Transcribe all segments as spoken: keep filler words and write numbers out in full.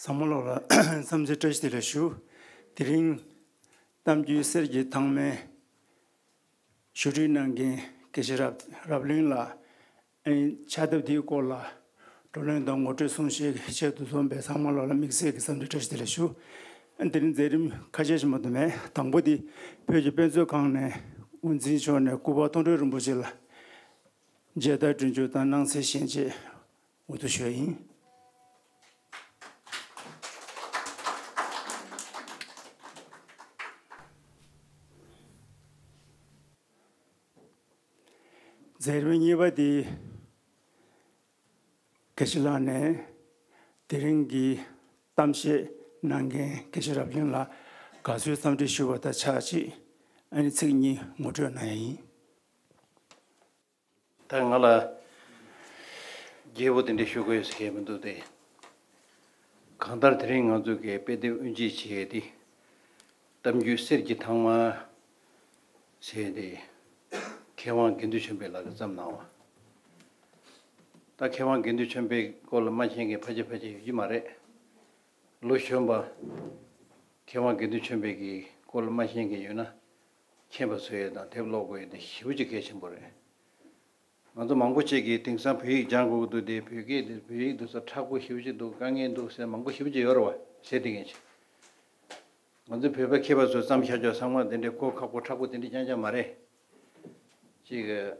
ཚང་མ་ལོག་ལ་འཚམས་འདྲི་བཀྲ་ཤིས་བདེ་ལེགས་ཞུ། དེ་རིང་གཏམ་རྒྱུད་གསེར་གྱི་ཐང་མའི་ཞུ་སྒྲིག་གནང་མཁན་དགེ་བཤེས་རབ་རབ་བརླིང་ལགས། ཕྱག་དེབ་དེའི་སྐོར་ལ་བགྲོ་གླེང་དང་ངོ་སྤྲོད་གསུང་བཤད་ཀྱི་ཆེད་དུ་འཛོམས་པའི་ཚང་མ་ལོག་ལ་དམིགས་བསལ་གྱི་འཚམས་འདྲི་བཀྲ་ཤིས་བདེ་ལེགས་ཞུ། དེ་རིང་མཛད་རིམ་ཁ་ཤས་ཤིག་མ་གཏོགས་མེད། དང་པོ་དེ་བོད་ཀྱི་དཔེ་མཛོད་ཁང་ནས་དབུ་འཛིན་མཆོག་ནས་སྐུ་པར་མཐོང་གྲོལ་རིན་པོ་ཆེ་ལ་མཇལ་དར་སྒྲོན་སྐྱོར་དང་སྣང་གསལ་ཞལ་འབྱེད་འོས་བསྡུ་ཞུས་ཡིན། མཛད་རིམ་གཉིས་པ་དེ་དགེ་བཤེས་ལགས་ནས་དེ་རིང་གི་གཏམ་བཤད་གནང་མཁན་དགེ་བཤེས་རབ་བརླིང་ལགས་དགའ་བསུའི་འཚམས་འདྲི་ཞུ་བ་དང་ཆབས་ཅིག་ཨ་ནི་ཚིག་གཉིས་ངོ་སྤྲོད་གནང་ཡ་ཡིན། ད་ང་ལ་རྒྱས་པོ་དེ་འདྲ་ཞུ་དགོས་ཟེར་མཁན་མི་འདུག་སྟེ། གང་ལྟར་དེ་རིང་ང་ཚོ་གི་དཔེ་དེབ་དབུ་འབྱེད་བྱས་ཏེ། གཏམ་རྒྱུད་གསེར་གྱི་ཐང་མ་ཟེར་ཏེ། མཁས་དབང་དགེ་འདུན་ཆོས་འཕེལ་ལགས་ཀྱིས་བརྩམས་གནང་བ། ད་མཁས་དབང་དགེ་འདུན་ཆོས་འཕེལ་སྐོར་ལ་མ་མཁྱེན་མཁན་ཕལ་ཆེར་ཕལ་ཆེར་ཡོད་ཀྱི་མ་རེད། ལོ་གཞོན་པ་མཁས་དབང་དགེ་འདུན་ཆོས་འཕེལ་གྱི་སྐོར་ལ་མ་མཁྱེན་མཁན་ཡོད་ན། མཁྱེན་པ་བཟོ་ཡས་དང་དེབ་ཀློག་དགོས་ཡས་དེ་ཞེ་པོ་ཅིག་གལ་ཆེན་པོ་རེད། ང་ཚོ་མང་པོ་ཅིག་གིས་དེང་སང་བོད་ཡིག་སྦྱང་དགོས་ཀྱི་འདུག་སྟེ། བོད་སྐད་དེ་བོད་ཡིག་འདུག་ས་མཁྲེགས་པོ་ཞེ་པོ་ཅིག་འདུག་དཀའ་ངལ་འདུག་ཟེར་མང་པོ་ཞེ་པོ་ཅིག་ཡོད་རེད་བ། ཟེར་དེ་མཁན་ཅིག་ང་ཚོ་བོད་པ་མཁས་པ་ཚོ་བརྩམས་བཞག་ཆོག་ཚང་མ་དེ་འདྲའི་གོ་ཁག་པོ་མཁྲེགས་པོ་དེ་འདྲ་རྐྱང་རྐྱང་མ་རེད། ཅིག་ད་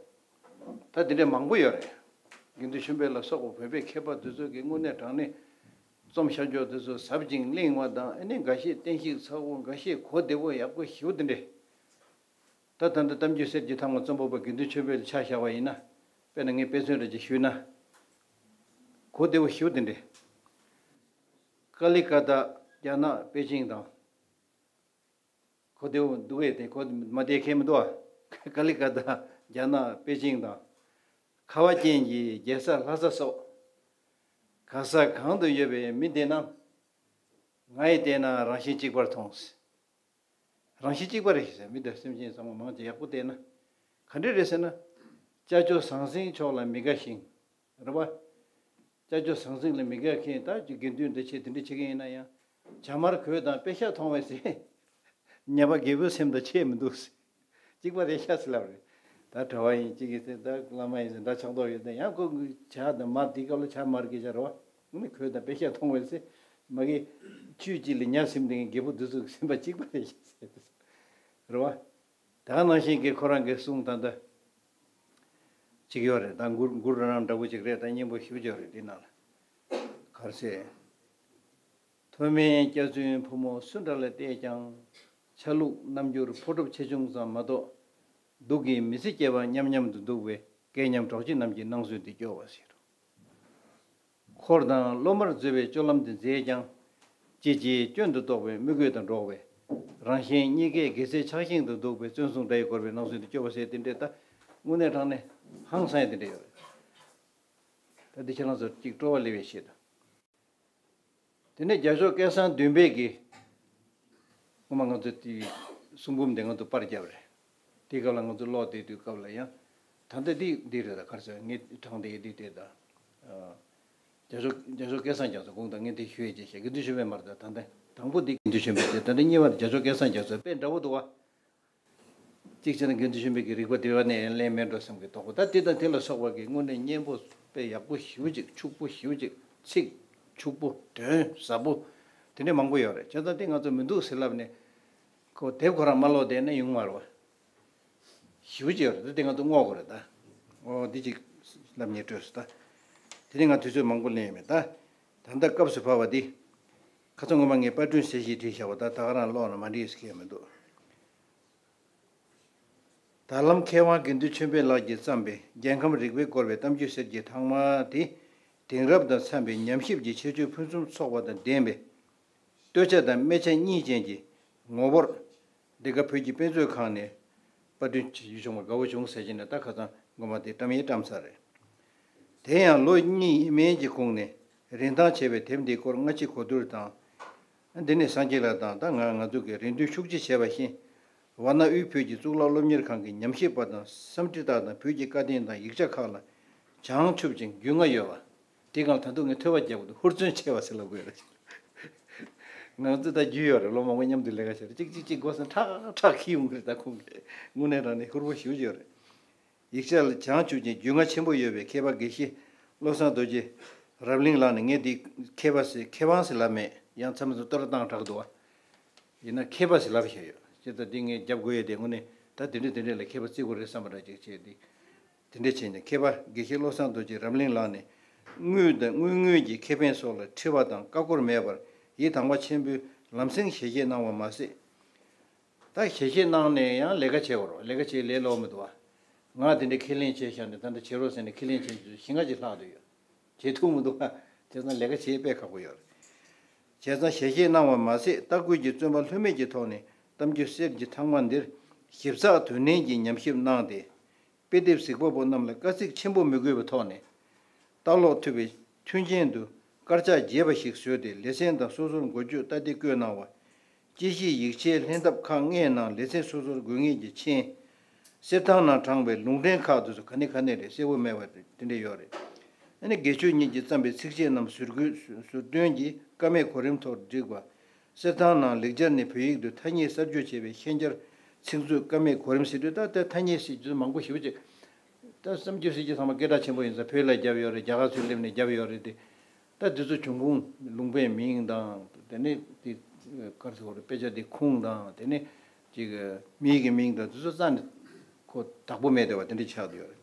དེ་འདྲ་མང་པོ་ཡོད་རེད། དགེ་འདུན་ཆོས་འཕེལ་ལ་སོགས་པ་བོད་པའི་མཁས་པ་དེ་ཚོ་གིས་དངོས་གནས་དྲང་གནས་རྩོམ་བཞག་ཆོག་དེ་ཚོ་ཟབ་ཅིང་བརླིང་བ་དང་། ཨ་ནི་འགའ་ཤས་བསྟན་བཤིག་ཚ་བོ། འགའ་ཤས་གོ་བདེ་བོ་ཡག་པོ་ཞེ་པོ་དེ་འདྲ། ད་ད་ལྟ་གཏམ་རྒྱུད་གསེར་གྱི་ཐང་མ་རྩོམ་པ་པོ་དགེ་འདུན་ཆོས་འཕེལ་ཆ་བཞག་པ་ཡིན་ན། དཔེར་ན་ངས་དཔེ་མཚོན་འདྲ་ཅིག་ཞུས་ན། གོ་བདེ་བོ་ཞེ་པོ་དེ་འདྲ། ཀ་ལི་ཀ་ཏ་རྒྱ་ནག་པེ་ཅིང་དང་། གོ་བདེ་བོ་འདུག་གས། དེ་གོ་མ་བདེ་མཁན་མི་འདུག་ཨ། ཀ་ལི་ཀ་ཏ་རྒྱ་ནག་པེ་ཅིང་དང་། ཁ་བ་ཅན་གྱི་རྒྱལ་ས་ལྷ་ས་སོགས། ག་ས་གང་དུ་ཡོད་པའི་མི་དེ་རྣམས། ང་ཡིས་བལྟས་ན་རང་བཞིན་གཅིག་པར་མཐོང་། རང་བཞིན་གཅིག་པ་རེད་ཟེར། མི་དང་སེམས་ཅན་ཚང་མ་མང་ཆེ་ཡག་པོ་བལྟས་ན། ག་འདྲ་རེད་ཟེར་ན། ཅ་ཅོ་ཟང་ཟིང་ཕྱོགས་ལ་མི་དགའ་ཞིང་། རེད་པ། ཅ་ཅོ་ཟང་ཟིང་ལ་མི་དགའ་མཁན་ད་ཅིག་དགེ་འདུན་འདི་བྱེད་དེ་འདྲ་བྱེད་མཁན་ཡིན་ན་ཡང་། བྱ་དམར་གོས་དང་པེ་ཤག་མཐོང་བས་ཟེར། ཉ་པ་རྒད་པོའི་སེམས་དང་ཁྱད་མི་འདུག་ཟེར། གཅིག་པ་རེད་ཤག་ཟེར་ལབ་རེད། ད་གྲྭ་པ་ཡིན་གཅིག་ཡིན་ཟེར། ད་བླ་མ་ཡིན་ཟེར། ད་ཕྱག་རྡོར་ཡིན་ཟེར། ཡང་ཁོ་བྱ་དང་དམར། དེའི་སྐབས་ལ་བྱ་དམར་གྱི་བྱ་རེད་པ། ཨ་ནི་གོས་དང་པེ་ཤག་མཐོང་བས་ཟེར། མ་གི་ཆོས་གཅིག་ལ་ཉ་སེམས་ལྡན་རྒད་པོ་འདི་ཚོ་གི་སེམས་པ་གཅིག་པ་རེད་ཤག་ཟེར། རེད་པ། ད་ག་ནང་བཞིན་གྱི་ཁོ་རང་གི་གསུང་ད་ལྟ་གཅིག་ཡོད་རེད། ད་མགུར་མགུར་རང་རང་འདྲ་པོ་ཅིག་རེད། ད་སྙན་པོ་ཞེ་པོ་ཅིག་ཡོད་རེད། འདི་ནང་ལ་ག་རེ་ཟེར། མཐོ་དམན་སྐྱ་བཙུན་ཕོ་མོ་སུ་འདྲ་ལ་བལྟས་ཀྱང་། ཆ་ལུགས་རྣམ་འགྱུར་ཕོ་གྲུབ་ཆེ་ཆུང་ཙམ་མ་གཏོགས། སྡུག་གི་མི་ཚེ་སྐྱེལ་བ་མཉམ་མཉམ་དུ་འདུག་པས། སྐལ་མཉམ་གྲོགས་ཀྱི་རྣམ་ཤེས་སྣང་ཚུལ་འདི་སྐྱོ་བ་ཟེར། འཁོར་དང་སློབ་མར་འཛུལ་བའི་སྤྱོད་ལམ་འདི་མཛེས་ཀྱང་། ཅི་བྱེད་སྐྱོན་དུ་རྟོགས་པའི་མི་རྒོད་དང་འགྲོགས་པས། རང་གཞན་གཉིས་ཀའི་དགེ་མཚན་ཆགས་ཤིང་དུ་འདུག་པའི། བཙོན་སྲུང་འདྲ་ཡིས་བསྐོར་བའི་སྣང་ཚུལ་འདི་སྐྱོ་བ་ཟེར། དེ་འདྲའི་ད་དངོས་གནས་དྲང་གནས་ཧང་སང་ཡ་དེ་འདྲ་ཡོད་རེད། ད་འདི་ཁྱེད་རང་ཚོ་གཅིག་སྤྲོ་བ་སླེབས་པའི་ཆེད་དུ། དེ་ནས་རྒྱ་ཤོག་སྐལ་བཟང་བདུན་པས་ཀྱིས། སྔོན་མ་ང་ཚོ་དེ་གསུང་འབུམ་དེ་ང་ཚོ་པར་བརྒྱབ་རེད། དེའི་སྐབས་ལ་ང་ཚོ་ཀློག་བསྡད་དུས་སྐབས་ལ་ཡང་། ད་ལྟ་དེ་འདི་རེད། ད་ག་རེ་ཟེར། ངས་དྲངས་བསྡད་ཡོད་དུས་དེ་ད། རྒྱ་ཤོག་རྒྱ་ཤོག་སྐལ་བཟང་རྒྱ་མཚོ་དགོངས་དག་ངས་དེ་ཞུ་ཡས་བྱས་བཞག་དགེ་འདུན་ཆོས་འཕེལ་མ་རེད། ད་ད་ལྟ་དང་པོ་དེ་དགེ་འདུན་ཆོས་འཕེལ་རེད། ད་ལྟ་གཉིས་པ་རྒྱ་ཤོག་སྐལ་བཟང་རྒྱ་མཚོ། དཔེ་འདྲ་པོ་འདུག་བ། གཅིག་བྱས་ན་དགེ་འདུན་ཆོས་འཕེལ་གྱི་རིག་པ་དེ་བ་ནས་ལེན་མེད་འགྲོ་བསམ་གྱི་དོགས་པ། ད་དེ་དང་དེ་ལ་སོགས་པ་གི་དངོས་གནས་སྙན་པོ་དཔེ་ཡག་པོ་ཞེ་པོ་ཅིག་ཕྱུག་པོ་ཞེ་པོ་ཅིག་ཚིག་ཕྱུག་པོ། དོན་ཟབ་པོ། དེ་འདྲ་མང་པོ་ཡོད་རེད། བྱས་ཙང་དེ་ང་ཚོ་མི་འདུག་ཟེར་ལབ་ནས། ཁོ་དེབ་ཁོ་རང་མ་ཀློག་བསྡད་ན་ཡོང་མ་རེད་བ། ཞེ་པོ་ཅིག་ཡོད་རེད། ད་དེ་ང་ཚོ་བསྔོག་དགོས་རེད་ད། ཨོ་འདི་ཅིག་ལབ་ཉེས་སྤྲོས་སོང་ད། དེ་ནས་ང་དུས་ཚོད་མང་པོ་ལེན་ཡོད་མེད་ད། ད་ལྟ་སྐབས་སུ་བབས་པ་འདི། ཁ་སང་སྔོན་མ་ངས་པར་སྐྲུན་གསལ་བཤད་བྲིས་བཞག་པ། ད་ད་ག་རང་ཀློག་ན་མ་འགྲིག་ཟེར་མཁན་མི་འདུག་ད་ལམ་མཁས་དབང་དགེ་འདུན་ཆོས་འཕེལ་ལགས་ཀྱིས་བརྩམས་པའི་རྒྱལ་ཁམས་རིག་པས་བསྐོར་བའི་གཏམ་རྒྱུད་གསེར་གྱི་ཐང་མ་དེ། དེང་རབས་དང་འཚམས་པའི་ཉམས་ཞིབ་ཀྱི་ཁྱད་ཆོས་ཕུན་སུམ་ཚོགས་པ་དང་ལྡན་པས། སྟོད་ཆ་དང་སྨད་ཆ་གཉིས་ཅན་གྱི་ངོ་བོར། འདི་ག་བོད་ཀྱི་དཔེ་མཛོད་ཁང་ནས་པར་སྐྲུན་བྱེད་རྒྱུ་བྱུང་བར་དགའ་བོ་བྱུང་ཟེར་གྱི་ནས། ད་ཁ་སང་སྔོན་མ་དེ་བཀྲམ་ཡས་བཀྲམ་ཚར་རེད། དེ་ཡང་ལོ་གཉིས་མན་གྱི་གོང་ནས་རིན་ཐང་ཆེ་བའི་དེབ་འདིའི་སྐོར་སྔ་ཕྱི་གོ་བསྡུར་དང་། འདི་ནས་སངས་རྒྱས་ལགས་དང་ད་ང་ང་ཚོ་གིས་རེ་འདུན་ཤུགས་ཆེ་བྱས་པ་བཞིན། ཝཱ་ཎ་དབུས་བོད་ཀྱི་གཙུག་ལག་སློབ་གཉེར་ཁང་གི་ཉམས་ཞིབ་པ་དང་སེམས་ཁྲིད་བདག་དང་བོད་ཀྱི་བཀའ་བསྟན་དང་ཡིག་ཆ་ཁག་ལ་བྱང་ཆུབ་ཅིང་རྒྱུས་མངའ་ཡོད་པ། དེ་སྒང་ལ་ད་དུང་ངས་ཐོས་པ་རྒྱག་དགོས་འདུག་ཧུར་བརྩོན་ཆེ་བ་ཟེར་ལབ་དགོས་རེད། ང་ཚོ་ད་རྒྱུས་ཡོད་རེད། ལོ་མང་པོ་མཉམ་དུ་ལས་ཀ་བྱས་རེད། གཅིག་གཅིག་གཅིག་མགོ་སེང་ཁྲག་ཁྲག་འཁྱིལ་ཡོང་གི་རེད། ད་ཁོང་གིས་དངོས་གནས་དྲང་གནས་ཧུར་པོ་ཞེ་པོ་ཅིག་ཡོད་རེད། ཡིག་ཆ་ལ་བྱང་ཆུབ་ཅིང་རྒྱུས་མངའ་ཆེན་པོ་ཡོད་པའི་མཁས་པ་དགེ་བཤེས་བློ་བཟང་རྡོ་རྗེ་རབ་གླིང་ལགས་ནས། ངས་འདི་མཁས་པ་ཟེར་མཁས་དབང་ཟེར་ལབ་མེད། ཡང་ཚང་མས་བསྟོད་ར་བཏང་དྲགས་འདུག་བ། ཡིན་ན་མཁས་པ་ཟེར་ལབ་བཞག་ཡོད། ཅེས་ད་འདི་ངས་རྒྱབ་དགོས་ཡས་དེ་དངོས་གནས་ད་དེ་འདྲས་དེ་འདྲས་ལ་མཁས་པ་བརྩི་དགོས་རེད་བསམ་པ་འདྲ་ཅིག་བྱས་འདི། དེ་འདྲས་བྱས་ནས་མཁས་པ་དགེ་བཤེས་བློ་བཟང་རྡོ་རྗེ་རབ་གླིང་ལགས་ནས། དངོས་དང་དངོས་དངོས་ཀྱི་ཁེ་ཕན་སོགས་ལ་འཁྲི་བ་དང་ཀ་ཁོལ་མེད་པར་ཡི་དམ་པ་ཆེན་པོས་ལམ་སེང་ཞལ་བཞེས་གནང་བ་མ་ཟད། ད་ཞལ་བཞེས་གནང་ནས་ཡང་ལས་ཀ་བྱེད་དགོས་རེད། ལས་ཀ་བྱེད་ལས་ལོག་མི་འདུག་བ། ང་དེ་འདྲས་ཁས་ལེན་བྱས་བཞག་ནས་ད་ལྟ་བྱེད་རོགས་ཟེར་ནས་ཁས་ལེན་བྱས་ཞེ་ལྔ་ཅིག་ལྷག་བསྡད་ཡོད། བྱེད་ཐུབ་མི་འདུག་བ། བྱས་ཙང་ལས་ཀ་བྱེད་དཔེ་ཁག་པོ་ཡོད་རེད། བྱས་ཙང་ཞལ་བཞེས་གནང་བ་མ་ཟད། རྟ་མགོ་གི་བཙོན་པ་ལྷོད་མེད་ཀྱི་ཐོག་ནས་གཏམ་རྒྱུད་གསེར་གྱི་ཐང་མ་འདིར་ཞིབ་ཚགས་དོན་ལྡན་གྱི་ཉམས་ཞིབ་གནང་སྟེ། དཔེ་དེབ་གཟིགས་པ་པོ་རྣམས་ལ་དཀའ་ཚེགས་ཆེན་པོ་མི་དགོས་པའི་ཐོག་ནས། ལྟ་ཀློག་ཐུབ་པའི་མཐུན་རྐྱེན་དུ་དཀར་ཆག་རྒྱས་པ་ཞིག་བཟོས་ཏེ། ལེ་ཚན་དང་སོ་སོར་འགོ་བརྗོད་ལྟ་དེབ་བཀོད་གནང་བ། དཔྱད་གཞིའི་ཡིག་ཆའི་ལྷན་ཐབས་ཁག་ལྔའི་ནང་ལེ་ཚན་སོ་སོར་དགོས་ངེས་ཀྱི་མཆན། གསེར་ཐང་ནང་དྲངས་པའི་ལུང་འདྲེན་ཁག་དེ་ཚོ་ག་ནས་ག་ནས་རེད། གསལ་པོ་མེད་པ་དེ་འདྲ་ཡོད་རེད། ཨ་ནི་དགེ་ཆོས་ཉིད་ཀྱིས་བརྩམས་པའི་ཚིགས་བཅད་རྣམས་ཟུར་བཀོད་ཟུར་འདོན་གྱིས་ཀ་མད་གོ་རིམ་ཐོག་བསྒྲིགས་པ། གསེར་ཐང་ནང་ལེགས་སྦྱར་ནས་བོད་ཡིག་ཏུ་ཐ་སྙད་གསར་བཅོས་བྱས་པའི་ཤན་སྦྱར་ཚིག་མཛོད་ཀ་མད་གོ་རིམ་ཟེར་དུས། ད་ལྟ་ཐ་སྙད་ཟེར་རྒྱུ་མང་པོ་ཞེ་པོ་ཅིག་ད་བརྩམས་རྒྱུ་ཟེར་རྒྱུ་ཚང་མ་སྐད་གྲགས་ཆེན་པོ་ཡིན་ཙང་བོད་ལ་བརྒྱབ་ཡོད་རེད། རྒྱ་གར་ཚུར་སླེབས་ནས་བརྒྱབ་ཡོད་རེད་དེ། ད་དེ་ཚོ་འབྱུང་ཁུངས་ལུང་པའི་མིང་དང་། དེ་ནས་དེ་ག་རེ་ཟེར་དགོས་རེད། དཔེ་ཆ་དེ་ཁུངས་དང་། དེ་ནས་ཅིག་མི་ཡི་གི་མིང་དང་དེ་ཚོ་རྩ་ནས་ཁོ་བདག་པོ་མེད་བསྡད་པ་དེ་འདྲ་ཆགས་བསྡད་ཡོད་རེད།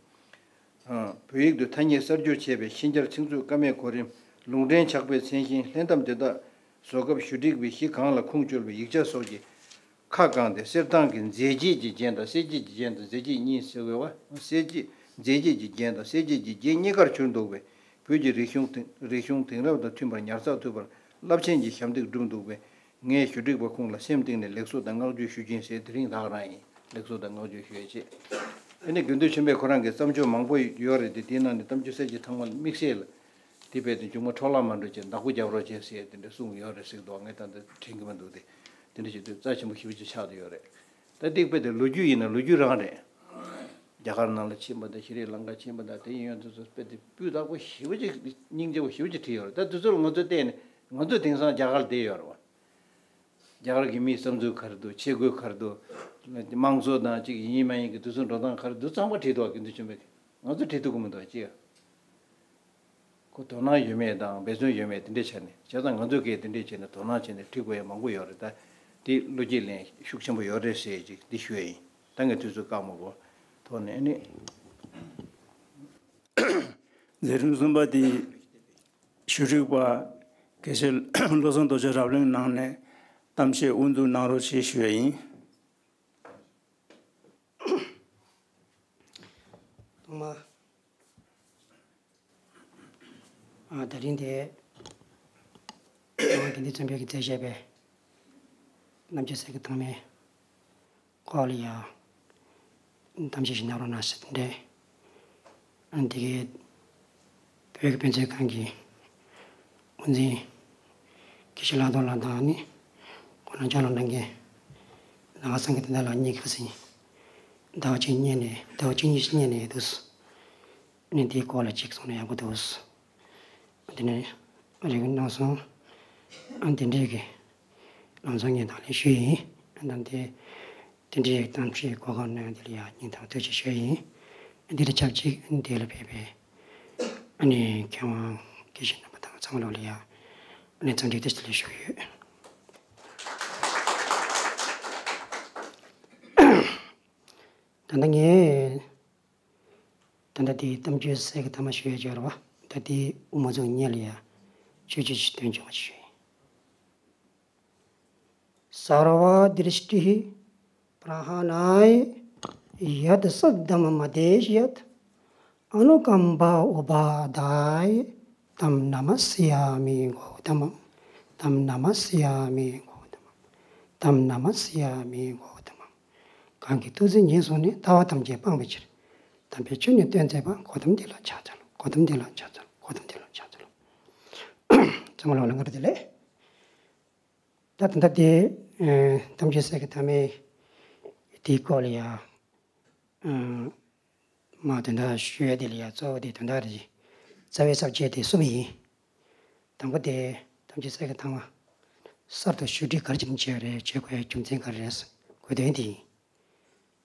ཨ། བོད་ཡིག་ཏུ་ཐ་སྙད་གསར་བསྒྱུར་བྱས་པའི་ཤན་སྦྱར་ཚིག་མཛོད་ཀ་མད་གོ་རིམ། ལུང་འདྲེན་ཕྱག་དཔེ་མཚན་གཞན་ལྷན་ཐབས་དེ་དག་བཟོ་སྐབས་ཞུ་སྒྲིག་པའི་གཞི་གང་ལ་ཁུངས་བཅོལ་བའི་ཡིག་ཆ་སོགས་ཀྱི་ཁ་བསྐངས་ཏེ། གསེར་ཐང་གི་མཛད་རྗེས་ཀྱི་རྒྱན་དང་། གསལ་བྱེད་ཀྱི་རྒྱན་དང་། མཛད་རྗེས་གཉིས་ཟེར་དགོས་པ། གསལ་བྱེད། མཛད་རྗེས་ཀྱི་རྒྱན་དང་གསལ་བྱེད་ཀྱི་རྒྱན་གཉིས་ཀར་གྱུར་འདུག་པས། བོད་ཀྱི་རིག་གཞུང་དེང་རིག་གཞུང་དེང་རབས་དང་མཐུན་པར་ཉར་ཚགས་ཐུབ་པར་རླབས་ཆེན་གྱི་ཞབས་འདེགས་བསྒྲུབས་འདུག་པས། ངས་ཞུ་སྒྲིག་པ་ཁོང་ལ་སེམས་གཏིང་ནས་ལེགས་གསོལ་དང་བསྔགས་བརྗོད་ཞུ་རྒྱུ་ཡིན་ཟེར། དེ་རིང་ད་ག་རང་ཡིན། ལེགས་གསོལ་དང་བསྔགས་བརྗོད་ཞུ་ཡས་ཆེད། དེ་ནས་དགེ་འདུན་ཆོས་འཕེལ་ཁོ་རང་གི་བརྩམས་ཆོས་མང་པོ་ཡོད་རེད་དེ། དེའི་ནང་ནས་གཏམ་རྒྱུད་གསེར་གྱི་ཐང་མ་དམིགས་བསལ་ལ། དེ་རྦད་དེ་མཇུག་མ་འཕྲོ་བརླག་མ་འགྲོ་ཆེད་བདག་པོ་རྒྱབ་རོགས་བྱེད་ཟེར་དེ་འདྲ་གསུངས་ཡོད་རེད་ཟེར་གི་འདུག་ངས་ད་ལྟ་དྲན་གྱི་མི་འདུག་སྟེ། དེ་འདྲ་བྱེད་དུས་རྩ་ཆེན་པོ་ཞེ་པོ་ཅིག་ཆགས་བསྡད་ཡོད་རེད། ད་དེ་རྦད་དེ་ལོ་རྒྱུས་ཡིན་ན་ལོ་རྒྱུས་རང་རེད། རྒྱ་གར་ནང་ལ་ཕྱིན་པ་དང་། ཤྲི་ལང་ཀ་ཕྱིན་པ་དང་། དེ་ཡིན་ཡང་དེ་ཚོ་རྦད་དེ་སྤུས་དག་པོ་ཞེ་པོ་ཅིག་སྙིང་རྗེ་པོ་ཞེ་པོ་ཅིག་བྲིས་ཡོད་རེད། ད་དེ་ཚོ་ལ་ང་ཚོས་བལྟས་ནས་ང་ཚོ་དེང་སང་རྒྱ་གར་བསྡད་ཡོད་རེད་བ། རྒྱ་གར་གྱི་མིའི་བསམ་ཚུལ་ག་རེ་འདུག་ཆས་གོས་ག་རེ་འདུག་དམངས་གཙོ་དང་གཅིག་ཡིན་མ་ཡིན་གྱི་དེ་ཚོ་འགྲོ་སྟངས་ག་རེ་འདུག་ཚང་མ་བྲིས་འདུག་དགེ་འདུན་ཆོས་འཕེལ་གྱིས། ང་ཚོ་བྲིས་ཐུབ་ཀྱི་མི་འདུག་ཅི་ཡ། ཁོ་དོ་སྣང་ཡོད་མེད་དང་འབད་བརྩོན་ཡོད་མེད་དེ་འདྲས་བྱས་ནས། བྱས་ཙང་ང་ཚོས་གས་དེ་འདྲས་བྱས་ནས་དོ་སྣང་བྱས་ནས་བྲིས་དགོས་ཡ་མང་པོ་ཡོད་རེད། ད་དེ་བློ་སྐྱེད་ལེན་ཤུགས་ཆེན་པོ་ཡོད་རེད་ཟེར་ཅིག་འདི་ཞུ་ཡ་ཡིན། ད་ངས་དུས་ཚོད་བཀག་མ་དགོས་ཐོག་ནས་ནི། མཛད་རིམ་གསུམ་པ་དེ་ཞུ་སྒྲིག་པ་དགེ་བཤེས་བློ་བཟང་རྡོ་རྗེ་རབ་གླིང་ནང་ནས་གཏམ་བཤད་དབུ་འཛུགས་གནང་རོགས་ཞེས་ཞུ་ཡ་ཡིན། ཐོག་མ། ཨ། དེ་རིང་དེ་ང་དགེ་འདུན་ཆོས་འཕེལ་གྱིས་མཛད་བཞག་པའི་རྣམ་དཔྱོད་གསེར་གྱི་ཐང་མའི་སྐོར་ལ་ཡང་གཏམ་བཤད་ཞིག་གནང་རོགས་གནང་ཞེས་དེ་འདྲའི། ཨ། འདི་གའི་བོད་ཀྱི་དཔེ་མཛོད་ཁང་གི་དབུ་འཛིན་དགེ་བཤེས་ལྷག་རྡོར་ལགས་དང་ནི་ཁོང་རྣམ་པ་ལ་གནང་མཁན་ནང་པ་སངས་རྒྱས་བསྟན་དར་ལགས་གཉིས་ཀྱིས་ཟླ་བ་གཅིག་སྔོན་ནས་ཟླ་བ་གཅིག་གཉིས་སྔོན་ནས་འདུག་ཨ་ནི་འདིའི་སྐོར་ལ་ཅིག་གསུངས་ན་ཡག་པོ་འདུག་འདི་ནས་རེ་སྐུལ་གནང་སོང་། ཨ། འདི་འདྲའི་གི་ལམ་སང་ངས་དང་ལེན་ཞུས་ཡིན། ཨ། ད་དེ་དེ་འདྲའི་གཏམ་བཤད་གོ་སྐབས་གནང་འདི་ལ་ཡང་སྙིང་ཐག་པ་ཐུགས་རྗེ་ཆེ་ཞུ་ཡིན། འདི་ལ་ཆབས་ཅིག་འདི་ལ་ཕེབས་པའི་ཨ་ནི་མཁས་དབང་དགེ་བཤེས་རྣམ་པ་དང་ཚང་མ་ལོག་ལ་ཡང་ཨ་ནི་འཚམས་འདྲི་བཀྲ་ཤིས་བདེ་ལེགས་ཞུ་གི་ཡོད། ད་ལྟ་ངས་ད་ལྟ་དེའི་གཏམ་རྒྱུད་གསེར་གྱི་ཐང་མ་ཞུ་ཡས་ཅིག་ཡོད་རེད་བ། ད་དེའི་དབུ་མ་ཚུགས་གཉིས་ལ་ཡ་ཆོས་ཆོས་ཆོས་དོན་ཆུང་བ་ཞུ་ཡིན། सर्वदृष्टिः प्रहरणाय यत् सद्धर्ममदेशयत् अनुकम्पा उपादाय तं नमस्यामि गौतमम्। तं नमस्यामि गौतमम्। तं नमस्यामि गौतमम्། གང་གིས་ཐུགས་བརྩེ་ཉེར་བཟུང་ནས། ལྟ་བ་ཐམས་ཅད་སྤང་བའི་ཕྱིར། དམ་པའི་ཆོས་ནི་སྟོན་མཛད་པ། གོ་ཏམ་དེ་ལ་ཕྱག་འཚལ་ལོ། གོ་ཏམ་དེ་ལ་ཕྱག་འཚལ་ལོ། གོ་ཏམ་དེ་ལ་ཕྱག་འཚལ་ལོ། ཚང་མ་ལོག་ལ་སྔར་དེ་ལས། ད་ད་ལྟ་དེ་ཨ་གཏམ་རྒྱུད་གསེར་གྱི་ཐང་མའི་དེའི་སྐོར་ལ་ཡ་ཨ་མ་དོན་དག་ཞུ་ཡ་དེ་ལ་ཡ་གཙོ་བོ་དེ་དོན་དག་རེད། རྩ་བའི་ས་བཅད་དེ་གསུམ་ཡིན། དང་པོ་དེ་གཏམ་རྒྱུད་གསེར་གྱི་ཐང་མ་ གསར་དུ་ཞུ་སྒྲིག་ག་རེ་བྱས་ནས་བྱས་ཡོད་རེད། བྱེད་དགོས་ཡ་རྒྱུ་མཚན་ག་རེ་རེད། དགོས་དོན་དེ་ཡིན།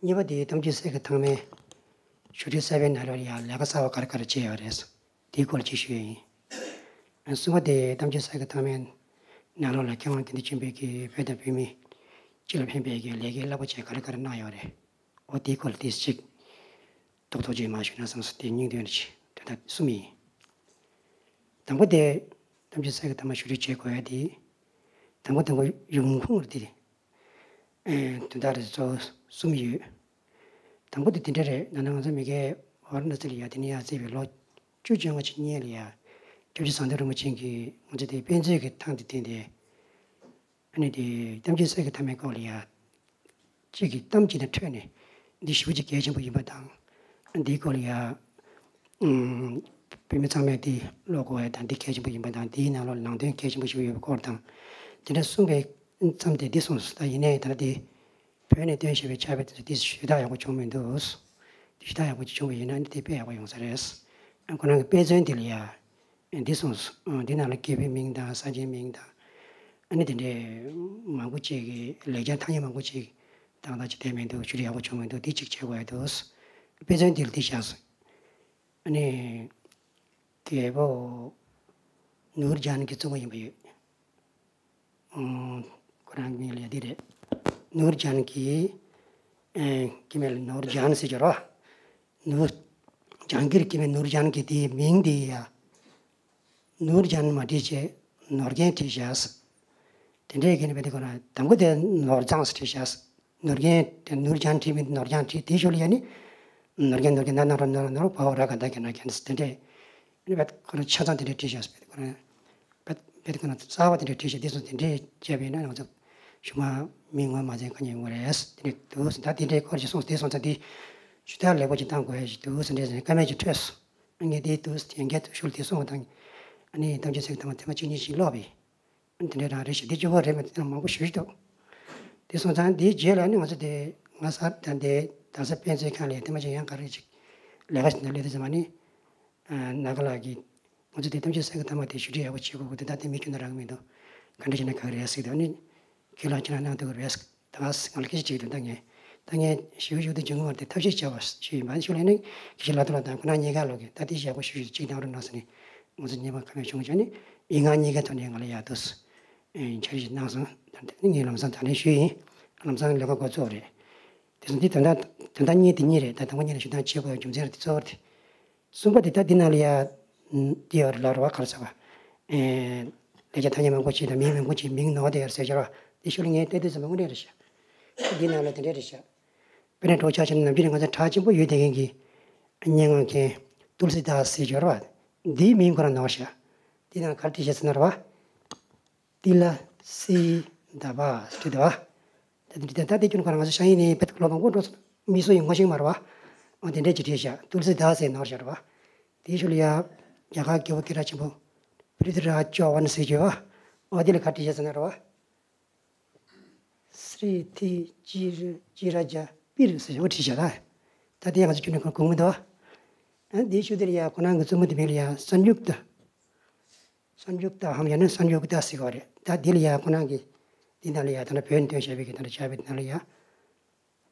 གཉིས་པ་དེ་གཏམ་རྒྱུད་གསེར་གྱི་ཐང་མའི་ཞུ་སྒྲིག་གསར་པའི་ནང་ལོགས་ལ་ཡ་ལས་ཀ་གསར་པ་ག་རེ་ག་རེ་བྱས་ཡོད་རེད། དེའི་སྐོར་ཅིག་ཞུ་ཡ་ཡིན། གསུམ་པ་དེ་གཏམ་རྒྱུད་གསེར་གྱི་ཐང་མའི་ནང་ལོགས་ལ་མཁས་དབང་དགེ་འདུན་ཆོས་འཕེལ་གྱིས་བོད་དང་བོད་མི་སྤྱི་ལ་ཕན་པའི་གི་ལས་ཀའི་རླབས་པོ་ཆེ་ག་རེ་ག་རེ་གནང་ཡོད་རེད། འོ་དེའི་སྐོར་ལ་ཏོག་ཙམ་ཅིག་རྡོག་རྡོག་ཅིག་མར་ཞུས་ན་བསམ་སོང་། དེ་སྙིང་དོན་རེད། དོན་དག་གསུམ་ཡིན། དང་པོ་དེ་གཏམ་རྒྱུད་གསེར་གྱི་ཐང་མ་ཞུ་སྒྲིག་བྱེད་དགོས་ཡ་དེ། དང་པོ་དང་པོ་ཡོང་ཁུངས་རེད་དེ། ཨེ། དོན་དག་རེ་གཙོ་བོ་གསུམ་ཡོད། དང་པོ་དེ་དེ་འདྲ་རེད། ད་ནང་ང་ཚོ་མི་སྒེར་ཝཱ་ར་ཎ་སི་ལ་ཡ་དེ་ནས་ཡར་བརྩིས་པའི་ལོ་བཅུ་བཅོ་ལྔ་ཅིག་སྔོན་ལ་ཡ་སྐྱབས་རྗེ་ཟམ་གདོང་རིན་པོ་ཆེ་གིས་ང་ཚོ་དེ་དཔེ་མཛོད་ཀྱི་ཐང་དེ་བསྟན་ཏེ། ཨ་ནི་དེ་གཏམ་རྒྱུད་གསེར་གྱི་ཐང་མའི་སྐོར་ལ་ཡ་གཅིག་གི་གཏམ་གཅིག་དང་འཕྲོས་ནས་འདི་ཞེ་པོ་ཅིག་གལ་ཆེན་པོ་ཡིན་པ་དང་། འདིའི་སྐོར་ལ་ཡ་ཨུམ། བོད་མི་ཚང་མས་འདི་ཀློག་དགོས་ཡ་དང་འདི་གལ་ཆེན་པོ་ཡིན་པ་དང་། འདིའི་ནང་ལོགས་ལ་ནང་དོན་གལ་ཆེན་པོ་ཞིག་ཡོད་པའི་སྐོར་དང་། དེ་འདྲ་གསུངས་པའི་མཚམས་དེ་འདི་སོང་སོང་། ད་ཡིན་ནའི་ད་འདི་བོད་ནས་བཏོན་བཞག་པའི་ཕྱག་དཔེ་དེ་ཚོ་འདི་ཞུ་དག་ཡག་པོ་བྱུང་མི་འདུག་འདི་ཞུ་དག་ཡག་པོ་ཅིག་བྱུང་བ་ཡིན་ན་འདི་དཔེ་ཡག་པོ་ཡོང་ས་རེད། ཁོ་རང་གི་དཔེ་མཚོན་འདི་ལ་ཡ། འདི་སོང་སོང་། འདི་ནང་ལ་རྒྱལ་པོའི་མིང་དང་ས་ཆའི་མིང་དང་། ཨ་ནི་དེ་འདྲའི་མང་པོ་ཅིག་གི་ལེགས་སྦྱར་ཐ་སྙད་མང་པོ་ཅིག་ཏག་ཏག་ཅིག་བསྡད་མི་འདུག་ཞུ་སྒྲིག་ཡག་པོ་བྱུང་མི་འདུག་འདི་གཅིག་བྱེད་དགོས་འདུག་དཔེ་མཚོན་འདི་ལ་འདི་བཞག་སོང་། ཨ་ནི་རྒྱལ་པོ་ནུར་ཇཱན་གྱི་རྩོམ་པ་ཡིན་པ་ཡོད། ཁོ་རང་མིང་ལ་ཡ་འདི་རེད། ནུར་ཇཱན་གྱི། ཨེ། ཀི་མེལ་ནུར་ཇཱན་ཟེར་གྱི་རོ། ནུར། ཇཱན་གིར་ཀི་མེལ་ནུར་ཇཱན་གྱི་དེའི་མིང་དེ་ཡ། ནུར་ཇཱན་མ་བྲིས་བྱས་ནོར་རྒྱན་བྲིས་བཞག་དེ་འདྲའི་གི་ནི་བེ་དེ་ཁོ་ན་དང་པོ་དེ་ནོར་བཟང་ཟེར་བྲིས་བཞག་ནོར་རྒྱན་དེ་ནུར་ཇཱན་བྲིས་མིན་ནོར་ཇཱན་བྲིས། དེའི་ཤུལ་ལ་ཡ་ནི་ནོར་རྒྱན་ནོར་རྒྱན་ན་ན་རོ་ན་རོ་ན་རོ་བ་འོ་ར་ག་ད་ག་ན་ག་ན་དེ་འདྲའི། ཨ་ནི་བེད་ཁོ་རང་ཆ་ཚང་དེ་འདྲའི་བྲིས་བཞག་བེད་ཁོ་རང་། བེད་བེད་ཁོ་རང་རྩ་བ་དེ་འདྲའི་བྲིས་བཞག་དེ་ཚོ་དེ་འདྲའི་བྱས་པས་ན་ང་ཚོ་གཞུག་མ་མི་ངོ་མ་ཚན་ག་ཉེ་ངོ་རེད། དེ་འདྲའི་འདུག་ད་དེ་འདྲའི་སྐོར་ཞིག་སོང་དེ་སོང་ཙང་དེ་ཞུ་དག་ལེགས་པོ་ཅིག་བཏང་དགོས་ཞིག་འདུག་ཟེར་འདྲའི་ཟེར་ནས་ཀ་མེད་ཅིག་འཕྲོས་སོང་། ངས་དེ་འདུག་ཟེར་ཡན་གྱི་ཤུལ་དེ་སོང་བ་དང་། ཨ་ནི་གཏམ་རྒྱུད་ཚིག་དང་ཐེངས་མ་གཅིག་གཉིས་ཤིག་ཀློག་པས། ཨ་ནི་དེ་འདྲའི་རང་རེད་ཞིག་དེ་གཅིག་པོ་རེད་མ་དེ་མང་པོ་ཞུ་ཞིག་འདུག་དེ་སོང་ཙང་དེའི་རྗེས་ལ་ནི་ང་ཚོ་དེ་ང་ས་དང་དེ་དང་ས་དཔེ་མཛོད་ཁང་ལ་ཐེངས་མ་གཅིག་ཡང་ག་རེ་ཅིག་ལས་ཀ་ཞིག་ན་ལས་དེ་ཚང་མ་ནི། ཨ། ནཱ་ག་ལགས་ཀྱིས་ང་ཚོ་དེ་གཏམ་རྒྱུད་གསེར་གྱི་ཐང་མ་དེ་ཞུ་སྒྲིག་ཡག་པོ་བྱེད་དགོས་ཀྱི་འདུག་ད་དེ་མི་ཁྱོན་ནས་རག་གི་མི་འདུག་ག་འདྲ་བྱས་ན་ག་གི་རེད་ཟེར་གྱི་འདུག་ཨ་ནི་ཁྱེད་ལ་ཁྱེད་རང་གནང་ཐུབ་ཀྱི་རེད། ད་ང་ལ་སྐད་ཆ་དྲིས་འདུག་ད་ངས་ད་ངས་ཞུ་ཞུ་དུ་འཇོན་གྱི་མ་རེད་དེ་ཐབས་ཤེས་བྱ་བ་ཞུས་ཡིན་པ། ཨ་ནི་ཞུ་ལས་ནི་ཁྱེད་ཀྱི་ལ་དུ་ལ་དང་ཁོ་ན་གཉིས་ཀ་ལོག་གི་ད་དེ་ཡག་པོ་ཞུ་ཞུ་གཅིག་གནང་རོགས་གནང་ཟེར་ནས་ང་ཚོ་གཉིས་པ་ཁ་མེད་བྱུང་བྱས་ནི་ཡིན་ང་གཉིས་ཀ་ཐོག་ནས་ང་ལ་ཡག་འདུག་ཨེ། འཆར་གཞི་གནང་སོང་། ད་ནི་ངས་ལམ་སང་ད་ནས་ཞུས་ཡིན། ལམ་སང་ལས་ཀ་འགོ་ཚུགས་རེད། དེ་ཚོ་འདི་ད་ལྟ་ད་ལྟ་གཉིས་དེ་གཉིས་རེད། ད་དང་པོ་གཉིས་ལ་ཞུ་དག་བྱེད་དགོས་རྒྱུ་མཚན་རེད་དེ་གཙོ་བོ་རེད། གསུམ་པ་དེ་ད་འདི་ནང་ལ་ཡ། འདི་ཡོད་རེད་ལབ་རེད་བ། ག་རེ་ཟེར་བ། ཨེ། ལས་བྱ་ཐ་སྙད་མང་པོ་ཅིག་དང་མིང་མང་པོ་ཅིག་མིང་ནོར་བསྡད་ཡོད་རེད་ཟེར་ཀྱི་རེད་བ། དེ་ཤུལ་ལ་ངས་བལྟས་དུས་ཙམ་པ་དངོས་གནས་རེད་ཤག་འདི་ནང་ལ་དེ་འདྲས་རེད་ཤག་དཔེར་ན་གྲོགས་ཆ་བཞག་ན་ནམ་རྒྱུན་ང་ཚོ་གྲགས་ཆེན་པོ་ཡོད་བསྡད་མཁན་གྱི་སྙན་ངག་མཁན་ཏུལ་སི་དཱས་ཟེར་ཀྱི་ཡོད་རེད་བ། འདིའི་མིང་ཁོ་རང་ནོར་ཤག་འདི་ནང་ག་རེ་བྲིས་བཞག་ཟེར་ན་རེད་བ། ཏི་ལ་སི་དཱ་བ་ཟེར་བྲིས་འདུག་བ། ད་དེ་ད་ལྟ་དེ་ཁྱོན་ཁོ་རང་ང་ཚོ་ཤང་ཡིན་ནི་བེད་ལོ་མང་པོ་འགྲོ་སོང་། མི་སུ་ཡིན་ངོ་ཤེས་མ་རེད་བ། འོ་དེ་འདྲས་ཅིག་བྲིས་བཞག་ཏུལ་སི་དཱས་ཟེར་ནོར་བཞག་རེད་བ། དེའི་ཤུལ་ལ་ཡ། རྒྱ་གར་རྒྱལ་པོ་སྐད་གྲགས་ཆེན་པོ་པྲི་ཐི་རཱ་ཇ་ཅོ་ཝན་ཟེར་གྱི་ཡོད་བ། འོ་དེ་ལ་ག་རེ་བྲིས་བཞག་ཟེར་ན་རེད་བ། སྲི་ཐི་ཅི་ར་ཅི་ར་ཇ་པིར་ཟེར་བ་བྲིས་བཞག་ད། ད་དེ་ང་ཚོ་ཁྱོན་ནས་གོ་གོ་མི་འདུག་བ། ཨ་དེའི་ཤུལ་དེ་ལ་ཡ་ཁོ་རང་གི་རྩོམ་པོ་དེ་མིང་ལ་ཡ་སན་ཡུག་ཏ། སན་ཡུག་ཏ་ཧམ་ཡང་ན་སན་ཡུག་ཏ་ཟེར་གྱི་ཡོད་རེད། ད་འདི་ལ་ཡ་ཁོ་རང་གིས་འདི་ནང་ལ་ཡ་ད་ལྟ་བོད་ནས་བཏོན་བཞག་པའི་གི་ད་ལྟ་བྱ་བའི་ནང་ལ་ཡ།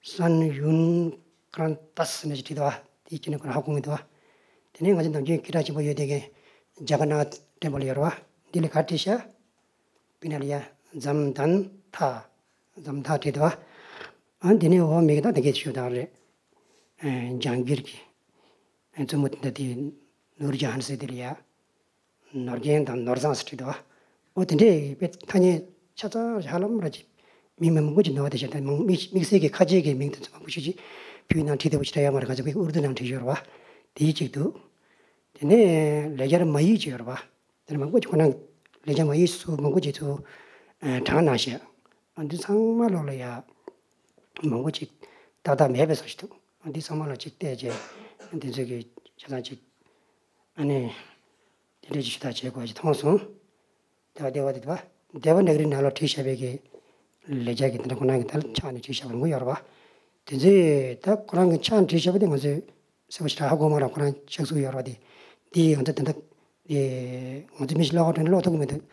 སན་ཡུན་ཀྲན་ཏཱས་ཟེར་ནས་ཅིག་བྲིས་འདུག་བ། དེའི་སྐྱེ་གནས་ཁོ་རང་ཧ་གོ་གི་འདུག་བ། དེ་ནས་ང་ཚོ་ནམ་རྒྱུན་སྐད་གྲགས་ཆེན་པོ་ཡོད་དེ་གའི་ཇ་ག་ནཱཐ་ཊེམ་པལ་ཡོད་རེད་བ། འདི་ལ་ག་རེ་བྲིས་ཤག་དཔེར་ན་ལ་ཡ་ཛམ་དན་ཐ། ཛམ་ཐ་བྲིས་འདུག་བ། ཨ་འདི་ནས་འོ་མི་གི་ད་དེ་གའི་ཞུ་དག་རེད། ཨ་ཇ་ཧང་གིར་གྱི་རྩོམ་པོ་དེ་འདྲ་དེ་ནུར་ཇ་ཧན་ཟེར་དེ་ལ་ཡ། ནོར་རྒྱན་དང་ནོར་བཟང་ཟེར་བྲིས་འདུག་བ། འོ་དེ་འདྲའི་དཔེ་ཐ་སྙད་ཆ་ཚང་ཧ་ལམ་ར་ཅིག་མིང་མང་པོ་ཅིག་ནོར་བ་དེ་བཞག་ད་མང་དམིགས་དམིགས་བསལ་གྱི་ཁ་ཆེ་གི་མིང་དེ་ཚོ་མང་པོ་ཞིག་ཅིག་བོད་ནང་བྲིས་བསྡད་པ་ཞིག་འདྲ་ཡོད་མ་རེད། ག་ཚོད་ཀྱི་ཨུར་དུ་ནང་བྲིས་ཡོད་རེད་བ། དེ་ཅིག་འདུག་དེ་ནས་ལེགས་སྦྱར་མ་ཡིག་ཅིག་ཡོད་རེད་བ། དེ་ནས་མང་པོ་ཅིག་ཁོ་ན་ལེགས་སྦྱར་མ་ཡིག་ཚོ་མང་པོ་ཅིག་ཚོ་དྲངས་གནང་ཤག་ཨ་འདི་ཚང་མ་ལོག་ལ་ཡ་མང་པོ་ཅིག་ཏག་ཏག་མེད་པའི་བཟོ་ཞིག་འདུག་ཨ་འདི་ཚང་མ་ལ་ཅིག་བལྟས་རྗེས་འདི་ཚོ་གི་ཆ་ཚང་ཅིག་ཨ་ནི། དེ་འདྲ་ཅིག་ཞུ་དག་བྱེད་དགོས་ཅིག་མཐོང་སོང་། དེ་བ་དེ་བ་དེ་བ་དེ་བ་ནག་རི་ནང་ལོགས་བྲིས་བཞག་པའི་གི་ལེགས་སྦྱར་གྱི་དེ་འདྲ་ཁོ་ན་གི་ད་ལ་ཕྱག་ནས་བྲིས་བཞག་པ་མང་པོ་ཡོད་རེད་བ། དེ་ཚོས་ད་ཁོ་རང་གི་ཕྱག་ནས་བྲིས་བཞག་པ་དེ་ང་ཚོས་གསལ་པོ་ཞེ་དྲག་ཧ་གོ་མ་རེད། ཁོ་རང་ཕྱག་གཟུགས་ཡོད་རེད་བ། དེ་དེ་ང་ཚོ་ད་ལྟ་དེ་ང་ཚོ་མི་ཞིག་ཀློག་ག་འགྲོ་ན་ཀློག་ཐུབ་ཀྱི་མི་འདུག་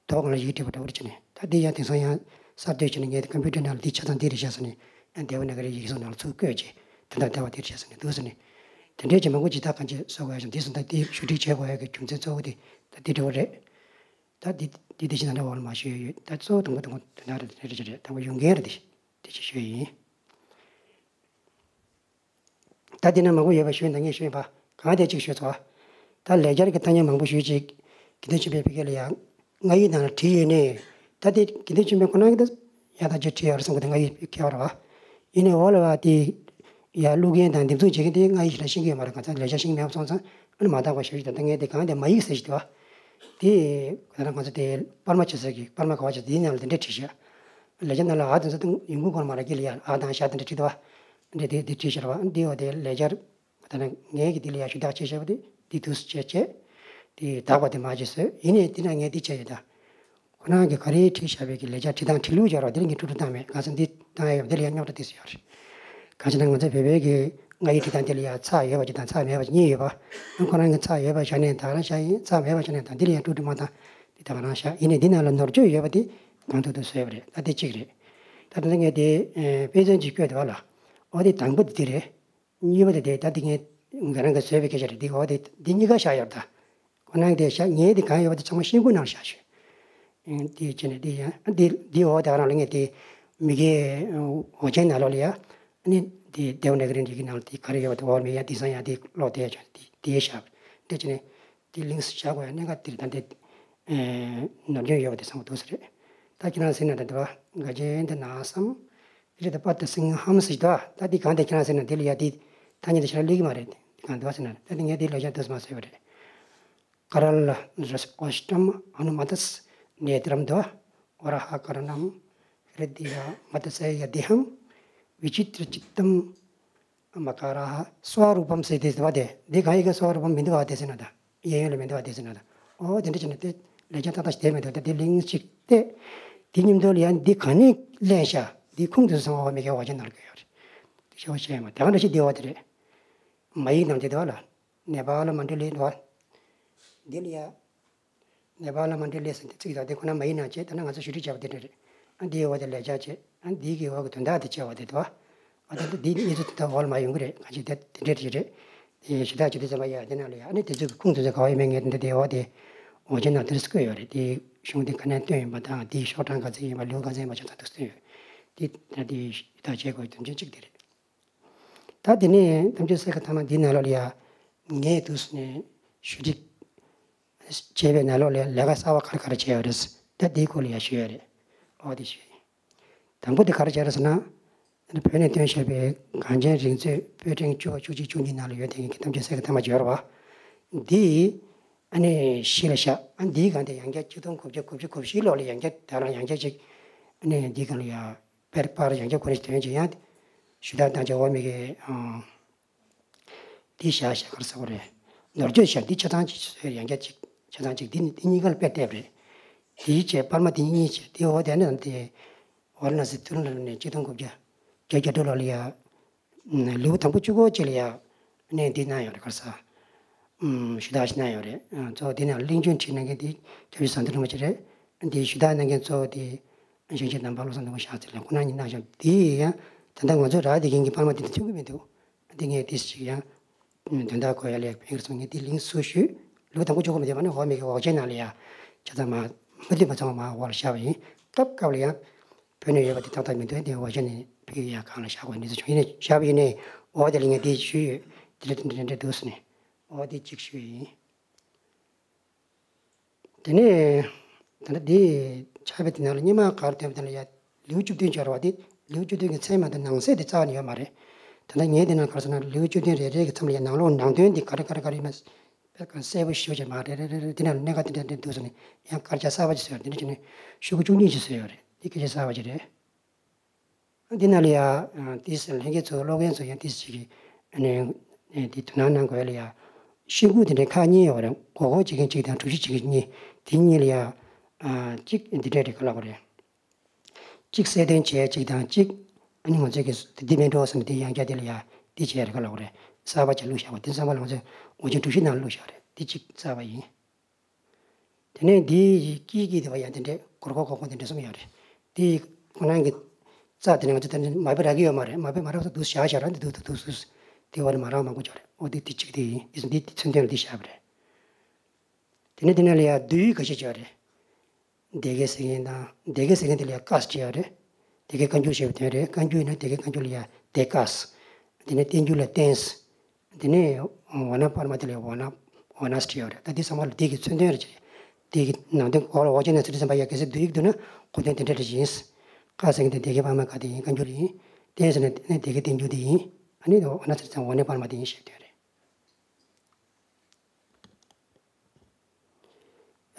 དོ་གང་ལ་ཡིག་བྲིས་པ་འདྲ་བོ་བྱས་ནས་ད་ ད་འདི་ཡང་དེང་སང་ཡང་གསར་གཏོད་བྱས་ནས་ངས་ཀམ་པུ་ཊར་ནང་ལ་འདི་ཆ་ཚང་འདི་རེད་བྱས་ཟེར་ནས་ཡང་དེ་བ་ན་ག་རེ་ཡིག་གཟུགས་ནང་ལ་ཚུར་བཀོད་བྱས་དེ་འདྲ་བལྟ་བ་འདི་རེད་བྱས་ཟེར་ནས་འདུག་ཟེར་ནས། དེ་འདྲས་ཀྱི་མང་པོ་ཇི་ལྟར་གང་ཅི་བཟོ་དགོས་ཡ་བྱུང་། འདི་སོང་ཙང་འདི་ཞུ་སྒྲིག་བྱེད་དགོས་ཡ་གི་རྒྱུ་མཚན་གཙོ་བོ་དེ་ད་འདི་འདྲ་བོ་རེད། ད་འདི་འདི་འདི་ཕྱི་ནང་འདྲ་བོ་ལ་མ་ཞུས་ཡོད། ད་གཙོ་བོ་དང་པོ་དང་པོ་དེ་འདྲ་རེད། དེ་འདྲ་རེད། དང་པོ་ཡོང་མཁན་རེད། དེ་དེ་ཅིག་ཞུས་ཡིན། ད་དེ་ན་མང་པོ་ཡོད་པ་ཞུས་ན་ངས་ཞུས་པ་གང་དེ་གཅིག་ཞུས་ཚོགས། ད་ལེགས་སྦྱར་གྱི་ཐ་སྙད་མང་པོ་ཞུས་ཅིག་དགེ་འདུན་ཆོས་འཕེལ་ཕ་གི་ལ་ཡང་སྔགས་ཡིག་ནང་ལ་བྲིས་ཡོད་ནས། ད་དེ་དགེ་འདུན་ཆོས་འཕེལ་ཁོ་ན་གི་ད་ཡག་ཐག་ཆོད་བྲིས་ཡོད་རེད་བསམ་གི། དེ་སྔགས་ཡིག་ཁྱད་པར་བ་ཡིན་ནས་འོག་ལ་བ་དེ་ཡ་བླུག་མཁན་དང་འདེབས་འཛུགས་བྱེད་མཁན་དེ་སྔགས་ཡིག་ཞེ་དྲག་ཤེས་ཀྱི་ཡོད་མ་རེད། གང་ཚང་ལེགས་སྦྱར་ཤེས་ཀྱི་མེད་པ་སོང་ཙང་ཨ་ནི་མ་དག་པ་ཞུ་ཞིག་ད་ལྟ་ངས་དེ་གང་དེ་མ་ཡིག་ཟེར་ཞིག་དེ་བ་དེ་ཁོ་ན་གང་ཚང་དེ་པར་མ་བྱེད་ས་གི་པར་མ་ག་བ་བྱེད་དེའི་ནང་ལ་དེ་འདྲ་བྲིས་ཤག་ལེགས་སྦྱར་ནང་ལ་ཨ་དེ་ཚོ་ཡོང་གི་གོ་མ་རེད་ཀི་ལ་ཡ་ཨ་དང་ཞ་དེ་འདྲ་བྲིས་དེ་བ། འདི་དེ་དེ་བྲིས་ཤར་བ་འདི་འོ་དེ་ལེགས་སྦྱར། ད་ནི་ངས་ཀྱི་འདི་ལ་ཡང་ཞུ་དག་ཆེ་ཤོས་པ་དེ་འདི་དུས་སུ་བྱས་བྱས། དེ་དག་པ་དེ་མ་བྱས་སོས་ཡིན་ནས་འདི་ན་ངས་འདི་བྱས་ཡོད་ད། ཁོ་རང་གི་ག་རེ་བྲིས་བཞག་པའི་གི་ལེགས་སྦྱར་བྲིས་སྟངས་བྲིས་ལུགས་སྦྱར་བ་དེ་ལ་ངས་ཀྲུག་ཀྲུག་བཏང་མེད། གང་ཟེར་འདི་བཏང་ཡ་ཡོད་འདི་ལ་ཡང་རྙོག་དྲ་དེ་སུ་ཡོད་རེད། གང་ཅི་ན་ང་ཚོ་བོད་པའི་གི་སྔགས་ཡིག་བྲིས་སྟངས་དེ་ལ་ཡང་ཚེག་ཡོད་པ་ཅིག་དང་ཚེག་མེད་པ་ཅིག་གཉིས་ཡོད་པ། ཁོ་རང་གི་ཚེག་ཡོད་པ་བཞག་ནས་ད་རང་བཞག་ཡིན། ཚེག་མེད་པ་བཞག་ནས་ད་འདི་ལ་ཡང་ཀྲུག་ཀྲུག་མ་བཏང་། འདི་ད་ག་རང་བཞག་ཡིན་ནས་འདི་ནང་ལ་ནོར་བཅོས་ཡོད་པ་དེ་གང་ཐུབ་ཐུབ་བཟོས་པ་རེད། ད་དེ་གཅིག་རེད། ད་ད་ལྟ་ངས་དེ་དཔེ་མཚོན་གཅིག་བཀོད་འདུག་བ་ལ། འོ་དེ་དང་པོ་དེ་དེ་རེད། གཉིས་པ་དེ་དེ་ད་དེ་ངས་ང་རང་གིས་བཟོས་པའི་སྐད་ཆ་རེད། དེ་འོ་དེ་དེ་གཉིས་ཀ་བཞག་ཡོད་ད། ཁོ་ན་དེ་བཞག་ངས་དེ་གང་ཡོད་པ་དེ་ཚང་མ་ཤིང་ཀུན་ནང་བཞག་ཞུ། དེ་བྱས་ནས་དེ་ཡང་དེ་དེ་འོ་དེ་རང་ལ་ངས་དེ་མི་དགེ་འོ་ཆེན་ནང་ལོགས་ལ་ཡ། ཨ་ནི་དེ་དེ་འོ་ནས་གི་རིན་འདི་གི་ནང་ལ་དེ་ག་རེ་ཡོད་པ་དེ་འོ་མི་ཡ་དེ་སང་ཡ་དེ་ཀློག་དེ་ཡ་ཆོག་དེ་དེ་བཞག་དེ་བྱས་ནས། དེ་ལིང་སི་བཞག་དགོས་ཡ་གནད་འགག་དེ་རེད། ད་འདི་ནོར་སྐྱོན་ཡོད་པ་དེ་བསམ་གྱི་འདུག་ས་རེད། ད་ཁྱེད་རང་ཟེར་ན་ད་འདི་བ་ག་ཅན་དེ་ན་སམ་རེད། ད་པ་ད་སིང་ཧམ་ཟེར་ད་ད་འདི་གང་དེ་ཁྱེད་རང་ཟེར་ན་དེ་ལ་ཡ་དེ་ཐ་སྙད་དེ་ཤ་ལེགས་མ་རེད། དེ་གང་འདི་བ་ཟེར་ན་ད་འདི་ངས་དེ་ལ་ཡ་འདུག་སེ་མ་ཟེར་བ་རེད། ཀ་ར་ལ་ར་ཨོ་ཤི་ཏམ་ཨ་ནུ་མ་ཏ་སི་ནེ་ཏྲམ་འདི་བ་ཨོ་ར་ཧ་ཀ་ར་ནམ་ཧྲི་དི་ཡ་མ་ཏ་སེ་ཡ་དེ་ཧམ་བི་ཅི་ཏྲ་ཅི་ཏམ། མ་ཀ་ར་ཧ་སྭ་རུ་པམ་ཟེར་དེ་ཟེར་བ་དེ། འདི་གང་ཡིན་ག་སྭ་རུ་པམ་མི་འདུག་བ་དེ་ཟེར་ན་ད། གཡས་གཡོན་ལ་མི་འདུག་བ་དེ་ཟེར་ན་ད། ཨོ་དེ་འདྲ་བྱས་ན་དེ་ལེགས་སྦྱར་ཏག་ཏག་ཞིག་དེ་མི་འདུག་ད་དེ་ལིང་ཅིག་སྟེ། དེ་མཉམ་དུ་ལ་ཡང་འདི་ག་ནས་ལེན་ཤག་འདི་ཁུངས་དེ་ཚོ་ཚང་མ་འོ་མི་གའི་འོ་ཅན་ནང་ལ་བཀོད་ཡོད་རེད། དེ་ཤོག་བཤད་མ་དེ་ག་འདྲ་ཞིག་བདེ་བ་དེ་རེད། མ་ཡིག་ནང་དེ་འདུག་བ་ལ། ནེ་པ་ལ་མ་འདྲི་ལེ་འདུག་བ། འདི་ལ་ཡ། ནེ་པ་ལ་མ་འདྲི་ལེ་ཟེར་དེ་ཚིག་དང་དེ་ཁོ་ན་མ་ཡིན་ན་བྱས་ད་ནི་ང་ཚོ་ཞུ་སྒྲིག་བྱས་པ་དེ་འདྲ་རེད། ཨ་འདིའི་འོག་དེ་ལས་བྱ་བྱས་ཨ་འདིའི་གི་འོག་གི་དོན་དག་དེ་བྱས་པ་དེ་འདུག་བ། ཨ་ད་འདི་གནས་ཚུལ་དེ་འོག་ལ་མ་ཡོང་གི་རེད། གང་ཅི་དེ་དེ་འདྲ་རེད་རེད། དེ་ཞུ་དག་ཞུ་དུས་ཙམ་པ་ཡ་དེ་ན་ལ་ཡ་ཨ་ནི་དེ་ཚོའི་གི་ཁུངས་དེ་ཚོ་ག་བ་ཡོད་མེད་ངས་དེ་འདྲ་དེ་འོག་དེ་འོ་ཅན་ནང་དེ་རེས་བཀོད་ཡོད་རེད། དེ་གཞུང་དེ་ག་ནས་བཏོན་ཡིན་པ་དང་དེའི་ཤོག་གྲངས་ག་ཚོད་ཡིན་པ་ལེའུ་ག་ཚོད་ཡིན་པ་ཆ་ཚང་དུ་བཏོན་ཡོད། དེ་ད་དེ་ཞུ་དག་བྱེད་དགོས་དོན་ཆེན་གཅིག་དེ་རེད། ད་དེ་ནས་དམ་ཆོས་སེ་ག་ཐ་མ་འདི་ནང་ལོགས་ལ་ཡ་ངས་དུས་སུ་ནས་ཞུ་སྒྲིག་བྱས་པའི་ནང་ལོགས་ལ་ལས་ཀ་གསར་པ་ག་རེ་ག་རེ་བྱས་ཡོད་རེད། ད་དེའི་སྐོར་ལ་ཡ་ཞུ་ཡ་རེད། ཨོ་དེ་ཞུ་ཡིན། དང་པོ་དེ་ག་རེ་བྱས་རེད་ཟེར་ན། བོད་ནས་བཏོན་བཞག་པའི་གངས་ཅན་རིག་མཛོད་པོད་ཕྲེང་བཅུ་པ་བཅུ་གཅིག་བཅུ་གཉིས་ནང་ལ་ཡོད་དེ་གི་དམ་ཆོས་སེ་ག་ཐ་མ་འབྱོར་བ། འདི་ཨ་ནི་གཞི་ལ་བཞག་ཨ་འདིའི་སྒང་དེ་ཡང་བསྐྱར་ཆིག་སྟོང་དགུ་བརྒྱ་དགུ་བཅུ་གོ་བཞིའི་ལོ་ལ་ཡང་བསྐྱར་ད་རང་ཡང་བསྐྱར་ཅིག་ཨ་ནི་འདིའི་སྒང་ལ་ཡ། པེར་པར་ཡང་བསྐྱར་ཁོ་རང་ཞིག་དོན་ཅིག་ཡང་། ཞུ་དག་བཏང་བྱ་བ་མི་གི་ཨང་། འདི་བཞག་བཞག་གར་ཟེར་བ་རེད། ནོར་བཅོས་བཞག་འདི་ཆ་ཚང་ཅིག་བཟོས་ཡང་བསྐྱར་ཅིག་ཆ་ཚང་ཅིག་འདི་ནི་འདི་གཉིས་ཀ་ལ་དཔེ་བལྟས་པ་རེད། དེའི་རྗེས་པར་མ་འདི་གཉིས་བྱས་དེ་འོ་དེ་ནི་དེ། ཝཱ་ར་ཎ་སི་ཐུ་རུ་ལ་ནས་ཆིག་སྟོང་དགུ་བརྒྱ་བརྒྱད་ཅུ་གྱ་དྲུག་ལོ་ལ་ཡ། ལེའུ་དང་པོ་བཅུ་གོ་གཅིག་ལ་ཡ། གནས་འདི་གནང་ཡོད་རེད་གར་ས། ཞུ་དག་ཞིག་གནང་ཡོད་རེད། གཙོ་བོ་དེ་ནས་གླེང་བརྗོད་བྲིས་གནང་མཁན་དེ་སྐྱབས་རྗེ་ཟམ་གདོང་རིན་པོ་ཆེ་རེད། འདི་ཞུ་དག་གནང་མཁན་གཙོ་བོ་དེ་གཞིས་བྱེས་དམ་པ་བློ་བཟང་ནོར་བུ་ཤཱཀྱ་ལགས་ཁོང་རྣམ་གཉིས་གནང་བཞག་འདི་ཡང་ད་ལྟ་ང་ཚོ་རག་བསྡད་མཁན་གྱི་པར་མ་དེ་འདྲ་ཐོན་གྱི་མི་འདུག་འདི་ངས་ཏིས་ཅིག་ཡང་དོན་དག་གོ་ཡ་ལས་ཕན་གྱི་སོང་ངས་འདི་ལིང་སུ་ཞུས། ལུགས་དང་པོ་ཆོག་གི་མི་འདུག་པ་ནི་འོག་མི་གི་འོག་ཆེན་ནང་ལ་ཡ་ཆ་ཚང་མ་མུ་མཐུད་པ་ཚང་མ་འོག་ལ་བཞག་པ་ཡིན། སྐབས་སྐབས་ལ་ཡང་བོད་ནས་ཡོད་པ་དེ་ཏག་ཏག་མི་འདུག་དེ་འོག་ཆེན་ནས་ཕུལ་ཡ་གང་ལ་བཞག་དགོས་འདི་ཚོ་བྱུང་ཡིན་ནས་བཞག་པ་ཡིན་ནས་འོག་དེ་ལ་ངས་འདི་ཞུས་ཡོད། དེ་འདྲ་དེ་འདྲ་འདྲ་འདུག་ཟེར་ནས་འོག་དེ་གཅིག་ཞུས་ཡིན། དེ་ནས་ད་ལྟ་འདི་ཕྱག་དཔེ་དེ་ནང་ལ་སྔོན་མ་གར་ཐོན་པ་དེ་ལ་ཡ་ལེའུ་བཅུ་བདུན་སྦྱར་བ་དེ་ལེའུ་བཅུ་བདུན་གྱི་མཚན་མ་དང་ནང་གསེས་དེ་རྩ་བ་ནས་ཡོད་མ་རེད། ད་ལྟ་ངས་དེ་ནང་གར་སོང་ན་ལེའུ་བཅུ་བདུན་རེ་རེ་གི་མཚམས་ལ་ཡ་ནང་ལོགས་ནང་དོན་དེ་ག་རེ་ག་རེ་ག་རེ་ཡིན་ན་དཔེ་ག་གསལ་པོ་ཞེ་པོ་ཅིག་མ་རེད་རེད་རེད་རེད། དེ་ནང་ལ་གནད་འགག་དེ་འདྲ་འདྲ་འདུག་ཟེར་ནས་ཡང་དཀར་ཆག་གསར་པ་ཅིག་བཟོས། དེ་འདྲ་བྱས་ནས་ཤོག་གུ་བཅུ་གཉིས་ཅིག་བཟོས་ཡོད་རེད། དེ་སྐད་ཆ་གསར་པ་ཅིག་རེད། འདི་ནང་ལ་ཡ། ཏིས་ལྷན་རྒྱས་ཚོ་ཀློག་མཁན་ཚོ་ཡང་ཏིས་ཞིག་གིས་ཨ་ནི་འདི་དོ་སྣང་གནང་དགོས་ལ་ཡ། ཤོག་གུ་དེ་འདྲའི་ཁག་གཉིས་ཡོད་རེད། མགོ་སྐོར་བྱེད་མཁན་གཅིག་དང་གྲུ་བཞི་བྱེད་མཁན་གཉིས། དེ་གཉིས་ལ་ཡ། གཅིག་འདི་འདྲ་རེད་ག་ལབ་དགོས་རེད། གཅིག་གསལ་སྟོན་བྱེད་གཅིག་དང་གཅིག་ཨ་ནི་ང་ཚོས་ཀྱི་འདི་མིན་འགྲོ་བསམ་དེ་ཡང་བསྐྱར་དེ་ལ་ཡ་འདི་བྱས་རེད་ག་ལབ་དགོས་རེད། གསར་པ་ཅིག་བླུགས་བཞག་པ་དེ་གསར་པ་ལ་ང་ཚོས་འོ་ཆེན་གྲུ་བཞི་ནང་ལ་བླུགས་བཞག་རེད། འདི་གཅིག་གསར་པ་ཡིན། དེ་ནས་འདིའི་དཀྱིལ་གྱི་དེ་བ་ཡང་དེ་འདྲས་སྒོར་སྒོར་སྒོར་སྒོར་དེ་འདྲས་གསུམ་ཡོད་རེད། དེ་ཁོ་རང་གི་རྩ་དེ་ནས་ང་ཚོ་ད་ནི་མ་དཔེ་རག་གི་ཡོད་མ་རེད། མ་དཔེ་མ་རག་ས་འདུག་བཞག་བཞག་ར་འདི་འདུག་འདུག་འདུག་འདུག་དེ་བ་ནི་མ་རག་མང་པོ་ཡོད་རེད། འོ་དེ་དེ་གཅིག་དེ་ཡིན། དེ་ཚོ་འདི་དེ་མཚོན་དོན་ལ་འདི་བཞག་པ་རེད། དེ་ནས་དེ་ནས་ལ་ཡ་བསྡུས་ཡིག་ཁ་ཤས་ཅིག་ཡོད་རེད། སྡེ་དགེ་ཟེར་མཁན་དང་སྡེ་དགེ་ཟེར་མཁན་དེ་ལ་ཡ་ཀ་ཟེར་ཡོད་རེད། སྡེ་དགེ་བཀའ་འགྱུར་ཞེས་པའི་དོན་རེད། བཀའ་འགྱུར་ཡིན་ན་སྡེ་དགེ་བཀའ་འགྱུར་ལ་ཡ་སྡེ་ཀ་ཟེར། དེ་ནས་བསྟན་འགྱུར་ལ་བསྟན་ཟེར། དེ་ནས་ཝ་ན་པར་མ་དེ་ལ་ཡ་ཝ་ན་ཝ་ན་ཟེར་ཡོད་རེད། ད་འདི་ཚང་མ་ལ་སྡེ་གི་མཚོན་དོན་རེད་ཅེས། སྡེ་གི་ནང་དོན་གོ་ལ་འོག་ཅན་ན་ཚུལ་ཁྲིམས་བསམ་པ་ཡ་གལ་སྲིད་བསྡུས་ཡིག་འདུག་ན་གོ་དོན་དེ་འདྲ་རེ་ཡིན། ཀ་ཟེར་མཁན་དེ་སྡེ་དགེ་པར་མ་ཀ་དེ་ཡིན། བཀའ་འགྱུར་ཡིན། བསྟན་ཟེར་ན་དེ་ནས་སྡེ་དགེ་བསྟན་འགྱུར་དེ་ཡིན། ཨ་ནི་ཝ་ན་ཟེར་ཙང་ཝ་ན་པར་མ་དེ་ཡིན་ཞེས་དོན་རེད།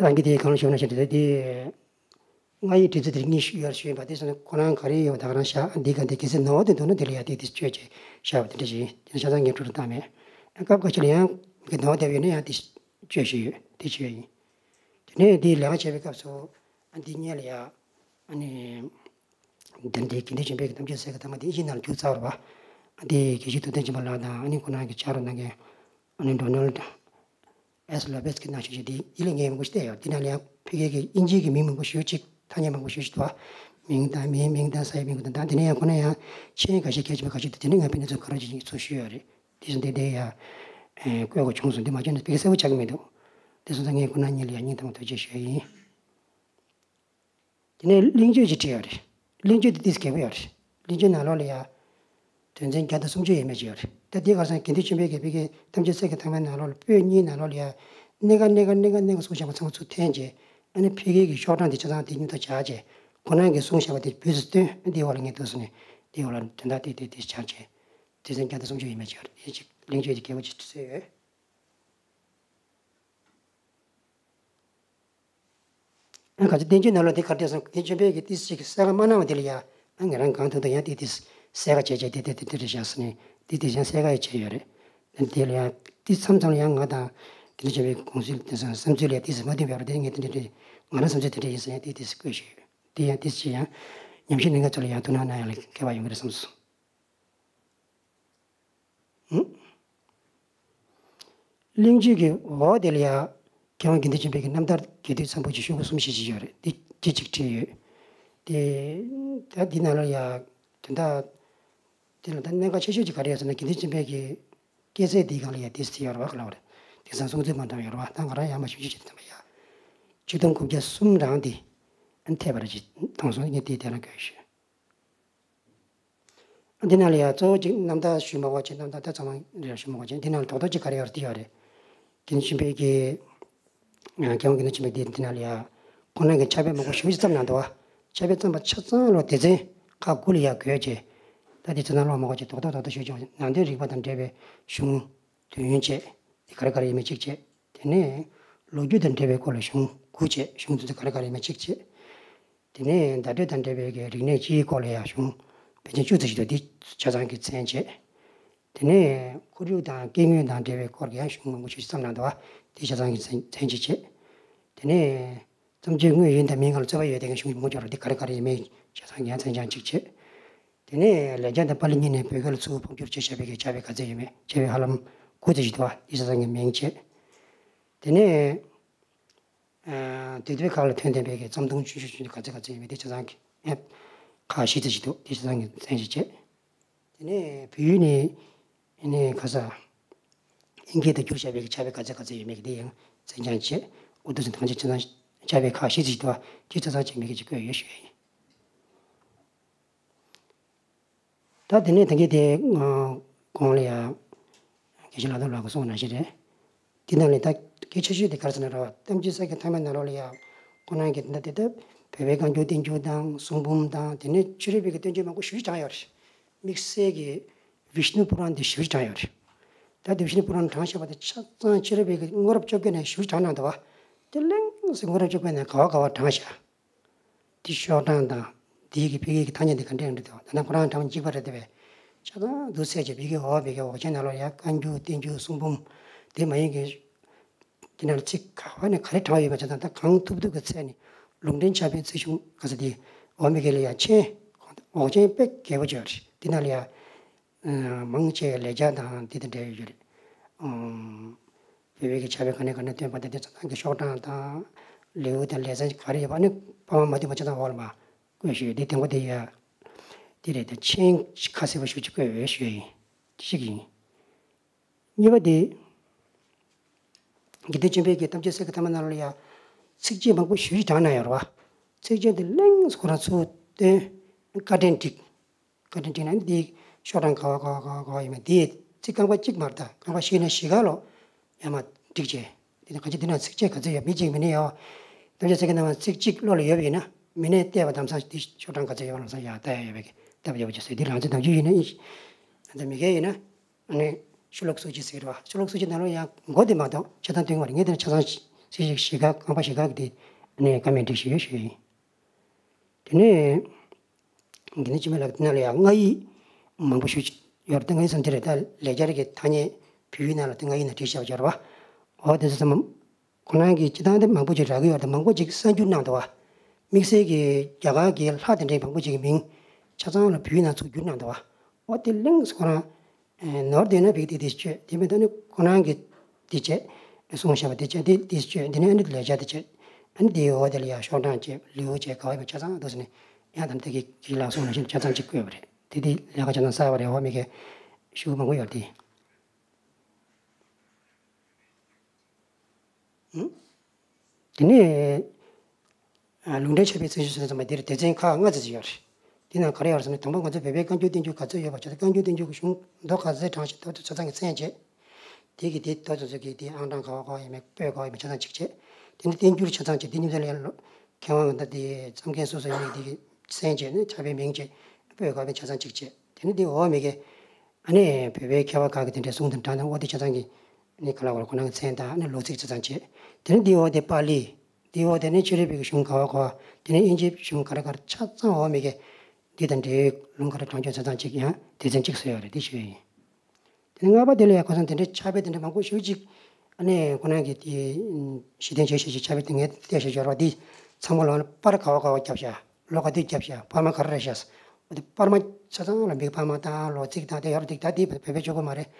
རང་གིས་དེ་གང་ལ་ཞུ་ན་ཞེས་དེ་དེ། ང་ཡི་དྲི་ཚིག་དེ་གཉིས་ཤིག་ཡར་ཞུས་པ་དེ་སོང་ནས་ཁོ་རང་ག་རེ་ཡོད་ད་ག་རང་བཞག་འདི་ག་འདི་གལ་སྲིད་ནོར་དེ་འདུག་ན་དེ་ལ་ཡང་དེ་དེ་བཅོས་བྱས་བཞག་པ་དེ་འདྲ་ཞིག་ཡིན། དེ་ནས་ཆ་ཚང་ངས་འཕྲུལ་དུ་བཏང་མེད། སྐབས་ཁ་ཤས་ལ་ཡང་གི་ནོར་དེ་ཡོད་ན་ཡང་དེ་བཅོས་ཞིག་ཡོད་དེ་བཅོས་ཡིན། དེ་ནས་དེ་ལས་ཀ་བྱེད་པའི་སྐབས་སུ་ཨ་འདི་སྔོན་ལ་ཡང་ཨ་ནི། དེ་འདྲའི་དགེ་འདུན་ཆོས་འཕེལ་གྱི་གཏམ་རྒྱུད་གསལ་ཁ་ཐ་མ་དེ་ཨིན་ཇིའི་ནང་ལ་བསྒྱུར་ཚར་བ། དེ་དགེ་བཤེས་ཐུབ་བསྟན་སྦྱིན་པ་ལགས་དང་ཨ་ནི་ཁོ་རང་གི་ཕྱག་རོགས་གནང་མཁན་ཨ་ནི་ཌོ་ནལ་ཨེས་ལོ་པེས་ཀྱི་ནང་ཞུགས་བྱས་དེ་ཡིད་ལ་ངེས་མང་པོ་ཞིག་བལྟས་ཡོད། དེ་ནང་ལ་ཡང་ཕ་གི་གི་ཨིན་ཇིའི་གི་མིང་མང་པོ་ཞེ་པོ་ཅིག་ཐ་སྙད་མང་པོ་ཞེ་པོ་ཅིག་འདུག་བ། མིང་དང་མིའི་མིང་དང་ས་ཡི་མིང་དང་དང་དེ་ནས་ཡང་ཁོ་ན་ཡང་མཆན་འགའ་ཤས་གལ་ཆེན་པོ་འགའ་ཤས་འདུག་དེ་ནས་ང་ཕ་གི་ཚོ་ག་རེ་བྱས་ཀྱི་ཚུལ་ཞུས་ཡོད་རེད། དེ་བཞིན་དེ་དེ་ཡང་བཀོད་དགོས་བྱུང་སོང་། དེ་མ་བྱུང་ན་ཕ་གི་གསལ་པོ་ཆགས་ཀྱི་མི་འདུག་དེ་སོང་ཙང་ངས་ཁོ་ན་གཉིས་ལ་ཡང་སྙིང་ཐག་པ་ཐུགས་རྗེ་ཆེ་ཞུ་ཡ་ཡིན། དེ་ནས་གླེང་བརྗོད་ཅིག་བྲིས་ཡོད་རེད། གླེང་བརྗོད་དེ་ཏོག་ཙམ་གལ་པོ་ཡོད་རེད། གླེང་བརྗོད་ནང་ལོགས་ལ་ཡ། དོན་ཚན་བརྒྱ་དང་སུམ་ཅུ་ཡས་མས་ཅིག་ཡོད་རེད། ད་དེ་ག་རེ་ཟེར་ན་དགེ་འདུན་ཆོས་འཕེལ་གྱིས་ཕ་གིའི་གཏམ་རྒྱུད་གསལ་ཁ་ཐ་མའི་ནང་ལོགས་ལ་པོད་གཉིས་ནང་ལོགས་ལ་ཡ། གནད་འགག་གནད་འགག་གནད་འགག་གནད་འགག་གསུངས་བཞག་པ་ཚང་མ་ཚུར་འཐེན་བྱས། ཨ་ནི་ཕ་གི་གི་ཤོག་གྲངས་དེ་ཆ་ཚང་དེ་སྙིང་ཐག་བཅད་བྱས། ཁོ་རང་གིས་གསུངས་བཞག་པ་དེ་བོད་དུ་བཏོན། ཨ་དེའི་འོག་ལ་ངས་འདུག་སེ་ནས་དེའི་འོག་ལ་དོན་དག་དེ་དེ་དེ་སྦྱར་བྱས། དོན་ཚན་བརྒྱ་དང་སུམ་ཅུ་ཡས་མས་ཅིག་ཡོད་རེད། དེ་ཅིག་གླེང་བརྗོད་དེ་གལ་པོ་ཅིག་བཟོས་ཡོད། ཨ་ག་ཚོད་བསྟན་བཅོས་ནང་ལ་དེ་ག་རེ་བསྟན་སོང་། དགེ་འདུན་ཆོས་འཕེལ་གྱིས་ཏོག་ཙམ་ཅིག་གསལ་ཁ་མ་གནང་བ་དེ་ལ་ཡ། ཨ་ང་རང་གང་ཐུབ་ཐུབ་ཡང་ཏོག་ཙམ་གསལ་ཁ་བྱས་བྱས་དེ་དེ་དེ་དེ་རེད་བཞག་ཟེར་ནས་དེ་དེ་ཡང་གསལ་ཁ་ཡང་བྱས་ཡོད་རེད། དེ་ལ་ཡང་དེ་མཚམས་མཚམས་ལ་ཡང་ང་དང་དགེ་འདུན་ཆོས་འཕེལ་གྱི་དགོངས་ཚུལ་དེ་བསམ་ཚུལ་ལ་ཡང་ཏོག་ཙམ་མ་མཐུན་པ་ཡོད་རེད། དེ་ངས་དེ་འདྲ་རེད། ང་རང་བསམ་ཚུལ་དེ་འདྲ་ཡིན་ཟེར་ཡང་དེ་དེ་བཀོད་བཞག་ཡོད། དེ་ཡང་ཏོག་ཙམ་ཅིག་ཡང་ཉམས་ཞིབ་གནང་མཁན་ཚོ་ལ་ཡང་ཐུགས་སྣང་གནང་ཡག་ལ་མཁས་པ་ཡོང་གི་རེད་བསམ་སོང་། གླེང་བརྗོད་ཀྱི་འོག་དེ་ལ་ཡང་མཁས་དབང་དགེ་འདུན་ཆོས་འཕེལ་གྱི་རྣམ་ཐར་རྒྱས་བསྡུས་ཚན་པ་ཅིག་ཤོག་གུ་གསུམ་བཞི་ཅིག་ཡོད་རེད། འདི་གཅིག་གཅིག་བྲིས་ཡོད། དེ་ད་འདི་ནང་ལ་ཡང་དོན་དག་དེ་ལ་ད་གནད་འགག་ཆེ་ཤོས་ཅིག་ག་རེ་ཡོད་ཟེར་ན་དགེ་འདུན་ཆོས་འཕེལ་གྱི་སྐྱེས་ཚེས་འདིའི་སྒང་ལ་ཡང་ཏོག་ཙམ་ཡོད་རེད་བ། ག་ལ་བ་རེད། དེང་སང་སྲུང་བརྩི་མ་འདྲ་ཡོད་རེད་བ། ད་ང་རང་ཡང་མ་ཞིབ་ཞིབ་བྱེད་དུས་ཙམ་པ་ཡང་ཆིག་སྟོང་དགུ་བརྒྱ་གསུམ་རང་དེ་ཐེབས་པ་རེད་ཅེས་མཐོང་སོང་། ངས་དེ་དེ་རང་བཀོད་ཞུས། འདི་ནང་ལ་ཡང་གཙོ་བོ་གཅིག་རྣམ་ཐར་ཞུ་མ་དགོས་ཅིག་རྣམ་ཐར་ད་ཚང་མ་རེ་རེ་ཞུ་མ་དགོས་ཅིག་འདི་ནང་ལ་རྡོག་རྡོག་ཅིག་ག་རེ་ཡོད་རེད། འདི་ཡོད་རེད། དགེ་འདུན་ཆོས་འཕེལ་གྱི་མཁས་དབང་དགེ་འདུན་ཆོས་འཕེལ་འདི་འདི་ནང་ལ་ཡང་ཁོང་རང་གི་ཕྱག་དཔེ་མང་པོ་ཞེ་པོ་ཅིག་བརྩམས་གནང་འདུག་བ། ཕྱག་དཔེ་བརྩམས་པ་ཆ་ཚང་ལོ་སྡེ་ཚན་ཁག་དགུ་ལ་ཡང་བགོས་བྱས། ད་འདི་ཚོ་ནང་ཀློག་མ་དགོས་ཅིག་རྡོག་རྡོག་རྡོག་རྡོག་ཞུས་ཀྱང་ནང་དོན་རིག་པ་དང་འབྲེལ་བའི་གཞུང་དུས་ཡུན་བྱས། འདི་ག་རེ་ག་རེ་ཡིན་མིན་གཅིག་བྱས། དེ་ནས་ལོ་རྒྱུས་དང་འབྲེལ་བའི་སྐོར་ལ་གཞུང་དགུ་བྱས། གཞུང་དེ་ཚོ་ག་རེ་ག་རེ་ཡིན་མིན་གཅིག་བྱས། དེ་ནས་བརྡ་སྤྲོད་དང་འབྲེལ་བའི་གི་རིག་གནས་སྤྱིའི་སྐོར་ལ་ཡང་གཞུང་ཕལ་ཆེར་བཅུ་ཙམ་ཞིག་འདུག་འདི་ཆ་ཚང་གི་མཚན་བྱས། དེ་ནས་ཁོར་ཡུག་དང་སྐྱེ་དངོས་དང་འབྲེལ་བའི་སྐོར་གྱི་ཡང་གཞུང་མང་པོ་ཞིག་བརྩམས་གནང་འདུག་བ། འདི་ཆ་ཚང་གི་མཚན་མཚན་གཅིག་བྱས། དེ་ནས་བརྩམས་ཆོས་དངོས་ཡིན་དང་མིན་སྒང་ལ་རྩོད་པ་ཡོད་བསྡད་མཁན་གཞུང་མང་པོ་ཡོད་རེད། འདི་ག་རེ་ག་རེ་ཡིན་མིན་ཆ་ཚང་གི་ཡང་མཚན་བྱང་གཅིག་བྱས། དེ་ནས་ལེགས་སྦྱར་དང་པཱ་ལི་གཉིས་ནས་བོད་སྐད་ལ་ཚུར་ཕབ་བསྒྱུར་བྱས་བཞག་པའི་གི་ཕྱག་དཔེ་ག་ཚད་ཡོད་མེད། ཕྱག་དཔེ་ཧ་ལམ་དགུ་ཙམ་ཞིག་འདུག་བ། འདི་ཆ་ཚང་གི་མིང་བྱས། དེ་ནས། ཨ་དུས་དེབ་ཁག་ལ་ཐོན་བསྡད་པའི་གི་བརྩམས་སྟོང་ཆུང་ཆུང་ཆུང་ཆུང་ག་ཚོད་ག་ཚོད་ཡོད་མེད་དེ་ཆ་ཚང་གི་ཨེ་ཁག་བཞི་ཙམ་ཞིག་འདུག་དེ་ཆ་ཚང་གི་མཚན་ཞིག་བྱས། དེ་ནས་བོད་ཡིག་ནས་ཨ་ནི་ག་ས་ཨིན་སྐད་དུ་བསྒྱུར་བཞག་པའི་གི་ཕྱག་དཔེ་ག་ཚོད་ག་ཚོད་ཡོད་མེད་གི་དེ་ཡང་མཚན་བྱང་བྱས། ཨོ་དེ་ཚོ་ཐམས་ཅད་ཆ་ཚང་ཕྱག་དཔེ་ཁག་བཞི་ཙམ་ཞིག་འདུག་དེ་ཆ་ཚང་གཅིག་མེད་གི་ཅིག་བཀོད་ཡོད་ཞུ་ཡ་ཡིན། ད་དེ་ནས་ད་གིན་དེ་གོང་ལ་ཡང་དགེ་བཤེས་ལྷག་པ་ལགས་ཀྱིས་གསུངས་པ་ནང་བཞིན་རེད། དེ་ནང་ལས་ད་གལ་ཆེ་ཤོས་དེ་ག་རེ་ཟེར་ན་ར་བ། གཏམ་རྒྱུད་གསལ་ཁའི་ཐ་མའི་ནང་ལོགས་ལ་ཡང་ཁོ་རང་གིས་ད་དེ་ལྟར་བོད་པའི་བཀའ་འགྱུར་བསྟན་འགྱུར་དང་གསུང་འབུམ་དང་དེ་ནས་ཕྱི་རོལ་པའི་གི་བསྟན་བཅོས་མང་པོ་ཞེ་པོ་ཅིག་དྲངས་ཡོད་རེད། དམིགས་བསལ་གྱི་བིཤ་ནུ་པུ་རཱན་དེ་ཞེ་པོ་ཅིག་དྲངས་ཡོད་རེད། ད་དེ་བིཤ་ནུ་པུ་རཱན་དྲངས་བཞག་པ་དེ་ཆ་ཚང་ཕྱི་རོལ་པའི་གི་སྔ་རབས་བཅོ་བརྒྱད་ནས་ཞེ་པོ་ཅིག་དྲངས་གནང་འདུག་བ། དེ་གླེང་སྲིད་སྔ་རབས་བཅོ་བརྒྱད་ནས་ག་བ་ག་བ་དྲངས་བཞག་དེ་ཤོག་གྲངས་དང་། དེའི་གི་ཕ་གི་གི་ཐ་སྙད་དེ་ག་འདྲས་ཡང་འདྲ་འདུག་ད་ནང་ཁོ་རང་གྲངས་གཅིག་པ་རེད་དེ་བས། ཆ་ཚང་འདུག་སེ་བྱས་ཕ་གི་འོག་ཕ་གི་འོག་ཆེན་ནང་ལོགས་ཡ་བཀའ་འགྱུར་བསྟན་འགྱུར་གསུང་འབུམ། དེ་མ་ཡིན་གི། དེ་ནང་ལ་ཚིག་ག་བ་ནས་ག་རེ་དྲངས་ཡོད་པ་ཆ་ཚང་ད་གང་ཐུབ་ཐུབ་ཀྱི་ཚད་ནས་ལུང་འདྲེན་ཕྱག་དཔེའི་ཚིག་གཞུང་ག་ས་དེ་འོག་ཕ་གི་ལ་ཡ་ཆེན། འོག་ཆེན་དཔེ་རྒྱས་པོ་ཅིག་ཡོད་རེད། དེ་ནང་ལ་ཡ། མང་ཆེ་ལེགས་སྦྱར་དང་དེ་དང་འབྲེལ་ཡོད་རེད། བོད་པའི་གི་ཕྱག་དཔེ་ག་ནས་ག་ནས་ཐོན་པ་དེ་དེ་ཚོ་ནང་གི་ཤོག་གྲངས་དང་ ལེའུ་དང་ལེ་ཚན་ག་རེ་ཡོད་པ་ནི་པར་མ་མ་བསྡུས་པ་ཆ་ཚང་འོག་ལ་མར་བཀོད་ཞུས་ཡོད། འདི་དང་པོ་དེ་ཡ་དེ་རེད། ད་མཆན་ཁ་གསལ་པོ་ཞེ་པོ་ཅིག་བཀོད་ཡོད་ཞུ་ཡ་ཡིན། དེ་གཅིག་ཡིན། གཉིས་པ་དེ། དགེ་འདུན་ཆོས་འཕེལ་གྱི་གཏམ་རྒྱུད་གསེར་གྱི་ཐ་མ་ནང་ལ་ཡང་ཚིགས་བཅད་མང་པོ་ཞེ་པོ་ཅིག་དྲངས་གནང་ཡོད་རེད་བ། ཚིགས་བཅད་དེ་ལེགས་སོ་ཁོ་རང་ཚུར་བཏོན། བཀའ་དྲིན་བསྒྲིགས། བཀའ་དྲིན་བསྒྲིགས་ན་འདི་ཤོག་གྲངས་ག་བ་ག་བ་ག་བ་ག་བ་ཡིན་མིན་དེ་ཚིག་རྐང་པ་གཅིག་མ་རེད། ད་རྐང་པ་བཞི་ནས་བཞི་ག་ལོ་ཡར་མར་བསྒྲིགས་བྱས། དེ་ནས་གང་ཅི་འདི་ན་ཚིགས་བཅད་ག་ཚོད་ཡོད། མི་གཅིག་མིན་ན་ཡང་གཏམ་རྒྱུད་གསེར་གྱི་ཐ་མ་ཚིག་གཅིག་བློ་ལ་ཡོད་པ་ཡིན་ན། མི་ནས་བལྟས་པ་དང་སང་འདི་ཤོག་གྲངས་ག་ཚོད་ཡོད་པ་ལམ་སང་ཡར་ལྟ་ཡ་ཡོད་པའི་ལྟ་བ་ཡོད་པ་ཅིག་བཟོས། འདི་རང་ཚོའི་གཏམ་རྒྱུད་ཡིན་ན་ཡིན། ད་མི་སྒེར་ཡིན་ན། ཨ་ནི་ཤོ་ལོ་ཀ་སུ་ཅི་ཟེར་བ། ཤོ་ལོ་ཀ་སུ་ཅི་ནང་ལོགས་ཡང་མགོ་དེ་མ་གཏོགས་ཆ་ཚང་བསྟན་གྱི་མ་རེད། ངས་དེ་ནས་ཆ་ཚང་ཞིག་ཞིག་ཞིག་ག་རྐང་པ་ཞིག་ག་གི་དེ་ཨ་ནི་བཀའ་མོལ་བསྒྲིགས་ཞུས་ཡོད་ཞུས་ཡིན། དེ་ནས་དགེ་འདུན་ཆོས་འཕེལ་ལགས་དེ་ནང་ལ་ཡང་སྔགས་ཡིག་མང་པོ་ཞིག་ཡོད་རེད། ད་སྔགས་ཡིག་ཟེར་དེ་རེད། ད་ལེགས་སྦྱར་གྱི་ཐ་སྙད་བོད་ཡིག་ནང་ལ་དེ་སྔགས་ཡིག་ནང་བྲིས་བཞག་པ་ཡོད་རེད་བ། འོ་དེ་ཚོ་ཚང་མ། ཁོ་རང་གིས་སྤྱིར་བཏང་དེ་མང་པོ་ཅིག་རག་གི་ཡོད་རེད། མང་པོ་ཅིག་གསར་འགྱུར་གནང་འདུག་བ། དམིགས་བསལ་གྱི་རྒྱ་གར་གྱི་ལྷ་དེ་འདྲའི་མང་པོ་ཅིག་གི་མིང་ཆ་ཚང་ལ་བོད་ཡིག་ནང་ཚུར་བསྒྱུར་གནང་འདུག་བ། འོ་དེ་ལེགས་སོ་ཁོ་རང་། ནོར་འདོད་ན་བིག་དེ་དེ་སྤྱོད། དེ་མིན་ད་ནི་ཁོ་རང་གིས་དེ་བྱས། གསུངས་བཞག་པ་དེ་བྱས། དེ་དེ་སྤྱོད། དེ་ནས་ཨ་ནི་ལེགས་སྦྱར་དེ་བྱས། ཨ་ནི་དེའི་འོག་དེ་ལ་ཡང་ཤོག་གྲངས་བྱས། ལེའུ་བྱས། ག་བ་ཡིན་པ་ཆ་ཚང་འདུག་ཟེར་ནས་ཡང་ད་ནི་དེ་གི་གི་ལག་གསུང་ལ་ཞིག་ཆ་ཚང་གཅིག་བཀོད་པ་རེད། དེ་དེ་ལས་ཀ་ཆ་ཚང་གསར་པ་རེད། འོ་མི་གི་ཤུགས་མང་པོ་ཡོད་དེ། དེ་ནས་ལུང་འདྲེན་ཆོས་འཕེལ་མཚན་གཞི་ཟེར་ཙམ་པ་འདིར་སྡེ་ཚན་ཁག་ལྔ་ཙམ་ཅིག་ཡོད་རེད། དེ་ནང་ག་རེ་ཡོད་རེད་ཟེར་ན། དང་པོ་ང་ཚོ་བོད་པའི་བཀའ་འགྱུར་བསྟན་འགྱུར་ག་ཚོད་ཡོད་པ་བྱས་ཏེ། བཀའ་འགྱུར་བསྟན་འགྱུར་གྱི་གཞུང་མདོ་ག་ཚོད་དྲངས་ཤིང་། མདོ་དེ་ཆ་ཚང་གི་མཚན་བྱས། དེ་གི་དེ་མདོ་དེ་ཚོ་གི་དེ་ཨང་གྲངས་ག་བ་ག་བ་ཡིན་མིན། པོད་ག་བ་ཡིན་མིན་ཆ་ཚང་གཅིག་བྱས། དེ་ནས་བསྟན་འགྱུར་ཆ་ཚང་གཅིག་དེ་མཉམ་དུ་ལ་ཡང་མཁས་དབང་ད་དེ་རྩོམ་མཁན་སོ་སོ་ཡིན་མིན་དེ་གི་མཚན་བྱས་ནས་ཕྱག་དཔེའི་མིང་བྱས། པོད་ག་བ་ཡིན་ཆ་ཚང་གཅིག་བྱས། དེ་ནས་དེ་འོག་མི་གི་ཨ་ནི་བོད་པའི་མཁས་པ་ཁག་གི་དེ་འདྲའི་གསུང་དང་སྒྲ་དང་། འོ་དེ་ཆ་ཚང་གི་ཨ་ནི་ག་ལ་བར་ཁོ་ན་གི་མཚན་དང་། ཨ་ནི་ལོ་ཚིགས་ཆ་ཚང་བྱས། དེ་ནས་དེའི་འོག་དེ་པཱ་ལི། དེའི་འོག་དེ་ནས་ཕྱི་རོལ་པའི་གི་གཞུང་ག་བ་ག་བ། དེ་ནས་དབྱིན་ཇིའི་གཞུང་ག་རེ་ག་རེ་ཆ་ཚང་འོག་མི་གི་འདི་དང་འབྲེལ་ལུང་ག་རེ་དྲངས་ཆོག་ཆ་ཚང་གཅིག་ཡང་སྡེ་ཚན་གཅིག་བཟོས་ཡོད་རེད། དེ་ཞུ་ཡ་ཡིན། དེ་ནས་ལྔ་པ་དེ་ལ་ཡང་ཁ་སང་དེ་འདྲའི་ཕྱག་དཔེ་དེ་འདྲ་མང་པོ་ཞེ་པོ་ཅིག་ཨ་ནི་ཁོ་རང་གི་དེ་གཞི་རྟེན་བྱས་བཞག་ཅིག་ཕྱག་དཔེ་དེ་ངས་བལྟས་བཞག་ཡོད་རེད་བ། དེ་ཚང་མ་ལ་པར་ག་བ་ག་བ་བརྒྱབ་བཞག་ལོ་ག་དུས་བརྒྱབ་བཞག་པར་མ་ག་རེ་རེད་བཞག་འོ་དེ་པར་མ་ཆ་ཚང་ལ་མིག་པར་མ་དང་ལོ་ཚིགས་དང་དེ་ཡོད་རེད། དེ་ད་དེ་བོད་པའི་ཆོས་སྐོར་མ་རེད།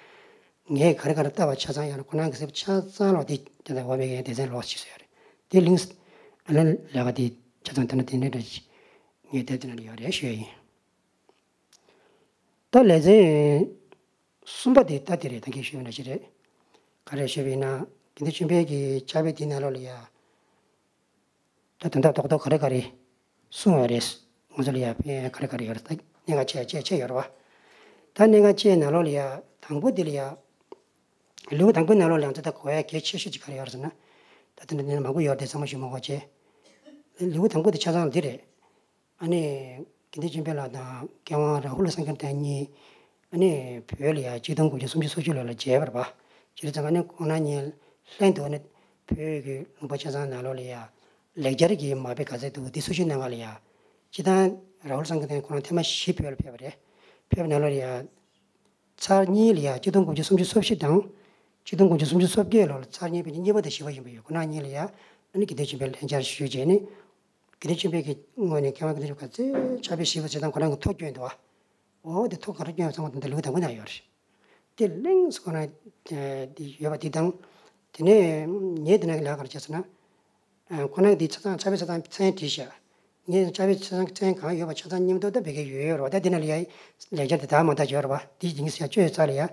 ངས་ག་རེ་ག་རེ་བལྟས་པ་ཆ་ཚང་ཡང་ཁོ་རང་གི་གཟིགས་པ་ཆ་ཚང་ལ་དེ་དེ་འདྲ་འོ་མི་གི་སྡེ་ཚན་ལོགས་ཤིག་བཟོས་ཡོད་རེད། དེ་ལིངས་ཨ་ནི་ལས་ཀ་དེ་ཆ་ཚང་དེ་འདྲ་དེ་འདྲ་འདྲ་ཞིག་ངས་དེ་དེ་འདྲ་ཡོད་རེད་ཞུ་ཡ་ཡིན། ད་ལེ་ཚན་གསུམ་པ་དེ་ད་དེ་རེད། ད་གིན་ཞུས་པ་ནང་བཞིན་རེད། ག་རེ་ཞུས་པ་ཡིན་ན། དགེ་འདུན་ཆོས་འཕེལ་གྱི་ཕྱག་དཔེ་དེའི་ནང་ལོགས་ལ་ཡ། ད་དོན་དག་རྡོག་རྡོག་ག་རེ་ག་རེ་གསུངས་ཡོད་རེད། ང་ཚོ་ལ་ཡ་ཕན་ག་རེ་ག་རེ་ཡོད་རེད། ད་གནད་འགག་ཆེ་ཆེ་ཆེ་ཡོད་རེད་བ། ད་གནད་འགག་ཆེའི་ནང་ལོགས་ལ་ཡ་དང་པོ་དེ་ལ་ཡ། ལེའུ་དང་པོའི་ནང་ལོགས་ལ་ཡང་ད་གོ་ཡ་གལ་ཆེ་ཤོས་ཅིག་ག་རེ་ཡོད་རེད་ཟེར་ན། ད་དེ་འདྲ་དེ་འདྲ་མང་པོ་ཡོད་རེད་དེ་ཚང་མ་ཞུ་མ་དགོས་བྱས། ལེའུ་དང་པོ་དེ་ཆ་ཚང་འདི་རེད། ཨ་ནི་དགེ་འདུན་ཆོས་འཕེལ་ལགས་དང་མཁས་དབང་རཱ་ཧུལ་སངས་རྒྱས་བསྟན་གཉིས། ཨ་ནི་བོད་ལ་ཡ་གཅིག་སྟོང་དགུ་བརྒྱ་སུམ་ཅུ་སོ་བཞི་ལོ་ལ་མཇལ་བར་བ། བྱས་ཙང་ཨ་ནི་ཁོང་རྣམ་གཉིས་ལྷན་དུ་ཨ་ནི་བོད་ཀྱི་ལུང་པ་ཆ་ཚང་ནང་ལོགས་ལ་ཡ་ལེགས་སྦྱར་གྱི་མ་དཔེ་ག་ཚད་འདུག་འདི་འཚོལ་ཞིབ་གནང་ག་ལ་ཡ། སྤྱིར་བཏང་རཱ་ཧུལ་སངས་རྒྱས་བསྟན་ཁོང་རང་ཐེངས་མ་བཞི་བོད་ལ་ཕེབས་པ་རེད། ཕེབས་པའི་ནང་ལོགས་ལ་ཡ། ཚར་གཉིས་ལ་ཡ་གཅིག་སྟོང་དགུ་བརྒྱ་སུམ་ཅུ་སོ་བཞི་དང་། གཅིག་སྟོང་དགུ་བརྒྱ་སུམ་ཅུ་སོ་བརྒྱད་ལོ་ལ་ཚར་གཉིས་པའི་གཉིས་པ་དང་བཞི་པ་ཡིན་པ་ཡོད། ཁོང་རྣམ་གཉིས་ལ་ཡ་ཨ་ནི་དགེ་འདུན་ཆོས་འཕེལ་ལྷན་བཅར་ཞུས་རྗེས་ནས། དགེ་འདུན་ཆོས་འཕེལ་གྱི་ངོས་ནས་མཁས་དབང་དགེ་འདུན་ཆོས་འཕེལ་ག་ཚོད་ཕྱག་དཔེ་ཞིབ་པ་བྱེད་སྟངས་ཁོ་རང་གིས་ཐོ་བསྐྱོན་འདུག་བ། འོ་དེ་ཐོ་ག་རེ་བསྐྱོན་ཡོད་ཚང་མ་ད་ལྟ་ལེའུ་དང་པོ་ན་ཡོད་རེད། དེ་ལེགས་སོ་ཁོ་རང་དེ་ཡོད་པ་དེ་དང་། དེ་ནས་ངས་དེ་ན་གི་ལས་ཀ་ག་རེ་བྱས་ཟེར་ན། ཁོ་རང་གིས་དེ་ཆ་ཚང་ཕྱག་དཔེ་ཆ་ཚང་མཚན་བྲིས་ཤག་ངས་ཕྱག་དཔེ་ཆ་ཚང་མཚན་གང་ཡོད་པ་ཆ་ཚང་མཉམ་དུ་ད་བེད་ཀའི་ཡོད་ཡོད་རེད་བ། ད་དེ་ནང་ལ་ཡ་ལེགས་སྦྱར་དེ་དག་མ་དག་ཡོད་རེད་བ། དེ་ཡིན་ས་བཅོས་ཚར་ལ་ཡ།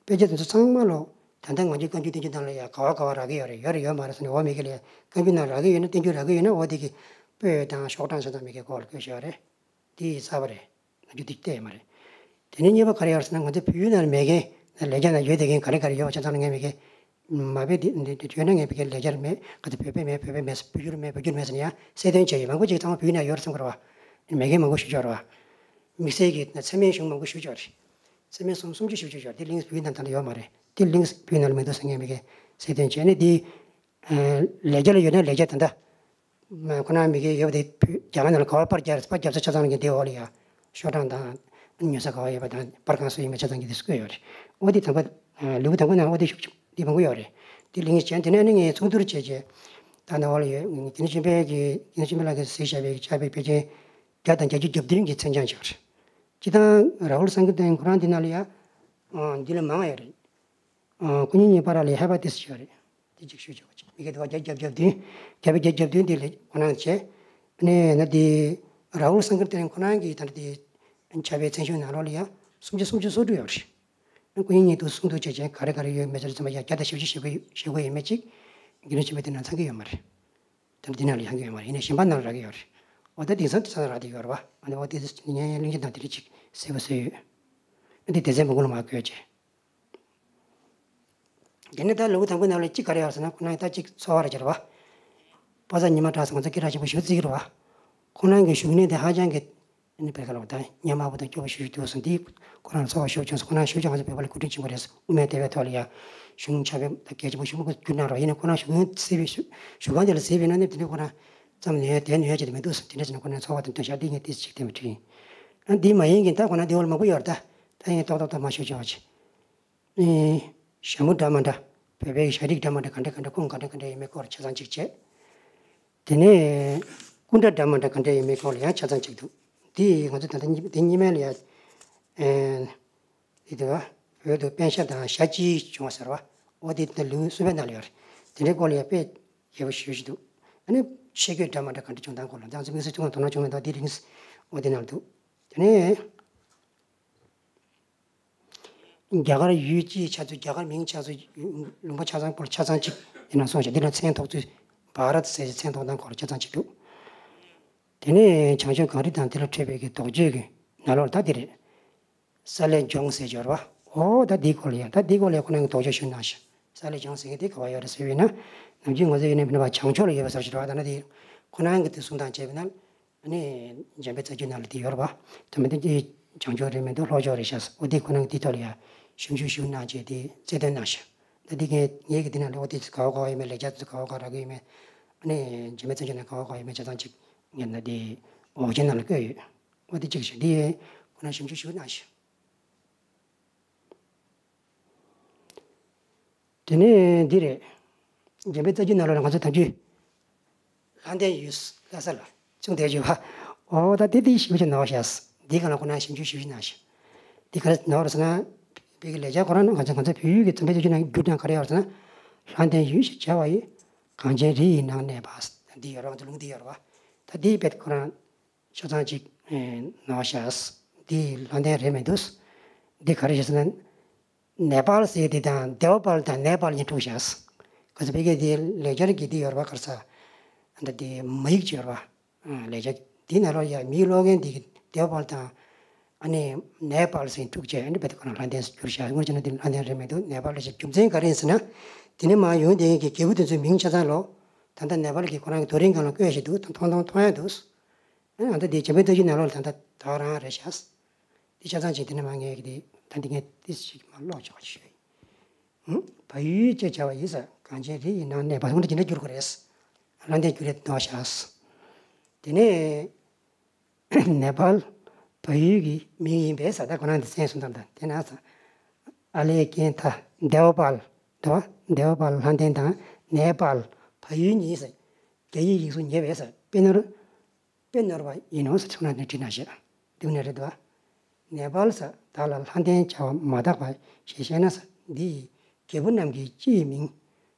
དཔེ་ཆ་དེ་ཚོ་ཚང་མ་ལོ་ད་ལྟ་ང་ཚོའི་བཀའ་འགྱུར་བསྟན་འགྱུར་ནང་ལ་ཡ་ག་བ་ག་བ་རག་གི་ཡོད་རེད། ཡོད་རེད་ཡོད་མ་རེད་ཟེར་ནས་འོ་མི་གི་ལ་ཡ་བཀའ་འགྱུར་ནང་རག་གི་ཡོད་ན། བསྟན་འགྱུར་རག་གི་ཡོད་ན་འོ་དེ་གི་པོད་དང་ཤོག་གྲངས་ཆ་ཚང་མི་གི་སྐོར་ལ་བཀོད་བཞག་ཡོད་རེད། དེ་གསར་པ་རེད། ང་ཚོས་འདི་བལྟས་ཡོད་མ་རེད། དེ་ནས་གཉིས་པ་ག་རེ་ཡོད་ཟེར་ན། ང་ཚོའི་བོད་ཡིག་ནང་མེད་མཁན། ལེགས་སྦྱར་ནང་ཡོད་བསྡད་མཁན་ག་རེ་ག་རེ་ཡོད་པ་ཆ་ཚང་ལ་ངས་མེད་མཁན། མ་དཔེ་འདི་འདི་འདི་ཡོད་ན་ངས་མེད་མཁན། ལེགས་སྦྱར་མེད་ག་ཚོད། བོད་པའི་མེད། བོད་པའི་མེད། བོད་བསྒྱུར་མེད། བོད་བསྒྱུར་མེད་ཟེར་ནས་ཡང་གསལ་སྟོན་བྱས་ཡོད། མང་པོ་ཅིག་ཚང་མ་བོད་ཡིག་ནང་ཡོད་རེད་བསམ་གི་རེད་བ། མེད་མཁན་མང་པོ་ཞིག་ཡོད་རེད་བ། དམིགས་བསལ་གྱི་ཚད་མའི་གཞུང་མང་པོ་ཞེ་པོ་ཅིག་ཡོད་རེད། ཚད་མའི་གཞུང་སུམ་ཅུ་ཞེ་པོ་ཅིག་ཡོད་རེད། དེ་ལིངས་བོད་ཡིག་ནང་ད་ལྟ་ཡོད་མ་རེད། དེ་ལིངས་བོད་ཡིག་ནང་ལ་མི་འདུག་ཟེར་ངས་མེད་མཁན་གསལ་སྟོན་བྱས་ནས། དེ་ལེགས་སྦྱར་ལ་ཡོད་ན་ལེགས་སྦྱར་ད་ལྟ། ཁོ་ན་མི་གི་ཡོད་པ་དེ་བོད་རྒྱ་གར་ནང་ལ་ག་བར་པར་རྒྱབ། པར་རྒྱབ་ས་ཆ་ཚང་གི་དེ་འོག་ལ་ཡ་ཤོག་གྲངས་དང་ཉོ་ས་ག་བ་ཡོད་པ་དང་པར་གང་སུ་ཡིན་པ་ཆ་ཚང་གི་དེ་བཀོད་ཡོད་རེད། འོ་དེ་དང་པོ། ལེའུ་དང་པོ་ནང་འོ་དེ་ཤུགས་ཆེ་དེ་མང་པོ་ཡོད་རེད། དེ་ལིངས་བྱས། དེ་ནས་ནི་ངས་ཚོགས་བསྡུར་བྱས་རྗེས་ད་ནང་འོག་ལ་ཡོད། དགེ་འདུན་ཆོས་འཕེལ་གྱི་དགེ་འདུན་ཆོས་འཕེལ་ལགས་ཀྱིས་གཟིགས་བཞག་པའི་ཕྱག་དཔེ་ཕལ་ཆེར་བརྒྱ་དང་བརྒྱད་ཅུ་གྱ་བདུན་གྱི་མཚན་བྱང་ཅིག་ཡོད་རེད། སྤྱིར་བཏང་རཱ་ཧུལ་སངས་རྒྱས་བསྟན་ཁོ་རང་འདི་ནང་ལ་ཡ་འདི་ལས་མང་ཡོད་རེད། སྐུ་ཉིད་གཉིས་བར་ལ་ཧེ་བ་ཏིས་ཡོད་རེད། དེ་གཅིག་ཞུ་ཆོག་པ་ཅིག་ཡི་གེ་དེ་བ་བརྒྱ་བརྒྱ་བརྒྱ་བདུན། བརྒྱ་བརྒྱ་བརྒྱ་བརྒྱ་བདུན་དེ་ལས་ཁོ་རང་བྱས། ཨ་ནི་ན་དེ་རཱ་ཧུལ་སངྐར་ཏེ་ལེན་ཁོ་རང་གིས་ད་ལྟ་དེ་ཕྱག་དཔེ་མཚན་ཞུ་ནང་ལོགས་ལ་ཡ་སུམ་བརྒྱ་སུམ་ཅུ་སོ་དྲུག་ཡོད་རེད། སྐུ་ཉིད་ཉིད་དུ་གསུང་དུ་བྱས་ཅན་ག་རེ་ག་རེ་ཡོད་མེད་ཚོར་ཚང་མ་ཡ་བརྒྱ་དང་བཞི་བཅུ་ཞེ་དགུ་ཞེ་དགུ་ཡོད་མེད་ཅིག་དགེ་འདུན་ཆེན་པོ་དེ་ནང་ཚང་གི་ཡོད་མ་རེད། དེ་འདི་ནང་ལ་ཡང་གི་ཡོད་མ་རེད། ཡིན་ནའི་གཞན་པ་ནང་ལ་རག་གི་ཡོད་རེད། འོ་ད་དེང་སང་དེ་ཚང་ལ་རག་བསྡད་ཡོད་རེད་བ། ཨ་ནི་འོ་དེ་ངས་གླེང་བྱ་དང་དེ་རིགས་ཅིག་གསལ་པོ་བཟོས་ཡོད། ཨ་འདི་སྡེ་ཚན་མང་པོ་ལ་མར་བཀོད་རྗེས། དེ་ནས་ད་ལུ་གུ་དང་པོའི་ནང་ལ་གཅིག་ག་རེ་ཡོད་ཟེར་ན། ཁོ་ན་ད་གཅིག་ཚོར་བ་རེ་བྱེད་རེད་བ། པ་ཚ་ཉི་མ་གྲགས་སོང་ང་ཚོ་སྐད་གྲགས་ཆེན་པོ་ཞུ་རྩིས་ཀྱི་རེད་བ། ཁོ་རང་གི་བཞུགས་གནས་དེ་ཧ་ཅང་གི་ཨ་ནི་བེར་ཁ་ལོག་ད་སྙན་མ་བོ་དང་སྐྱོ་བོ་ཞུ་ཞུ་འདུག་སོང་། འདི་ཁོ་རང་ཚོར་བ་ཤུགས་ཆུང་སོང་། ཁོ་རང་ཞུ་ཆོག་ང་ཚོ་བོད་པ་ལ་སྐུ་དྲིན་ཆེན་པོ་རེད། དབུ་མའི་ལྟེ་བའི་ཐོག་ལ་ཡ་གཞུང་ཕྱག་དཔེ་ད་གལ་ཆེན་པོ་ཞུ་མ་དགོས་རྒྱུ་གནང་རོགས། ཡིན་ན་ཁོ་རང་བཞུགས་གནས་སེ་བའི་བཞུགས་གཞུགས་ཁང་དེ་ལ་སེ་བའི་ན་ནི་དེ་ནས་ཁོ་རང་ཙམ་ནུས་དེ་ནུས་བྱེད་མི་འདུག་སོང་། དེ་འདྲ་བྱས་ན་ཁོ་རང་ཚོར་བ་དང་འདོད་ཆགས་འདི་ངས་ཏིས་ཅིག་དེ་མི་འཁྲིད་ཡིན། ཨ་འདི་མ་ཡིན་གྱི་ད་ཁོ་ན་འདི་འོར་མང་པོ་ཡོད་རེད། ད་ད་ཡིན་ཏོག་ཏོག་ཏོག་མ་ཞུ་ཆོག་ཅིག་ཨེ། ཞྭ་མོ་འདྲ་མ་འདྲ། བོད་པའི་ཞྭ་རིགས་འདྲ་མ་འདྲ་ག་འདྲ་ག་འདྲ་ཁུངས་ག་འདྲ་ག་འདྲ་ཡོད་མེད་སྐོར་ཆ་ཚང་གཅིག་བྱས། དེ་ནས་སྐུ་འདྲ་འདྲ་མ་འདྲ་ག་འདྲ་ཡོད་མེད་སྐོར་ལ་ཡང་ཆ་ཚང་གཅིག་འདུག་འདི་ང་ཚོ་ད་ལྟ་གཉིས་དེ་གཉིས་མེད་ལ་ཡ། ཨེ། འདི་དུ་བ། བོད་དུ་པཎ་ཞྭ་དང་ཞྭ་གཅིག་བྱུང་བ་ཟེར་བ། འོ་དེ་ད་ལེའུ་གསུམ་པའི་ནང་ལ་ཡོད་རེད། དེ་འདྲའི་སྐོར་ལ་ཡ་དཔེ་རྒྱས་པོ་ཞེ་པོ་ཞིག་འདུག་ཨ་ནི་ཆས་གོས་འདྲ་མ་འདྲ་ག་འདྲ་བྱུང་སྟངས་སྐོར་ལ་ད་ང་ཚོ་དམིགས་བསལ་ཐུགས་ཁུངས་དོ་སྣང་བྱུང་མེད་འདུག་འདི་རིང་འོ་དེ་ནང་ལ་འདུག་དེ་ནས། རྒྱ་གར་ཡུལ་སྤྱིའི་ཆགས་ཚུལ། རྒྱ་གར་མིང་ཆགས་ཚུལ། ལུང་པ་ཆ་ཚང་སྐོར་ཆ་ཚང་གཅིག་ཡིན་ན་སོང་ཞིང་། འདི་ལ་མཚན་ཐོགས་ཚུལ། བྷ་རད་ཟེར་མཚན་ཐོགས་སྟངས་སྐོར་ཆ་ཚང་གཅིག་འདུག་དེ་ནས་བྱང་ཆུབ་གངས་རི་དང་དེ་ལ་འཕྲད་པའི་གི་དོགས་གཅོད་ཀྱི་ནང་ལོགས་ད་འདི་རེད། ས་ལེ་ལྗོངས་ཟེར་སྦྱོར་བ། འོ་ད་འདིའི་སྐོར་ལ་ཡ་ད་འདིའི་སྐོར་ལ་ཡ་ཁོ་རང་གི་དོགས་གཅོད་ཞུ་གནང་ཞིང་། ས་ལེ་ལྗོངས་ཟེར་མཁན་དེ་ག་བ་ཡོད་རེད་ཟེར་བས་ན། ནམ་རྒྱུན་ང་ཚོ་ཡོད་ན་མི་ནུས་པ་བྱང་ཕྱོགས་ལ་ཡོད་པ་ཟེར་ཞིག་རེད་བ། ད་ནི་དེ་ཁོ་རང་གི་དེ་གསུང་སྟངས་བྱས་པས་ན། ཨ་ནི་འཇམ་དཔལ་རྩ་རྒྱུད་ནང་ལ་དེ་ཡོད་རེད་བ། དེ་མི་དེ་དེ་བྱང་ཕྱོགས་རེད་མི་འདུག་ལྷོ་ཕྱོགས་རེད་ཤག་འོ་དེ་ཁོ་རང་གི་དེ་ཐོག་ལ་ཡ་ཞིབ་འཇུག་ཞུ་གནང་བྱས་དེ་རྩལ་འདོན་གནང་ཞིང་། ད་དེ་གའི་ངེད་ཀྱི་དེ་ནང་ལ་འོ་དེ་ཚོ་ག་བ་ག་བ་ཡོད་མེད། ལེགས་སྦྱར་དེ་ཚོ་ག་བ་ག་རག་གི་ཡོད་མེད། ཨ་ནི་འཇམ་དཔལ་རྩ་རྒྱུད་ནང་ག་བ་ག་བ་ཡོད་མེད་ཆ་ཚང་གཅིག་ངེད་ན་དེ་འོག་ཆེན་ནང་ལ་བཀོད་ཡོད། འོ་དེ་གཅིག་ཞུ། དེ་ཁོ་རང་ཞིབ་འཇུག་ཞུ་གནང་ཞིང་། དེ་ནས་འདི་རེད། འཇམ་དཔལ་རྩ་རྒྱུད་ནང་ལོགས་ལ་ང་ཚོ་དམ་ཆོས་ལྷ་ལྡན་ཡུལ་ལྷ་ས་ལ་ཅུང་བསྡད་ཡོད་པ། འོ་ད་དེ་དེ་ཞིབ་ཆ་ནོར་ཤག་འདི་ག་ལ་ཁོ་ན་ཞིབ་འཇུག་ཞིབ་ཞིབ་གནང་ཞིང་། འདི་ག་ལ་ནོར་ཟེར་ན། བོད་ཀྱི་ལེགས་སྦྱར་ཁོ་རང་ནང་ང་ཚོ་ང་ཚོ་བོད་ཡུལ་གྱི་འཇམ་དཔལ་རྩ་རྒྱུད་ནང་བསྒྱུར་སྟངས་ག་རེ་ཡོད་ཟེར་ན། ལྷ་ལྡན་ཡུལ་ཞེས་བྱ་བ་ཡི། གངས་ཅན་རི་ཡི་ནང་གནས་པ། འདི་ཡོད་རེད་བ། ང་ཚོ་ལུང་འདི་ཡོད་རེད་བ། ད་འདི་དཔེ་ཁོ་རང་ཆ་ཚང་གཅིག་ནོར་ཤག་འདི་ལྷ་ལྡན་རེད་མི་འདུག་འདི་ག་རེ་ཞིག་ཟེར་ན། ནེ་པཱལ་ཟེར་དེ་དང་དེའོ་པཱལ་དང་ནེ་པཱལ་གཉིས་འཁྲུག་ཤག་ག་ཚོད་བོད་སྐད་དེ་ལེགས་སྦྱར་གྱི་འདི་ཡོད་རེད་བ། ག་རེ་ཟ། འདི་དེ་མ་ཡིག་ཅིག་ཡོད་རེད་བ། ལེགས་སྦྱར་འདི་ནང་ལོགས་ཡ་མིང་ཀློག་མཁན་འདི་གི་དེའོ་པཱལ་དང་། ཨ་ནི་ནེ་པཱལ་ཟེར་འཁྲུག་བྱས། ཨ་ནི་བོད་དེ་ཁོ་རང་ལྷ་ལྡན་གྱུར་ཤག་དངོས་བྱས་ན་འདི་ལྷ་ལྡན་རེད་མི་འདུག་ནེ་པཱལ་ཞེས་རྒྱུ་མཚན་ག་རེ་ཡིན་ཟེར་ན། དེ་ནས་མར་ཡོང་དེ་གི་རྒྱལ་པོ་དེ་ཚོའི་མིང་ཆ་ཚང་ལོ། ད་ལྟ་ནེ་པཱལ་གྱི་ཁོ་རང་གི་རྡོ་རིང་སྒང་ལ་བརྐོས་བཞག་འདུག་ད་མཐོང་མཐོང་མཐོང་ཡ་འདུག་ཨ་ད་འདི་འཇམ་དཔལ་རྩ་རྒྱུད་ནང་ལོགས་ལ་ད་ལྟ་ད་རང་རེད་ཤག་འདི་ཆ་ཚང་ཅིག་དེ་ནས་མ་ངས་ཀྱི་དེ་ད་འདི་ངས་ཏིས་ཞིག་མ་ཀློག་ཆོག་ཅིག་ཞུས། བལ་ཡུལ་ཅེས་བྱ་བ་ཡིན་ཟེར། གངས་ཅན་རི་ཡི་ནང་གནས་པ། སྔོན་དུ་ཇི་འདྲ་བསྒྱུར་དགོས་རེད། ལྷ་ལྡན་བསྒྱུར་རེད་འདུག་ཤག་དེ་ནས་ནེ་པཱལ་བལ་ཡུལ་གྱི་མིང་ཡིན་པས་ཟེར། ད་ཁོ་རང་འདི་མཚན་གསུངས་དང་། ད་དེ་ན་ཟེར། ཨ་ལེ་ཀན་ཐ་དེའོ་པཱལ་འདུག་བ། དེའོ་པཱལ་ལྷ་ལྡན་དང་ནེ་པཱལ་བལ་ཡུལ་གཉིས་ཟེར། རྒྱ་ཡིག་ཡིག་གཟུགས་ཉེ་བས་ཟེར། དཔེ་ནོར། དཔེ་ནོར་བ་ཡིན་ནོ་ཟེར་ཁོ་ན་ནས་བྲིས་ན་ཞེས། འདི་ནས་རེད་དོ། ནེ་པཱལ་ཟེར་བདག་ལ་ལྷ་ལྡན་བྱ་བ་མ་དག་པ་ཞེས་བཤད་ན་ཟེར། འདི་ཡི་རྒྱལ་པོ་རྣམས་ཀྱི་སྤྱི་ཡི་མིང་།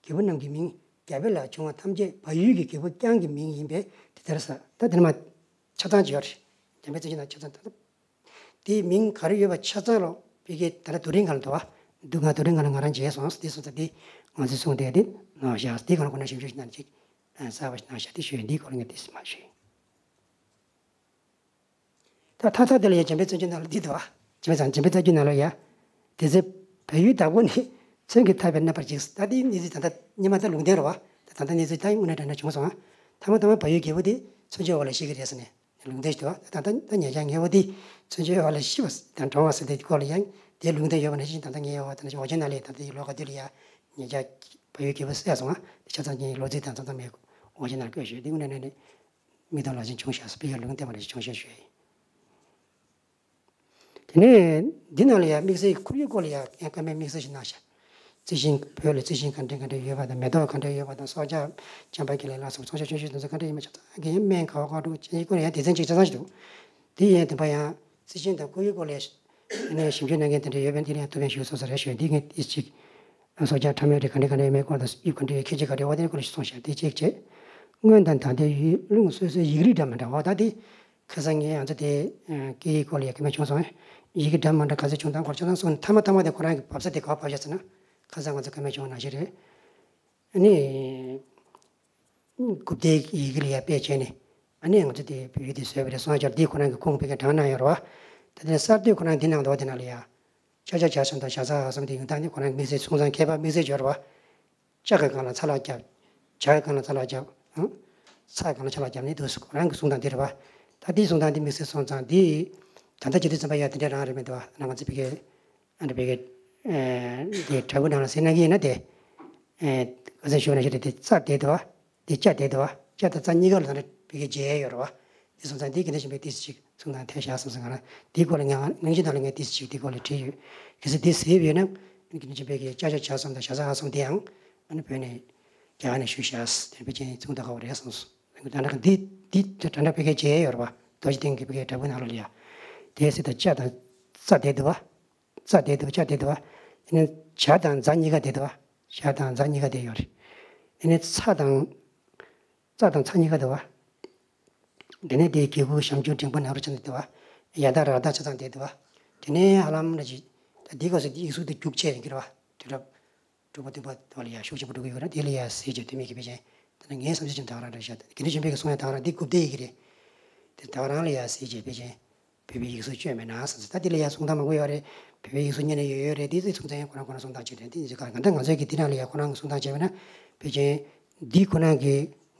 རྒྱལ་པོ་རྣམས་ཀྱི་མིང་རྒྱ་བོད་ལ་བྱུང་བ་ཐམས་ཅད་བལ་ཡུལ་གྱི་རྒྱལ་པོ་རྐྱང་གི་མིང་ཡིན་པས་དེ་ལྟར་ཟེར། ད་དེ་ནས་མ་ཆ་ཚང་ཅིག་ཡོད་རེད། འཇམ་དཔལ་རྩ་རྒྱུད་ནང་ཆ་ཚང་ད་ལྟ། དེའི་མིང་ག་རེ་ཡོད་པ་ཆ་ཚང་ལོ། བོད་སྐད་ད་ལྟ་རྡོ་རིང་སྒང་ལ་འདུག་བ། འདུག་ང་རྡོ་རིང་སྒང་ལ་ང་རང་མཇལ་སོང་། དེ་སོང་ཙང་དེ་ང་ཚོས་གསུངས་བསྡད་དེ་ནོར་ཤག་དེའི་སྒང་ལ་ཁོ་ན་ཞིབ་འཇུག་གནང་ཅིག་གསར་པ་ཞིག་གནང་ཤག་དེ་ཞུ་ཡིན། འདིའི་སྐོར་ལ་ངས་དེ་མ་ཞུས། ད་ད་ད་དེ་ལ་ཡ་འཇམ་དཔལ་རྩ་རྒྱུད་ནང་ལ་འདི་འདུག་བ། འཇམ་དཔལ་རྩ་འཇམ་དཔལ་རྩ་རྒྱུད་ནང་ལ་ཡ། དེ་ཚེ་བལ་ཡུལ་བདག་པོ་ནི། མཚོན་གྱིས་འཐབ་པའི་རྣམ་པར་འཇིགས། ད་དེའི་གནས་ཚུལ་ད་ལྟ་སྔོན་མ་ད་ལུང་བསྟན་རེད་བ། ད་ད་ལྟ་གནས་ཚུལ་ད་དངོས་གནས་དྲང་གནས་བྱུང་སོང་ང་། ཐ་མ་ཐ་མ་བལ་ཡུལ་རྒྱལ་པོ་དེ་མཚོན་ཆའི་འོག་ལ་ཤི་གི་རེད་ཟེར་ནས་ལུང་བསྟན་ཞིག་འདུག་བ། ད་ད་ད་ཉེ་ཆར་ངའི་བུ་དེ་མཚོན་ཆའི་འོག་ལ་ཤི་བ་དང་གྲོངས་བ་ཟེར་དེ་སྐོར་ལ་ཡང་དེའི་ལུང་བསྟན་ཡོད་པ་ནང་བཞིན། ད་ལྟ་ངའི་བུ་ད་ནང་བཞིན་འོག་ཆེན་ནང་ལ་ད་ལྟ་ཡི་ལོ་ག་དུས་ལ་ཡ་ཉེ་ཆར་བལ་ཡུལ་རྒྱལ་པོ་བསད་སོང་ང་། དེ་ཆ་ཚང་ངའི་ལོ་ཚིགས་དང་ཚང་ཚང་མའི་འོག་ཆེན་ནང་བཀོད་ཞོག་དེ་དངོས་གནས་ནས་མིག་མཐོང་ལག་ཟིན་བྱུང་ཤག་ཟེར། བལ་ཡུལ་ལུང་བསྟན་པ་ནང་བཞིན་བྱུང་ཤག་ཞུ་ཡ་ཡིན། དེ་ནས་འདི་ནང་ལ་ཡང་དམིགས་བསལ་གྱི་ཁོར་ཡུག་སྐོར་ལ་ཡང་བཀའ་མོལ་དམིགས་བསལ་ཞིག་གནང་ཤག་རྩི་ཤིང་བོད་ལ་རྩི་ཤིང་ག་འདྲ་ག་འདྲ་ཡོད་པ་དང་། མེ་ཏོག་ག་འདྲ་ཡོད་པ་དང་། སྲོག་ཆགས་བྱམས་པ་དགེ་ལེགས་ལ་སོགས་སྲོག་ཆགས་ཆུང་ཆུང་དེ་ཚོ་ག་འདྲ་ཡོད་མེད་ཆ་ཚང་གི་ཡང་སྨན་ག་བ་ག་འདྲ་ཅན་ཡིན་སྐོར་ཡང་སྡེ་ཚན་གཅིག་ཆ་ཚང་ཞིག་འདུག་དེ་ཡང་དེ་འདྲ་ཡང་རྩི་ཤིང་དང་ཁོར་ཡུག་སྐོར་ལ་ནས་ཞིབ་འཇུག་གནང་མཁན་དེ་འདྲ་ཡོད་པས། འདི་ལ་ཡང་ཐུགས་ཕན་ཞུ་སོ་སོ་རེ་ཞུ། འདི་ངས་ཏིས་ཅིག་ སྲོག་ཆགས་ཕྲ་མོའི་རིགས་ག་འདྲ་ག་འདྲ་ཡོད་མེད་སྐོར་དང་དབྱིབས་ག་འདྲ་ཡོད། ཁྱད་ཆོས་ག་འདྲ་ཡོད། འོ་དེ་སྐོར་ལ་གསུངས་ཤག་དེ་གཅིག་བྱས། སྔོན་དང་ད་ལྟའི་ཡུལ་ལུང་སོ་སོའི་ཡིག་རིགས་འདྲ་མི་འདྲ་བ་ད་དེ། ཁ་སང་ངས་ང་ཚོ་དེ་སྐད་ཡིག་སྐོར་ལ་ཡ་སྐད་མ་བྱུང་སོང་། ཡི་གེ་འདྲ་མི་འདྲ་ག་ཚོད་བྱུང་སྟངས་སྐོར་ཆ་ཚང་གསུངས་ནས། མཐའ་མ་མཐའ་མ་དེ་ཁོ་རང་གི་བབས་ས་དེ་ག་བབས་ཤག་ཟེར་ན། ཁ་སང་ང་ཚོ་སྐད་མ་བྱུང་ནང་བཞིན་རེད། ཨ་ནི། གུབ་ཏའི་ཡི་གེ་ལ་ཡ་དཔེ་བྱས་ནས། ཨ་ནི་ང་ཚོ་དེ་བོད་ཡིག་དེ་བཟོས་པ་རེད། སོང་ཙང་འདི་ཁོ་རང་གི་ཁུངས་དཔེ་ག་དྲངས་གནང་ཡོད་རེད་བ། ད་དེ་གསར་གཏོད་ཁོ་རང་འདི་ནང་འདུག་དེ་ནང་ལ་ཡ། ཅ་ཆ་ཇ་གསུམ་དང་ཞ་ཚ་འ་གསུམ་དེ་ཡོང་སྟངས་ནི་ཁོ་རང་གི་དམིགས་བསལ་གསུང་སྟངས་ཁྱད་པར་དམིགས་བསལ་ཅིག་ཡོད་རེད་བ། ཅ་གི་སྒང་ལ་ཚ་ལ་རྒྱབ། ཇ་གི་སྒང་ལ་ཚ་ལ་རྒྱབ། ཨང་། ཚ་གི་སྒང་ལ་ཆ་ལ་རྒྱབ་ནས་འདུག་སེ་ཁོ་རང་གི་གསུང་སྟངས་འདི་རེད་བ། ད་འདིའི་གསུང་སྟངས་འདི་དམིགས་བསལ་སོང་ཙང་འདི། ད་ལྟ་བྱེད་དུས་ཙམ་པ་ཡ་དེ་འདྲ་རང་རེད་མི་འདུག་བ། ང་ཚོ་ཕ་གི། ཨ་འདྲ་ཕ་གི། ཨེ། འདི་དྲ་འབུ་ནང་ལ་གཟིགས་གནང་གི་ཡིན་ན་དེ། ཨེ། ག་ཚོད་ཞུ་ན་ཞུ་དེ་དེ་ཙ་བསྡད་འདུག་བ། དེ་ཅ་བསྡད་འདུག་བ། ཅ་དང་ཙ་གཉིས་ཀ་ལ་ད་ལྟ་ཕ་གི་མཇལ་ཡོད་རེད་བ། དེ་སོང་ཙང་འདི་ག་འདྲ་ཞིག་པའི་ཏིས་ཅིག་གསུང་སྟངས་ཐད་བཞག་སོང་ཙང་ང་རང་འདིའི་སྐོར་ལ་ང་ངང་ཅིག་ནང་ལ་ངས་ཏིས་ཅིག་འདིའི་སྐོར་ལ་བྲིས་ཡོད། གལ་སྲིད་འདི་གཟིགས་ཡོད་ན། ཨ་ནི་ག་འདྲ་ཞིག་པའི་གི་ཅ་ཆ་ཇ་གསུམ་དང་ཞ་ཚ་འ་གསུམ་དེའང་། ཨ་ནི་བོད་ནས་རྒྱ་གར་ནས་ཞུས་ཤག་དེ་ཕལ་ཆེར་ཚུགས་འདུག་ག་བ་རེད་གསུངས་སོང་། ད་ལྟ་འདི་འདི་ད་ལྟ་ཕ་གིར་མཇལ་ཡོད་རེད་པ། རྡོ་རྗེ་གདན་གྱི་ཕ་གིའི་དྲ་འབུ་ནང་ལོགས་ལ་ཡ། དེ་སྲིད་དང་ཅ་དང་ཙ་བསྡད་འདུག་པ། ཙ་བསྡད་འདུག་པ། ཅ་བསྡད་འདུག་པ། ཨ་ནི་ཇ་དང་ཛ་གཉིས་ཀ་བསྡད་འདུག་པ། ཇ་དང་ཛ་གཉིས་ཀ་བསྡད་ཡོད་རེད། ཨ་ནི་ཚ་དང་། ཙ་དང་ཚ་གཉིས་ཀ་འདུག་པ། དེ་ནས་དེའི་གི་གུ་ཞབས་ཀྱུ་འགྲེང་བུ་ན་རོ་ཆ་ནས་འདུག་པ། ཡ་ད་ར་ད་ཆ་ཚང་བསྡད་འདུག་པ། དེ་ནས་ཧ་ལམ་ལ་ཅིག་ད་འདི་སྐབས་སུ་འདི་ཡིག་གཟུགས་དེ་རྒྱུགས་ཆེ་ཡིན་གྱི་རེད་པ། དུས་རབས། དྲུག་པ་བདུན་པ་དེ་བ་ལ་ཡ་ཤུགས་ཆེན་པོ་འགྲོ་གི་ཡོད་རེད། དེ་ལ་ཡ་གཟིགས་བྱས་དོན་མེད་ཀྱི་ཕལ་ཆེར། དེ་ནས་ངའི་བསམ་ཚུལ་ཅིག་ད་ག་རང་རེད་ཤག་དགེ་འདུན་ཆོས་འཕེལ་གྱིས་གསུང་ཡ་ད་ག་རང་འདི་རྒྱུགས་བསྡད་ཡི་གི་རེད། དེ་ད་ག་རང་ལ་ཡ་གཟིགས་བྱས་ཕལ་ཆེར་བོད་པའི་ཡིག་གཟུགས་སྤྱོད་མེད་ན་བསམ་ཚུལ། ད་དེ་ལ་ཡ་གསུང་སྟངས་མང་པོ་ཡོད་རེད། བོད་པའི་ཡིག་གཟུགས་ཉན་ནས་ཡོད་ཡོད་རེད། དེ་ཚོའི་གསུང་ཚན་ཁོ་རང་ཁོ་རང་གསུང་སྟངས་ཅིག་རེད། དེ་ཚོའི་ཁ་ད་ལྟ་ང་ཚོའི་གི་འདི་ནང་ལ་ཡ་ཁོ་རང་གི་གསུང་སྟངས་བྱས་པ་ན་ཕལ་ཆེར་འདི་ཁོ་རང་གི་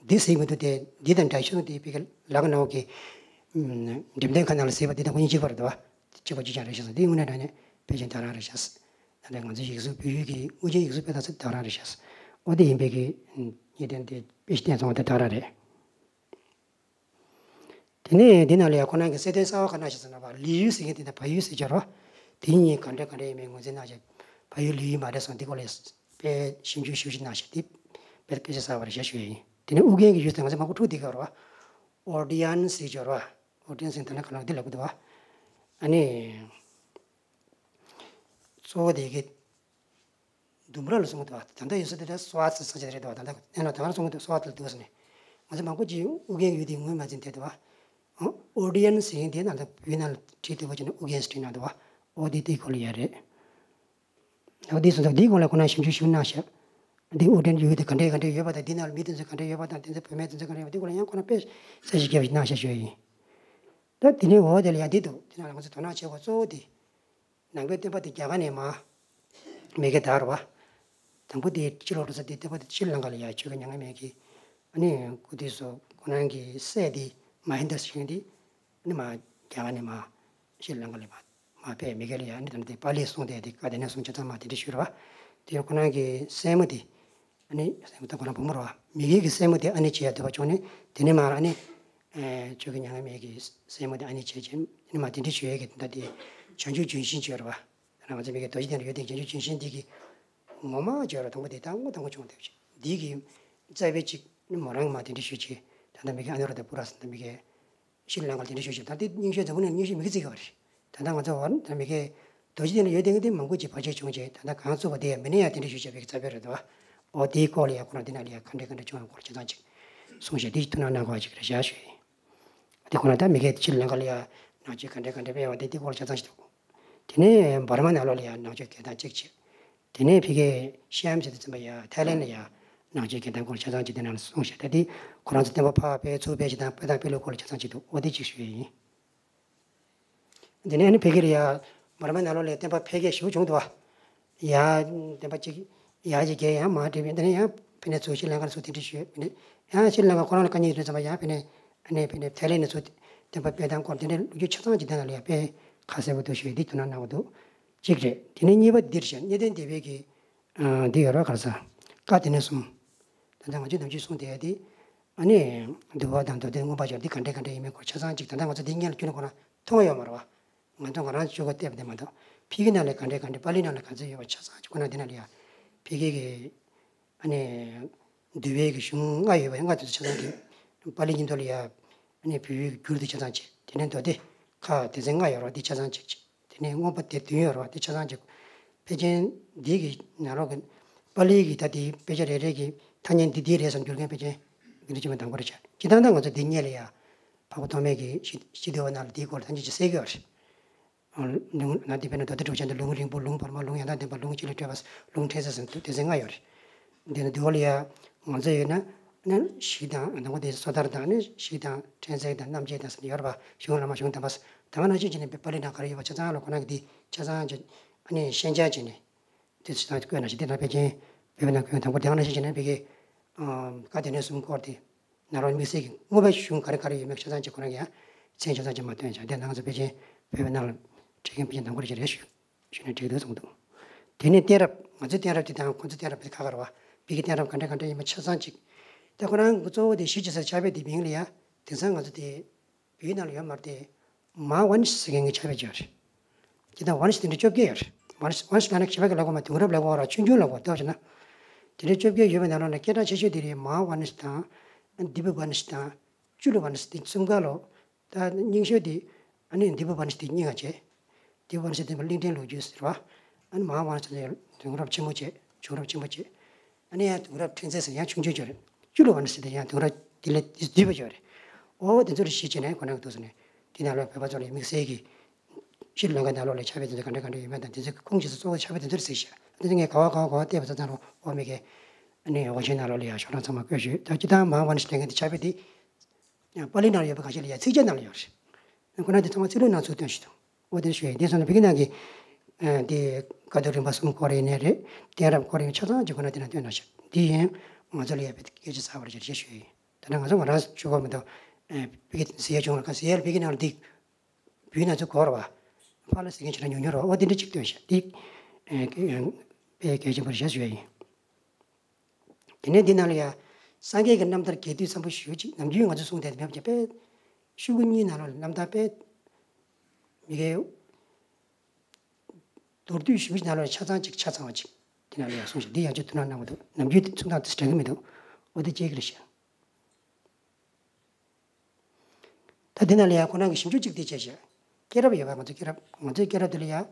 འདི་གཟིགས་མི་འདུག་དེ་འདི་དང་འདྲ་ཤོས་དེ་ཕ་གི་ལག་ནང་གི་འགྲེམས་སྟོན་ཁང་ནང་ལ་གཟིགས་པ་འདི་དང་ཁོ་གཉིས་གཅིག་པ་རེད་དོ། གཅིག་པ་གཅིག་རྐྱང་རེད་ཤག་ཟེར། འདི་དངོས་གནས་དྲང་གནས་ཕལ་ཆེར་ད་ག་རང་རེད་ཤག་ད་ལྟ་ང་ཚོའི་ཡིག་གཟུགས་བོད་ཡིག་གི་དངོས་ཆེན་ཡིག་གཟུགས་དཔེ་ལྟ་ཚུལ་ད་ག་རང་རེད་ཤག་འོ་དེ་ཡིན་པའི་གི་རྙེད་དོན་དེ་དཔེ་བལྟས་སོང་བ་དེ་ད་ག་རང་རེད། དེ་ནས་འདི་ནང་ལ་ཡང་ཁོ་རང་གི་གསལ་སྟོན་གསར་པ་ག་རེ་གནང་ཤག་ཟེར་ན་བ། ལི་ཡུལ་ཟེར་མཁན་དེ་དང་བལ་ཡུལ་ཟེར་གྱི་རེད་བ། དེ་གཉིས་ག་འདྲ་ག་འདྲ་ཡིན་མིན་ངོས་འཛིན་གནང་ཤག་བལ་ཡུལ་ལི་ཡུལ་མ་འདྲ་སོང་འདི་སྐོར་ལ་དཔེ་ཞིབ་འཇུག་ཞིབ་ཞིབ་གནང་ཤག་འདི་དཔེ་སྐད་ཆ་གསར་པ་རེད་ཤག་ཞུ་ཡ་ཡིན། དེ་ནས་ཨུ་རྒྱན་གྱི་ཡུལ་ཟེར་ང་ཚོ་མང་པོ་འཁྲུག་བསྡད་ཀྱི་ཡོད་རེད་བ། ཨོ་ཌི་ཡན་ཟེར་གྱི་ཡོད་རེད་བ། ཨོ་ཌི་ཡན་ཟེར་ད་ནི་ག་ལ་འདི་ལབ་ཀྱི་འདུག་བ། ཨ་ནི། གཙོ་བོ་དེ་གི་ལྡུམ་ར་ལ་གསུང་གི་འདུག་བ། ད་ལྟ་ཡོད་ས་དེ་འདྲ་སོ་ཨ་ཙི་ས་ཆ་རེད་འདུག་བ། ད་ལྟ་ནས་ལ་ད་ག་རང་གསུང་གི་འདུག་སོ་ཨ་ཙི་ལ་འདུག་ཟེར་ནས། ང་ཚོ་མང་པོ་ཅིག་ཨུ་རྒྱན་ཡུལ་དེ་ངོས་མ་འཛིན་བསྡད་འདུག་བ། ཨོ་ཌི་ཡན་ཟེར་མཁན་དེ་ནང་ལ་བོད་ནང་ལ་བྲིས་འདུག་བ་བྱས་ན་ཨུ་རྒྱན་ཟེར་བྲིས་གནང་འདུག་བ། ཨོ་དེ་དེའི་སྐོར་ལ་ཡ་རེད། ཨོ་དེ་སོང་ཙང་དེའི་སྐོར་ལ་ཁོ་ན་ཞིབ་འཇུག་ཞིབ་གནང་ཤག་འདི་ཨུ་རྒྱན་ཡུལ་དེ་ག་འདྲས་ག་འདྲས་ཡོད་པ་དང་། འདི་ནང་ལ་མི་དེ་ཚོ་ག་འདྲས་ཡོད་པ་དང་། དེ་ཚོ་བུད་མེད་དེ་ཚོ་ག་འདྲས་ཡོད་པ། འདི་སྐོར་ལ་ཡང་ཁོ་ན་དཔེ་གསལ་བཤད་རྒྱབ་ཞིག་གནང་ཤག་ཞུ་ཡ་ཡིན། ད་དེ་ནས་འོ་དེ་ལ་ཡ་འདི་འདུག་དེ་ནང་ལ་ང་ཚོ་དོ་སྣང་བྱེད་དགོས་གཙོ་བོ་དེ། ནང་པའི་བསྟན་པ་དེ་རྒྱ་གར་ནས་མར་མེས་རྒྱལ་དར་བ། དང་པོ་དེ་ཕྱིར་ལོག་འགྲོ་ས་དེ་བསྟན་པ་དེ་ཤྲི་ལངྐ་ལ་ཡ་ཆོས་ཀྱི་མྱ་ངན་མེད་ཀྱི། ཨ་ནི་སྐུ་དུས་སུ་ཁོ་རང་གི་སྲས་དེ་མ་ཧིན་དྲ་ཟེར་མཁན་དེ། ཨ་ནི་མར་རྒྱ་གར་ནས་མར་ཤྲི་ལངྐ་ལ་མར་མར་ཕེབས། མེས་རྒྱལ་ལ་ཡ་ཨ་ནི་ད་ནི་དེ་པཱ་ལི་གསུང་སྟེ་དེ་བཀའ་དེ་ནས་གསུང་ཆ་ཚང་མར་དེ་འདྲ་ཞུས་རེད་བ། དེ་ཁོ་རང་གི་སྲས་མོ་དེ། ཨ་ནི་སྲས་མོ་ད་ཁོ་རང་བུ་མོ་རེད་བ། མེས་རྒྱལ་གྱི་སྲས་མོ་དེ་ཨ་ནེ་བྱེད་ཡ་འདོད་པ་བྱུང་ནས། དེ་ནས་མར་ཨ་ནི། ཨེ། ཆོས་ཀྱི་མྱ་ངན་མེད་ཀྱི་སྲས་མོ་དེ་ཨ་ནེ་བྱས་བྱས། དེ་ནས་མར་དེ་འདྲ་ཞུ་ཡས་ཀྱི་ད་དེ་བྱང་ཆུབ་ལྗོན་ཤིང་བརྗོད་རེད་བ། ང་ཚོ་མི་གི་རྡོ་རྗེ་གདན་ལ་ཡོད་དེ་བྱང་ཆུབ་ལྗོན་ཤིང་འདི་གི་ངོ་མ་བརྗོད་ར་དང་པོ་དེ་ད་ངོ་དང་པོ་བྱུང་བསྡད་ཅིག་འདི་གི་རྩ་བའི་ཅིག་ནི་མོ་རང་མ་དེ་འདྲ་ཞུ་ཅིག་ད་ལྟ་མི་གི་ཨ་ནུ་ར་དཱ་པུ་ར་ཟེར་ད་མི་གི་ཤྲི་ལང་ཀར་དེ་འདྲ་ཞུ་ཅིག་ད་དེ་རྙིང་ཤོས་འཛམ་བུ་གླིང་རྙིང་ཤོས་མི་གི་བརྩི་གི་བ་རེད། ད་ལྟ་ང་ཚོ་བར་ད་མི་གི་རྡོ་རྗེ་གདན་ལ་ཡོད་དེ་གི་དེ་མང་པོ་ཅིག་བར་ཆད་བྱུང་ཅིག་ད་ལྟ་གང་བཙུགས་པ་དེ་ཡང་མི་ནི་ཡང་དེ་འདྲ་ཞུ་བྱས་པའི་རྩ་བའི་རེད་དོ། འོ་དེའི་སྐོར་ལ་ཡང་ཁོ་རང་དེ་ན་ལ་ཡང་ག་འདྲ་ག་འདྲ་བྱུང་བའི་སྐོར་ཆ་ཚང་ཅིག་གསུངས་བྱས་དེ་ཐུགས་སྣང་གནང་དགོས་པ་ཅིག་རེད་བཞག་ཞུ་ཡིན། དེ་ཁོ་ན་ད་མི་སྒེར་ཕྱིར་ལེན་ག་ལ་ཡ་ནང་ཆོས་ག་འདྲ་ག་འདྲ་སྤེལ་བ་དེ་དེ་སྐོར་ཆ་ཚང་ཞིག་འདུག་དེ་ནས་འབར་མ་ནང་ལོགས་ལ་ཡ་ནང་ཆོས་སྐད་གདངས་གཅིག་བྱས། དེ་ནས་ཕ་གིའི་ཤམ་ཟེར་དུས་ཙམ་པ་ཡ་ཐའི་ལེན་ལ་ཡ་ནང་ཆོས་སྐད་གདངས་སྐོར་ཆ་ཚང་གཅིག་དེ་ནང་ལ་གསུངས་བཞག་ད་དེ་ཁོ་རང་ཚོ་བསྟན་པ་ཕར་སྤེལ་ཚུར་སྤེལ་བྱེད་སྟངས་སྤེལ་སྟངས་སྤེལ་ལུགས་སྐོར་ལ་ཆ་ཚང་གཅིག་འདུག་འོ་དེ་གཅིག་ཞུ་ཡ་ཡིན། དེ་ནས་ཨ་ནི་ཕ་གི་ལ་ཡ་འབར་མ་ནང་ལོགས་ལ་བསྟན་པ་འཕེལ་རྒྱས་ཞེ་པོ་བྱུང་འདུག་བ། ཡ། བསྟན་པ་གཅིག་ཡ་གཅིག་རྒྱས་ཡང་མར་འགྲིབ་ཡོད། དེ་ནས་ཡང་ཕ་ནས་ཚུར་ཤྲི་ལང་ཀ་ལ་ཚུར་དེ་འདྲ་ཞུས་ཡོད། ཡང་ཤྲི་ལང་ཀ་ཁོ་རང་ལ་དཀའ་ངལ་ཡོད་དུས་ཙམ་པ་ཡང་ཕ་ནས་ཨ་ནི་ཕ་ནས་ཐའི་ལེན་ནས་ཚུར་བསྟན་པ་སྤེལ་སྟངས་སྐོར་དེ་འདྲའི་ལོ་རྒྱུས་ཆ་ཚང་གཅིག་དེ་ནང་ལ་ཡ་དཔེ་ཁ་གསལ་པོ་འདུག་ཞུས་འདི་དོ་སྣང་གནང་བ་འདུག་གཅིག་རེད། དེ་ནས་གཉིས་པ་འདིར་བཞག་གནད་དོན་སྡེ་པའི་གི། ཨ། འདི་ཡོད་རེད་བ། ག་རེ་ཟེར། བཀའ་སྡེ་སྣོད་གསུམ། ད་ལྟ་ང་ཚོས་ནམ་རྒྱུན་གསུངས་བསྡད་ཡ་དེ། ཨ་ནི། འདུལ་བ་དང་མདོ་སྡེ་མངོན་པ་སྦྱོར་འདི་ག་འདྲ་ག་འདྲ་ཡིན་མིན་སྐོར་ཆ་ཚང་གཅིག་ད་ལྟ་ང་ཚོ་འདི་སྔོན་ལ་ཁྱོན་ནས་ཁོ་ན་མཐོང་ཡོད་མ་རེད་བ། ང་ཚོ་ང་རང་ཆོས་སྒོ་བལྟས་པ་དེ་མ་གཏོགས་ཕ་གི་ནང་ལ་ག་འདྲ་ག་འདྲ་པཱ་ལི་ནང་ལ་ག་ཚོད་ཡོད་པ་ཆ་ཚང་གཅིག་ཁོ་ན་འདི་ནང་ལ་ཡ། ཕ་གི་གི། ཨ་ནི། འདུལ་བའི་གི་གཞུང་ལྔ་ཡོད་པ་ཡང་ལྔ་དེ་ཚོ་ཆ་ཚང་གི། པཱ་ལི་ཉིན་ཐོ་ལ་ཡ། ཨ་ནི་བོད་ཡིག་གི་བསྒྱུར་དེ་ཆ་ཚང་གཅིག་དེ་ནས་མདོ་སྡེ་ཁག་སྡེ་ཚན་ལྔ་ཡོད་རེད་བ། དེ་ཆ་ཚང་གཅིག་གཅིག་དེ་ནས་མངོན་པ་སྡེ་བདུན་ཡོད་རེད་བ། དེ་ཆ་ཚང་གཅིག་ཕལ་ཆེར་འདི་གི་ནང་ལོགས་ཀྱི་ པཱ་ལིའི་གི་ད་དེའི་དཔེ་ཆ་རེ་རེ་གི་ཐ་སྙད་འདི་འདི་རེད་བསམ་བསྒྱུར་མཁན་ཕལ་ཆེར་འདི་འདྲ་ཅིག་མ་དང་པོ་རེད་ཤག་སྤྱིར་བཏང་ད་ང་ཚོ་འདི་སྔོན་ལ་ཡ་འཕགས་པ་ཐོགས་མེད་ཀྱི་ཞི་ཞི་བདེ་བ་ནང་ལ་འདིའི་སྐོར་ལ་ཐམས་ཅད་ཅིག་གསལ་གི་ཡོད་རེད། ལུང་ན་དེ་བས་ན་མདོ་སྡེ་དྲུག་ཅན་དུ་ལུང་རིང་པོ། ལུང་བར་མ། ལུང་ཡང་དག་ལྡན་པ། ལུང་གཅིག་ལས་འཕྲོས་པ། ལུང་ཕྲན་ཚེགས་ཟེར་ནས་སྡེ་ཚན་ལྔ་ཡོད་རེད། འདི་ནི་འདི་བ་ལ་ཡ་ང་ཚོ་ཡོད་ན་ན་གཞི་དང་དང་པོ་དེ་སོ་ཐར་དང་ནི་གཞི་དང་ཕྲན་ཚེགས་དང་རྣམ་བཅད་དང་ཟེར་ནས་ཡོད་རེད་པ། གཞུང་བླ་མ་གཞུང་དམ་པ་ཟེར། ད་ག་ནང་བཞིན་བྱས་ནས་པཱ་ལི་ནང་ག་རེ་ཡོད་པ་ཆ་ཚང་ལ་ཁོ་རང་གི་འདི་ཆ་ཚང་ཅིག་ཨ་ནི་ཤན་སྦྱར་བྱས་ནས་དེ་ཆ་ཚང་བཀོད་ན་ཞིག་དེ་ན་ཕལ་ཆེར་བོད་པའི་ནང་ཁོས་དང་པོ་དེ་ག་ནང་བཞིན་བྱས་ནས་ཕ་གི་བཀའ་སྡེ་སྣོད་གསུམ་སྐོར་དེ། ནཱ་རོ་དམིགས་བསལ་གྱི་དངོས་པོའི་གཞུང་ག་རེ་ག་རེ་ཡོད་མེད་ཆ་ཚང་ཅིག་ཁོ་རང་གིས་ཡང་མཚན་ཆ་ཚང་ཅིག་མར་བཏོན་བྱས། དེ་ནང་ཚོ་ཕལ་ཆེར་བོད་པའི་ནང་ལ་བྲིས་མཁན་ཕལ་ཆེར་དང་པོ་རེ་ཞིག་རེད་ཞུ་ཞུས་ནས་འགྲིག་འདུག་བསམ་འདུག་དེ་ནས་གཏད་རབས། ང་ཚོའི་གཏད་རབས་དེ་དང་ཁོ་ཚོའི་གཏད་རབས་དེ་ཁ་ཁ་རེད་པ། བོད་ཀྱི་གཏད་རབས་ག་འདྲ་ག་འདྲ་ཡིན་མིན་ཆ་ཚང་ཅིག་དེ་ཁོ་རང་གི་གཙོ་བོ་དེ་གཞི་བྱེད་སར་ཕྱག་དཔེ་དེ་མིང་ལ་ཡ་དེང་སང་ང་ཚོ་དེ་བོད་ནང་ལ་ཡོད་མ་རེད་དེ། མ་ཝ་ནིསཊ་ཟེར་མཁན་གྱི་ཕྱག་དཔེ་ཅིག་ཡོད་རེད། དེ་དང་ཝ་ནིསཊ་དེ་འདྲ་བཅོ་བརྒྱད་ཡོད་རེད། ཝ་ནིསཊ་ཝ་ནིསཊ་ལབ་ན་ཞི་བ་གི་ལབ་དགོས་མ། དུང་རབས་ལབ་དགོས་ར། ཆུང་ཆུང་ལབ་དགོས་དེ་བྱས་ན། དེ་འདྲ་བཅོ་བརྒྱད་ཡོད་པའི་ནང་ལོགས་ནས་སྐད་གྲགས་ཆེ་ཤོས་དེ་རེད། མ་ཝ་ནིསཊ་དང་། དཱི་པ་ཝ་ནིསཊ་དང་། ཅུ་ལུ་ཝ་ནིསཊ་དེ་གསུམ་ཀ་ལོ། ད་རྙིང་ཤོས་དེ་ཨ་ནི་དཱི་པ་ཝ་ནིསཊ་དེ་རྙིང་བ་བྱས། དཱི་པ་ཝ་ནིསཊ་དེ་གླིང་ཕྲན་ལོ་རྒྱུས་ཟེར་བ། ཨ་ནི་མ་ཝ་ནིསཊ་དེ་དུང་རབས་ཆེན་མོ་བྱས། བྱུང་རབས་ཆེན་པོ་བྱས། ཨ་ནི་ཡང་དུང་རབས་ཕྲན་ཚེགས་ཟེར་ཡང་ཆུང་ཆུང་ཅིག་རེད། ཅུ་ལུ་ཝ་ནིསཊ་དེ་ཡང་དུང་རབས་དེ་ལས་བསྡུས་པ་ཅིག་རེད། འོ་དེ་ཚོ་རེ་ཞིག་བྱས་ནས་ཁོ་རང་གི་ཐུགས་སུ་ནས་དེ་ནང་ལོགས་བོད་པ་ཚོ་ལ་དམིགས་བསལ་གྱི་ཕྱིར་ལོ་འགའི་ནང་ལོགས་ལ་ཕྱག་དཔེ་དེ་ཚོ་ག་འདྲ་ག་འདྲ་ཡོད་མེད་དང་། དེ་ཚོའི་ཁུངས་ཀྱི་གཙོ་བོ་ཕྱག་དཔེ་དེ་ཚོ་རེད་ཟེར་ཤག་དེ་ཚོ་ངས་ག་བ་ག་བ་ག་བ་བལྟས་པ་ཚོ་ཚང་རུ་འོ་མི་གེ་ཨ་ནི་ཝ་ཤིང་ནང་ལོགས་ལ་ཡང་ཤོག་གྲངས་ཚང་མ་བཀོད་ཞུས། ད་སྤྱིར་བཏང་མ་ཝ་ནིསཊ་ལབ་མཁན་དེ་ཕྱག་དཔེ་དེ་ཡང་པཱ་ལི་ནང་ལ་ཡོད་པ་ཁ་ཤས་ལ་ཡང་ཚིགས་བཅད་ནང་ལ་ཡོད་རེད། ཁོ་རང་དེ་ཚང་མ་ཚིག་ལྷུག་ནང་ཚུར་བཏོན་ཞིག་དང་། འོ་དེ་ཞུ་ཡིན། དེ་སོང་ན་བོད་ཀྱི་ནང་གི་ཨ་དེ་བཀའ་བསྡུ་རིམ་པ་གསུམ་སྐོར་ཡིན་ནའི་རེད། གཏད་རབས་སྐོར་ཡིན་ཆ་ཚང་ཅིག་ཁོ་རང་དེ་ནང་བཏོན་གནང་ཤག་དེ་ཡིན་ང་ཚོ་ལ་ཡང་དཔེ་སྐད་ཆ་ཚ་བ་རེ་ཞིག་ཞུ་ཡིན། ད་ནང་ང་ཚོ་ང་རང་ཞུ་དགོས་མི་འདུག་ཨ་བོད་ཀྱི་ཟེར་ཡ་བྱུང་བ་ག་ཟེར་ཡ་ལ་བོད་ཀྱི་ནང་ལ་འདི་བོད་ནང་ཚོ་གོ་ར་བ། ཕར་ལ་ཟེར་མཁན་ཆེ་ར་ཉུང་ཉུང་ར་བ། འོ་དེ་འདྲ་ཅིག་བཏོན་ཤག་དེ་ཨ་དཔེ་གལ་ཆེན་པོ་རེད་ཞེས་ཞུ་ཡ་ཡིན། དེ་ནས་འདི་ནང་ལ་ཡ། སངས་རྒྱས་ཀྱི་རྣམ་ཐར་རྒྱས་བསྡུས་ཚང་པོ་ཞེ་པོ་ཅིག་ནམ་རྒྱུན་ང་ཚོ་གསུང་བསྡད་དེ་མེད་པ་བྱས་པས། ཤོག་གུ་གཉིས་ནང་ལོགས་ལ་རྣམ་ཐར་པས། མི་དགེ་མདོར་བསྡུས་ཞེ་པོ་ཅིག་ནང་ལོགས་ལ་ཆ་ཚང་ཅིག་ཆ་ཚང་བ་ཅིག་དེ་ནང་ལ་ཡ་གསུངས་ཤག་འདི་ཡང་ཅིག་ཐུགས་སྣང་གནང་དགོས་འདུག་ནམ་རྒྱུན་དེ་ཚུགས་སྟངས་དེ་འདྲ་གི་མི་འདུག་འོ་དེ་གཅིག་རེད་ཤག་ད་འདི་ནང་ལ་ཡང་ཁོ་རང་གི་ཞིབ་འཇུག་ཅིག་འདི་བྱས་ཤག་སྐྱེས་རབས་ཡོད་པ་ང་ཚོའི་སྐྱེས་རབས། ང་ཚོའི་སྐྱེས་རབས་འདི་ལ་ཡང་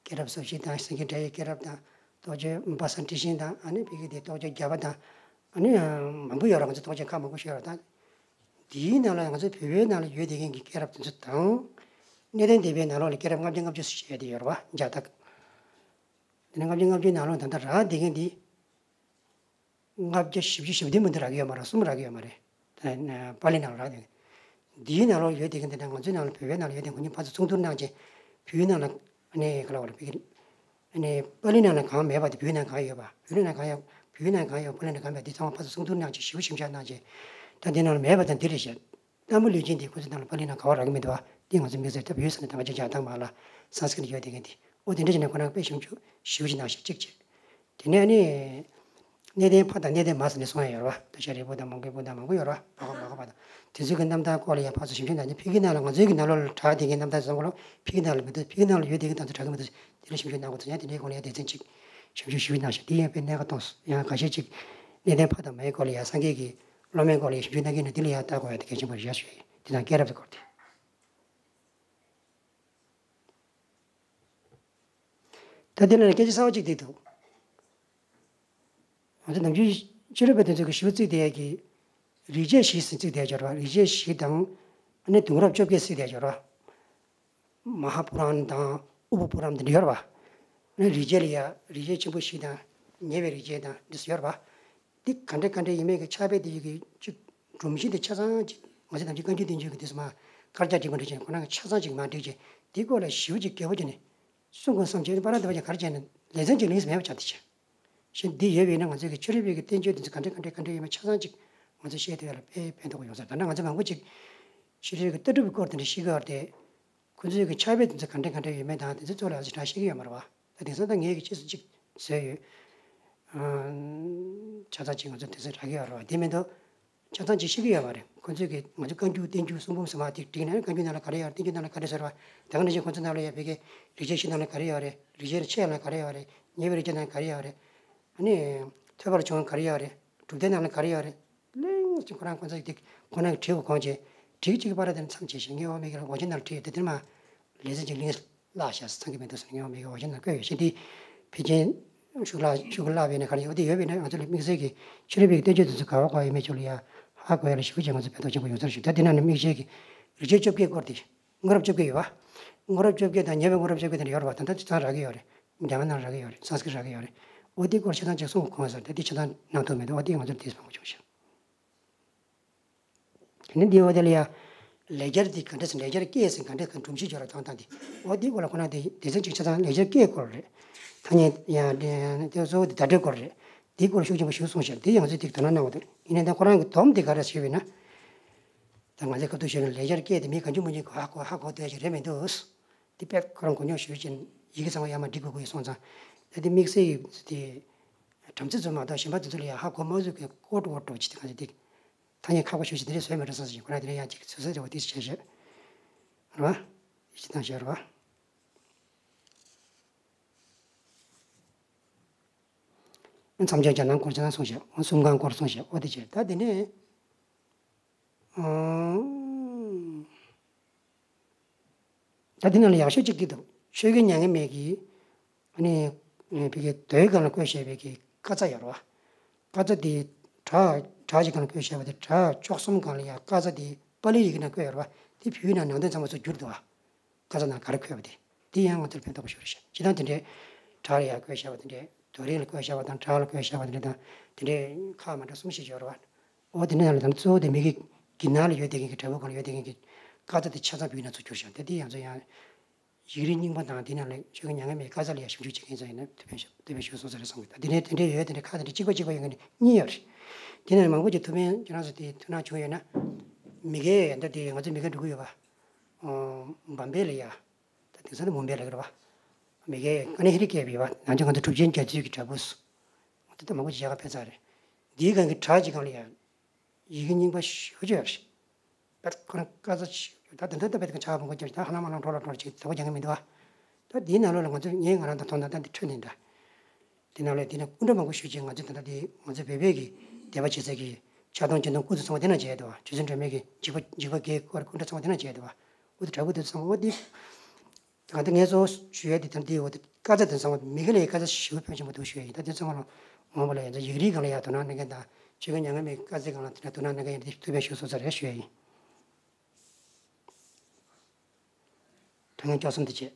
སྐྱེས་རབས་སོ་བཞི་དང་། སེང་གེ་སྒྲ་ཡི་སྐྱེས་རབས་དང་། རྟོགས་བརྗོད་པ་སངས་ཁྲི་ཤིང་དང་། ཨ་ནི་བོད་ཀྱི་དེ་རྟོགས་བརྗོད་བརྒྱ་པ་དང་། ཨ་ནི་མང་པོ་ཡོད་ར། ང་ཚོ་རྟོགས་བརྗོད་ཁག་མང་པོ་ཞིག་ཡོད་ར། ད་འདིའི་ནང་ལ་ང་ཚོའི་བོད་པའི་ནང་ལ་ཡོད་བསྡད་མཁན་གྱི་སྐྱེས་རབས་དེ་ཚོ་དང་། གནས་བརྟན་སྡེ་པའི་ནང་ལོགས་ལ་སྐྱེས་རབས་ལྔ་བརྒྱ་ལྔ་བཅུ་ཞེས་བྱས་ཏེ་ཡོད་ར་བ། ལྗགས་རྟགས། དེ་ནས་ལྔ་བརྒྱ་ལྔ་བཅུའི་ནང་ལོགས་ད་ལྟ་རག་བསྡད་མཁན་འདི། ལྔ་བརྒྱ་བཞི་བཅུ་ཞེ་བདུན་མ་གཏོགས་རག་གི་ཡོད་མ་རེད། གསུམ་རག་གི་ཡོད་མ་རེད། ད་པཱ་ལི་ནང་ལ་རག་བསྡད་མཁན། འདིའི་ནང་ལོགས་ཡོད་བསྡད་མཁན་དེ་དང་ང་ཚོའི་ནང་ལ་བོད་པའི་ནང་ལ་ཡོད་བསྡད་མཁན་ཁོ་གཉིས་ཕར་ཚུར་མཚུངས་བསྡུར་གནང་བྱས། བོད་ནང་ལ་ཨ་ནི་ག་ལ་བ་ལ་བོད་ཀྱི་ཨ་ནི་པཱ་ལི་ནང་ལ་གང་མེད་པ་དེ་བོད་ནང་གང་ཡོད་པ། བོད་ནང་གང་ཡོད། བོད་ནང་གང་ཡོད། པཱ་ལི་ནང་གང་མེད་པ་དེ་ཚང་མ་ཕར་ཚུར་མཚུངས་བསྡུར་གནང་བྱས། ཞིབ་ཞིབ་ཆ་གནང་བྱས། ད་འདི་ནང་ལ་མེད་པ་དང་འདི་རེད་བཤད། གཏའ་མ་ལུས་ཅན་དེ་ཁོ་ཚོའི་ནང་ལ་པཱ་ལི་ནང་ག་བ་རག་གི་མི་འདུག་བ། དེ་ང་ཚོ་དམིགས་བསལ་ལྟ་བུ་ཡོད་ས་ནས་ད་ང་ཚོ་ལྗགས་རྟགས་མ་ལ་སཾ་སྐྲྀཏ་ཡོད་བསྡད་མཁན་དེ། འོ་དེ་འདྲ་བྱས་ནས་ཁོ་རང་དཔེ་ཞིབ་འཇུག་ཞིབ་ཅིག་གནང་ཤག་གཅིག་བྱས། དེ་ནས་ཨ་ནི། གནས་བརྟན་ཕ་དང་གནས་བརྟན་མ་ཟེར་ནས་གསུང་ཡ་ཡོད་རེད་བ། ད་ཤཱ་རིའི་བུ་དང་མོའུ་འགལ་བུ་དང་མང་པོ་ཡོད་རེད་བ། བ་ག་མ་ག་པ་དང་། དེ་ཚོའི་གི་རྣམ་ཐར་སྐོར་ལ་ཡང་ཕར་ཚུར་ཞིབ་འཇུག་གནང་ནས། ཕ་གིའི་ནང་ལ་ང་ཚོའི་གི་ནང་ལོགས་ལ་གྲགས་བསྡད་མཁན་རྣམ་ཐར་ཚོ་ཚང་མ་ལོ་ཕ་གིའི་ནང་ལ་མི་འདུག་ཕ་གིའི་ནང་ལ་ཡོད་བསྡད་མཁན་དང་ཚོ་གྲགས་གི་མི་འདུག་དེ་ལ་ཞིབ་འཇུག་གནང་དགོས་ཚོ་ཡང་དེ་འདྲའི་སྐོར་ལ་ཡང་སྡེ་ཚན་གཅིག་ཞིབ་འཇུག་ཞིབ་གནང་ཤག་དེ་ཡང་དཔེ་གནད་འགག་གཏོང་སོང་། ཡང་ཁ་ཤས་ཅིག་གནས་བརྟན་ཕ་དང་མའི་སྐོར་ལ་ཡང་སངས་རྒྱས་ཀྱི་སློབ་མའི་སྐོར་ལ་ཡང་ཞིབ་འཇུག་གནང་གི་ཡིན་ན། དེ་ལ་ཡང་ལྟ་དགོས་ཡ་དེ་གལ་ཆེན་པོ་རེད་ཤག་ཞུ་ཡ་ཡིན། དེ་དང་སྐྱེས་རབས་ཀྱི་སྐོར་དེ། ད་དེ་ལ་སྐད་ཆ་གསར་པ་གཅིག་འདི་འདུག་ང་ཚོ་ནམ་རྒྱུན་ཕྱི་རོལ་པ་དེ་ཚོ་གི་ཞུ་ཚིག་དེ་ཡ་གི་རིགས་བྱེད་བཞི་ཟེར་ཚིག་དེ་ཡ་སྦྱོར་བ། རིགས་བྱེད་བཞི་དང་། ཨ་ནི་དུང་རབས་བཅོ་བརྒྱད་ཟེར་དེ་ཡ་སྦྱོར་བ། མ་ཧཱ་པུ་རཱ་ན་དང་ཨུ་པ་པུ་རཱ་ན་དེ་འདྲ་ཡོད་རེད་བ། ཨ་ནི་རིགས་བྱེད་ལ་ཡ་རིགས་བྱེད་ཆེན་པོ་བཞི་དང་། ཉེ་བའི་རིགས་བྱེད་དང་འདི་ཚོ་ཡོད་རེད་བ། འདི་ག་འདྲ་ག་འདྲ་ཡིན་མིན་གྱི་ཕྱག་དཔེ་དེ་ཡི་གི་ཅིག་སྒྲོམ་གཞི་དེ་ཆ་ཚང་ཅིག་ང་ཚོ་ནམ་རྒྱུན་བཀའ་འགྱུར་བསྟན་འགྱུར་གྱི་དུས་སུ་མར་དཀར་ཆག་བསྒྲིགས་པ་འདྲ་བྱས་ནས་ཁོ་རང་གི་ཆ་ཚང་ཅིག་མར་བསྒྲིགས་བྱས། འདིའི་སྐོར་ལ་ཞིབ་པོ་ཅིག་རྒྱས་པོ་བྱས་ནས་གསུང་དགོས་བསམ་བྱས་ནས་པར་བཏབ་པ་ཅིག་ག་རེ་བྱས་ནས་ལེ་ཚན་ཅིག་ལེན་ས་མེད་པ་ཆགས་བསྡད་བྱས། གཞན་འདི་ཡོད་པ་ཡིན་ན་ང་ཚོ་གི་ཕྱི་རོལ་པའི་གི་བསྟན་བཅོས་དེ་ཚོ་ག་འདྲ་ག་འདྲ་ག་འདྲ་ཡོད་མེད་ཆ་ཚང་ཅིག་ང་ཚོ་ཤེས་ཐུབ་ཡ་ལ་དཔེ་ཕན་ཐོགས་ཡོང་ས་རེད། ད་ནང་ང་ཚོ་མང་པོ་ཅིག་ཕྱི་རོལ་གི་ལྟ་གྲུབ་ཀྱི་སྐོར་དེ་འདྲ་ཤེས་ཀྱི་ཡོད་རེད་དེ། ཁོ་ཚོའི་གི་ཕྱག་དཔེ་དེ་ཚོ་ག་འདྲ་ག་འདྲ་ཡོད་མེད་དང་དེ་ཚོ་གཙོ་ལ་ཞེ་དྲག་ཤེས་ཀྱི་ཡོད་མ་རེད་བ། ད་དེང་སང་ད་ངས་གི་ཕྱིས་སུ་གཅིག་བཟོས་ཡོད། ཨ། ཆ་ཚང་གཅིག་ང་ཚོ་དེང་སང་རག་གི་ཡོད་རེད་བ། དེ་མིན་དུ་ཆ་ཚང་གཅིག་ཤེས་ཀྱི་ཡོད་མ་རེད། ཁོ་ཚོས་གི་ང་ཚོ་བཀའ་འགྱུར་བསྟན་འགྱུར་གསུང་འབུམ་ཟེར་བ་དེ་བསྒྲིགས་ནས་བཀའ་འགྱུར་ནང་ལ་ག་རེ་ཡོད་རེད། བསྟན་འགྱུར་ནང་ལ་ག་རེ་ཟེར་བ། ད་ག་ནང་བཞིན་ཁོ་ཚོ་ནང་ལ་ཡོད་པའི་གི་རིགས་བྱེད་བཞི་ནང་ལ་ག་རེ་ཡོད་རེད། རིགས་བྱེད་ཆེ་ནང་ལ་ག་རེ་ཡོད་རེད། ཉེ་བའི་རིགས་བྱེད་ནང་ལ་ག་རེ་ཡོད་རེད། ཨ་ནི་ཐོས་པར་བྱུང་བ་ག་རེ་ཡོད་རེད། གྲུབ་མཐའི་ནང་ལ་ག་རེ་ཡོད་རེད། གླེང་ཅིག་ཁོ་རང་ཁོ་ཚོ་དེ་ཁོ་རང་གི་བྲིས་པ་གོང་ཆེ་བྲིས་ཅིག་པར་དེ་མཚམས་བཅད་བཞག་ངས་འོ་མའི་གི་ཝ་ཤིང་ཊོན་ལ་བྲིས་ཡོད་དེ། དེར་མ་ལེ་ཚན་ཅིག་ལིང་བརླག་བཞག་ཚང་གི་མི་འདུག་ཟེར་ངས་འོ་མའི་གི་ཝ་ཤིང་ཊོན་བཀོད་ཡོད། ཤིང་དེ་ཕལ་ཆེར་ ཤུགས་ལ་ཤུགས་ལ་བས་ནས་ག་རེ་ཡོད་དེ་ཡོད་པས་ན། ང་ཚོ་ལ་དམིགས་བསལ་གྱི་ཕྱི་རོལ་པའི་བསྟན་བཅོས་དེ་ཚོ་ག་བ་ག་བ་ཡོད་མེད་ཕྱོགས་ལ་ཡ་ཧ་གོ་ཡ་ལ་ཞུ་བྱས་ང་ཚོ་ཕན་ཐོགས་ཆེན་པོ་ཡོང་ས་རེད་ཞུ། ད་དེ་ནང་ནས་དམིགས་བསལ་གྱི་རིག་བྱེད་བཅོ་བརྒྱད་སྐོར་དེ། དངོས་རབ་བཅོ་བརྒྱད་ཡོད་པ། དངོས་རབ་བཅོ་བརྒྱད་དང་ཉེ་བའི་དངོས་རབ་བཅོ་བརྒྱད་དེ་འདྲ་ཡོད་རེད་པ། ད་ལྟ་དེ་ཚང་རག་གི་ཡོད་རེད། རྒྱ་གར་ནང་རག་གི་ཡོད་རེད། སཾ་སྐྲྀཏ་རག་གི་ཡོད་རེད། འོ་དེ་སྐོར་ཆ་ཚང་ཅིག་གསུང་གོ་ས་རེད། ད་དེ་ཆ་ཚང་གནང་ཐུབ་མེད་འདུག་འོ་དེ་ང་ཚོར་དེ་མང་པོ་བྱུང་ཤག་དེ་ནས་འདི་འོ་དེ་ལ་ཡ། ལེགས་སྦྱར་འདི་ག་འདྲ་ཟེར། ལེགས་སྦྱར་སྐད་ཟེར་ག་འདྲ་ག་སྒྲོམ་གཞི་སྦྱོར་བ་དང་དང་དེ། འོ་འདི་སྐོར་ལ་ཁོ་ན་དེ་སྡེ་ཚན་གཅིག་ཆ་ཚང་ལེགས་སྦྱར་སྐད་སྐོར་རེད། ཐ་སྙད་ཡང་དེ་གཙོ་བོ་དེ་བརྡ་སྤྲོད་སྐོར་རེད། དེའི་སྐོར་ཤུགས་ཆེན་པོ་ཞིག་གསུངས་ཤག་དེ་ཡང་ཚོད་ཐིག་དོ་སྣང་གནང་བ་དང་། ཡིན་ནའི་ད་ཁོ་རང་གི་སྡོམ་དེ་ག་རེ་ཞུས་པས་ན། ད་ང་ཚོས་སྐབས་ཐོག་ཞུས་ན་ལེགས་སྦྱར་སྐད་དེ་མི་གང་བྱུང་མང་བྱུང་གིས་ཧ་གོ་ཧ་གོ་བསྡད་ཀྱི་རེད་མི་འདུག་དེ་དཔེ་ཁོ་རང་གོ་མྱོང་ཞུས་ཅིང་ཡི་གེ་ཚང་མ་ཡར་མར་འབྲི་དགོས་ཀྱི་སོང་ཙང་། ད་དེ་དམིགས་བསལ་གྱི་དེ་དྲངས་ཚུལ་ཚོ་མ་གཏོགས་གཞན་པ་དེ་ཚོ་ལ་ཡང་ཧ་གོ་མ་བཟོད་ཀྱི་ཀོ་ཀྲོ་ཀོ་ཀྲོ་བྱེད་དེ་ག་ཚོད་ཐིག་ཐ་སྙད་ཁག་པོ་ཞེ་པོ་ཅིག་དེ་འདྲས་བཟོས་མེད་འགྲོ་བསམ་ཞིང་། ཁོ་རང་དེ་འདྲས་ཡང་ཅིག་བཟོས་བཟོས་བྱས་པ་དེ་བྱས་བྱས། རེད་བ། ཡིད་ཆེས་བཏང་བྱས་རེད་བ། མཚམས་སྦྱོར་སྦྱར་སྣང་སྐོར་ཆ་ཚང་གསུངས་བྱས། གསུམ་ཀའང་སྐོར་གསུངས་བྱས། འོ་དེ་བྱས། ད་དེ་ནས། ཨང་། ད་འདི་ནང་ལ་ཡག་ཤོས་གཅིག་འདི་འདུག་ཆོས་དགེ་མྱ་ངན་མེད་ཀྱིས། ཨ་ནི། ཨེ། བི་གའི་མདོའི་སྒང་ལ་བཀོད་བཞག་པའི་གི་བཀའ་རྩ་ཡོད་རེད་བ། བཀའ་རྩ་འདི་སྒྲ་སྒྲ་གཅིག་སྒང་ལ་བཀོད་བཞག་པ་དེ། སྒྲ་བཅུ་གསུམ་སྒང་ལ་ཡང་བཀའ་རྩ་འདི་པཱ་ལིའི་ཡི་གེ་ནང་བཀོད་ཡོད་རེད་བ། དེ་བོད་ཡིག་ནང་ནང་དོན་ཚང་མ་ཚུར་བསྒྱུར་འདུག་བ། བཀའ་རྩ་ནང་ག་རེ་འཁོད་པ་དེ། དེ་ཡང་ང་ཚོར་ཕན་ཐོགས་པ་ཤོར་ཤག་སྤྱིར་བཏང་དེ་འདྲའི་སྒྲ་ལ་ཡང་བཀོད་བཞག་པ་དེ་འདྲའི། རྡོ་རིང་ལ་བཀོད་བཞག་པ་དང་། བྲག་ལ་བཀོད་བཞག་པ་དེ་འདྲ་དང་། དེ་འདྲའི་ཁག་མ་འདྲ་གསུམ་བཞི་ཡོད་རེད་བ། འོ་དེ་འདྲ་ཡང་ལ་དང་། གཙོ་བོ་དེ་མི་གི་གི་ནང་ལ་ཡོད་བསྡད་མཁན་གྱི་བྲག་ཕུག་སྒང་ལ་ཡོད་བསྡད་མཁན་གྱི་བཀའ་རྩ་དེ་ཆ་ཚང་བོད་ཡིག་ནང་ཚུར་བསྒྱུར་ཤག་དེ་དེ་ཡང་ཚོ་ཡང་ཡིག་རིགས་རྙིང་པ་དང་། དེ་ནང་ལ་ཆོས་དགེ་མྱ་ངན་མེད་བཀའ་རྩ་ལ་ཡང་ཞིབ་འཇུག་བྱེད་མཁན་ཚོ་ཡིན་ན་ཐུབ་པའི་ཤོག་ཐུབ་པའི་ཤོག་སོང་ས་རེད་བསམ་གི། ད་དེ་ནས་དེ་འདྲའི་ཡོད། དེ་འདྲའི་ཁག་དེ་འདྲ་གཅིག་པ་གཅིག་པ་ཡོད་མཁན་གཉིས་ཡོད་རེད། དེ་ནས་མང་པོ་ཅིག་ཐུབ་མིན་ཁྱེད་རང་ཚོ་དེ་ཐུགས་སྣང་བྱུང་ཡོད་ན། མི་སྒེར་ད་དེ་ང་ཚོ་མི་སྒེར་འགྲོ་གི་ཡོད་པ། ཨོ། བམ་པེ་ལ་ཡ། ད་དེང་སང་ནི་མུམ་བེ་ལ་ཡོད་རེད་བ། མི་སྒེར་ཀ་ནི་ཧི་རི་སྐད་པའི་བ། ནང་ཆོས་ང་ཚོ་གྲུབ་ཆེན་རྒྱ་མཚོའི་གི་བྲག་ཕུག་སོ། ང་ཚོ་ད་མང་པོ་ཅིག་ཡག་ག་ཕེབས་ཚར་རེད། འདིའི་སྒང་གི་བྲག་གཅིག་སྒང་ལ་ཡ། ཡི་གེ་རྙིང་པ་ཞེ་པོ་ཅིག་ཡོད་རེད། པད་ཁོ་རང་བཀའ་རྩ་ཞིག་ཡོད། ད་དེ་འདྲ་ད་པད་ཁོ་ཆག་པོ་འགོ་བརྒྱབ། ད་ཧ་ལམ་ཧ་ལམ་འགྲོ་ལ་འགྲོ་ལ་ཅིག་ད་གོ་རྒྱག་གི་མི་འདུག་བ། ད་འདིའི་ནང་ལོགས་ལ་ང་ཚོ་ངས་ང་རང་དང་མཐོང་ན་ད་འདི་འཕྲོད་ནས་འདྲ། དེ་ནང་ལས་དེ་ནས་སྐུ་འདྲ་མང་པོ་ཞུས་ཀྱིས། ང་ཚོས་ད་ལྟ་དེ་ང་ཚོའི་བོད་པའི་གི་དད་པ་བྱེད་སའི་གི་ཕྱག་སྟོང་སྤྱི་སྟོང་སྐུ་ཚོ་ཚང་མ་དེ་ན་མཇལ་འདུག་བ། རྗེ་བཙུན་སྒྲོལ་མའི་གི་འཇིགས་པ་འཇིགས་པ་བརྒྱད་སྐོར་སྐུ་འདྲ་ཚང་མ་དེ་ན་མཇལ་འདུག་བ། འོ་དེ་བྲག་ཕུག་དེ་ཚང་མ་འོ་དེ། ད་ལྟ་ངས་གཙོ་བོ་ཞུ་ཡ་དེ་ད་ལྟ་དེ་འོ་དེ་བཀའ་རྩ་དེ་ཚང་མ་མི་སྒེར་ལ་ཡི་བཀའ་རྩ་ཞེ་པོ་ཕོན་ཆེན་པོ་འདུག་ཞུ་ཡ་ཡིན། ད་དེ་ཚང་མ་ལ་འོང་བ་ལ་ཡ་ད་ཡིག་རིགས་སྒང་ལ་ཡ་དོ་སྣང་གནང་མཁན་དང་། ཆོས་དགེ་མྱ་ངན་མེད་བཀའ་རྩའི་སྒང་ལ་དེ་འདྲ་དོ་སྣང་གནང་མཁན་ཡིན་དེ་ཐུགས་ཕན་ཞུ་སོང་ས་རེད་ཞུ་ཡ་ཡིན། ཐུགས་སྣང་སྐྱོ་གསུམ་དེ་བྱས།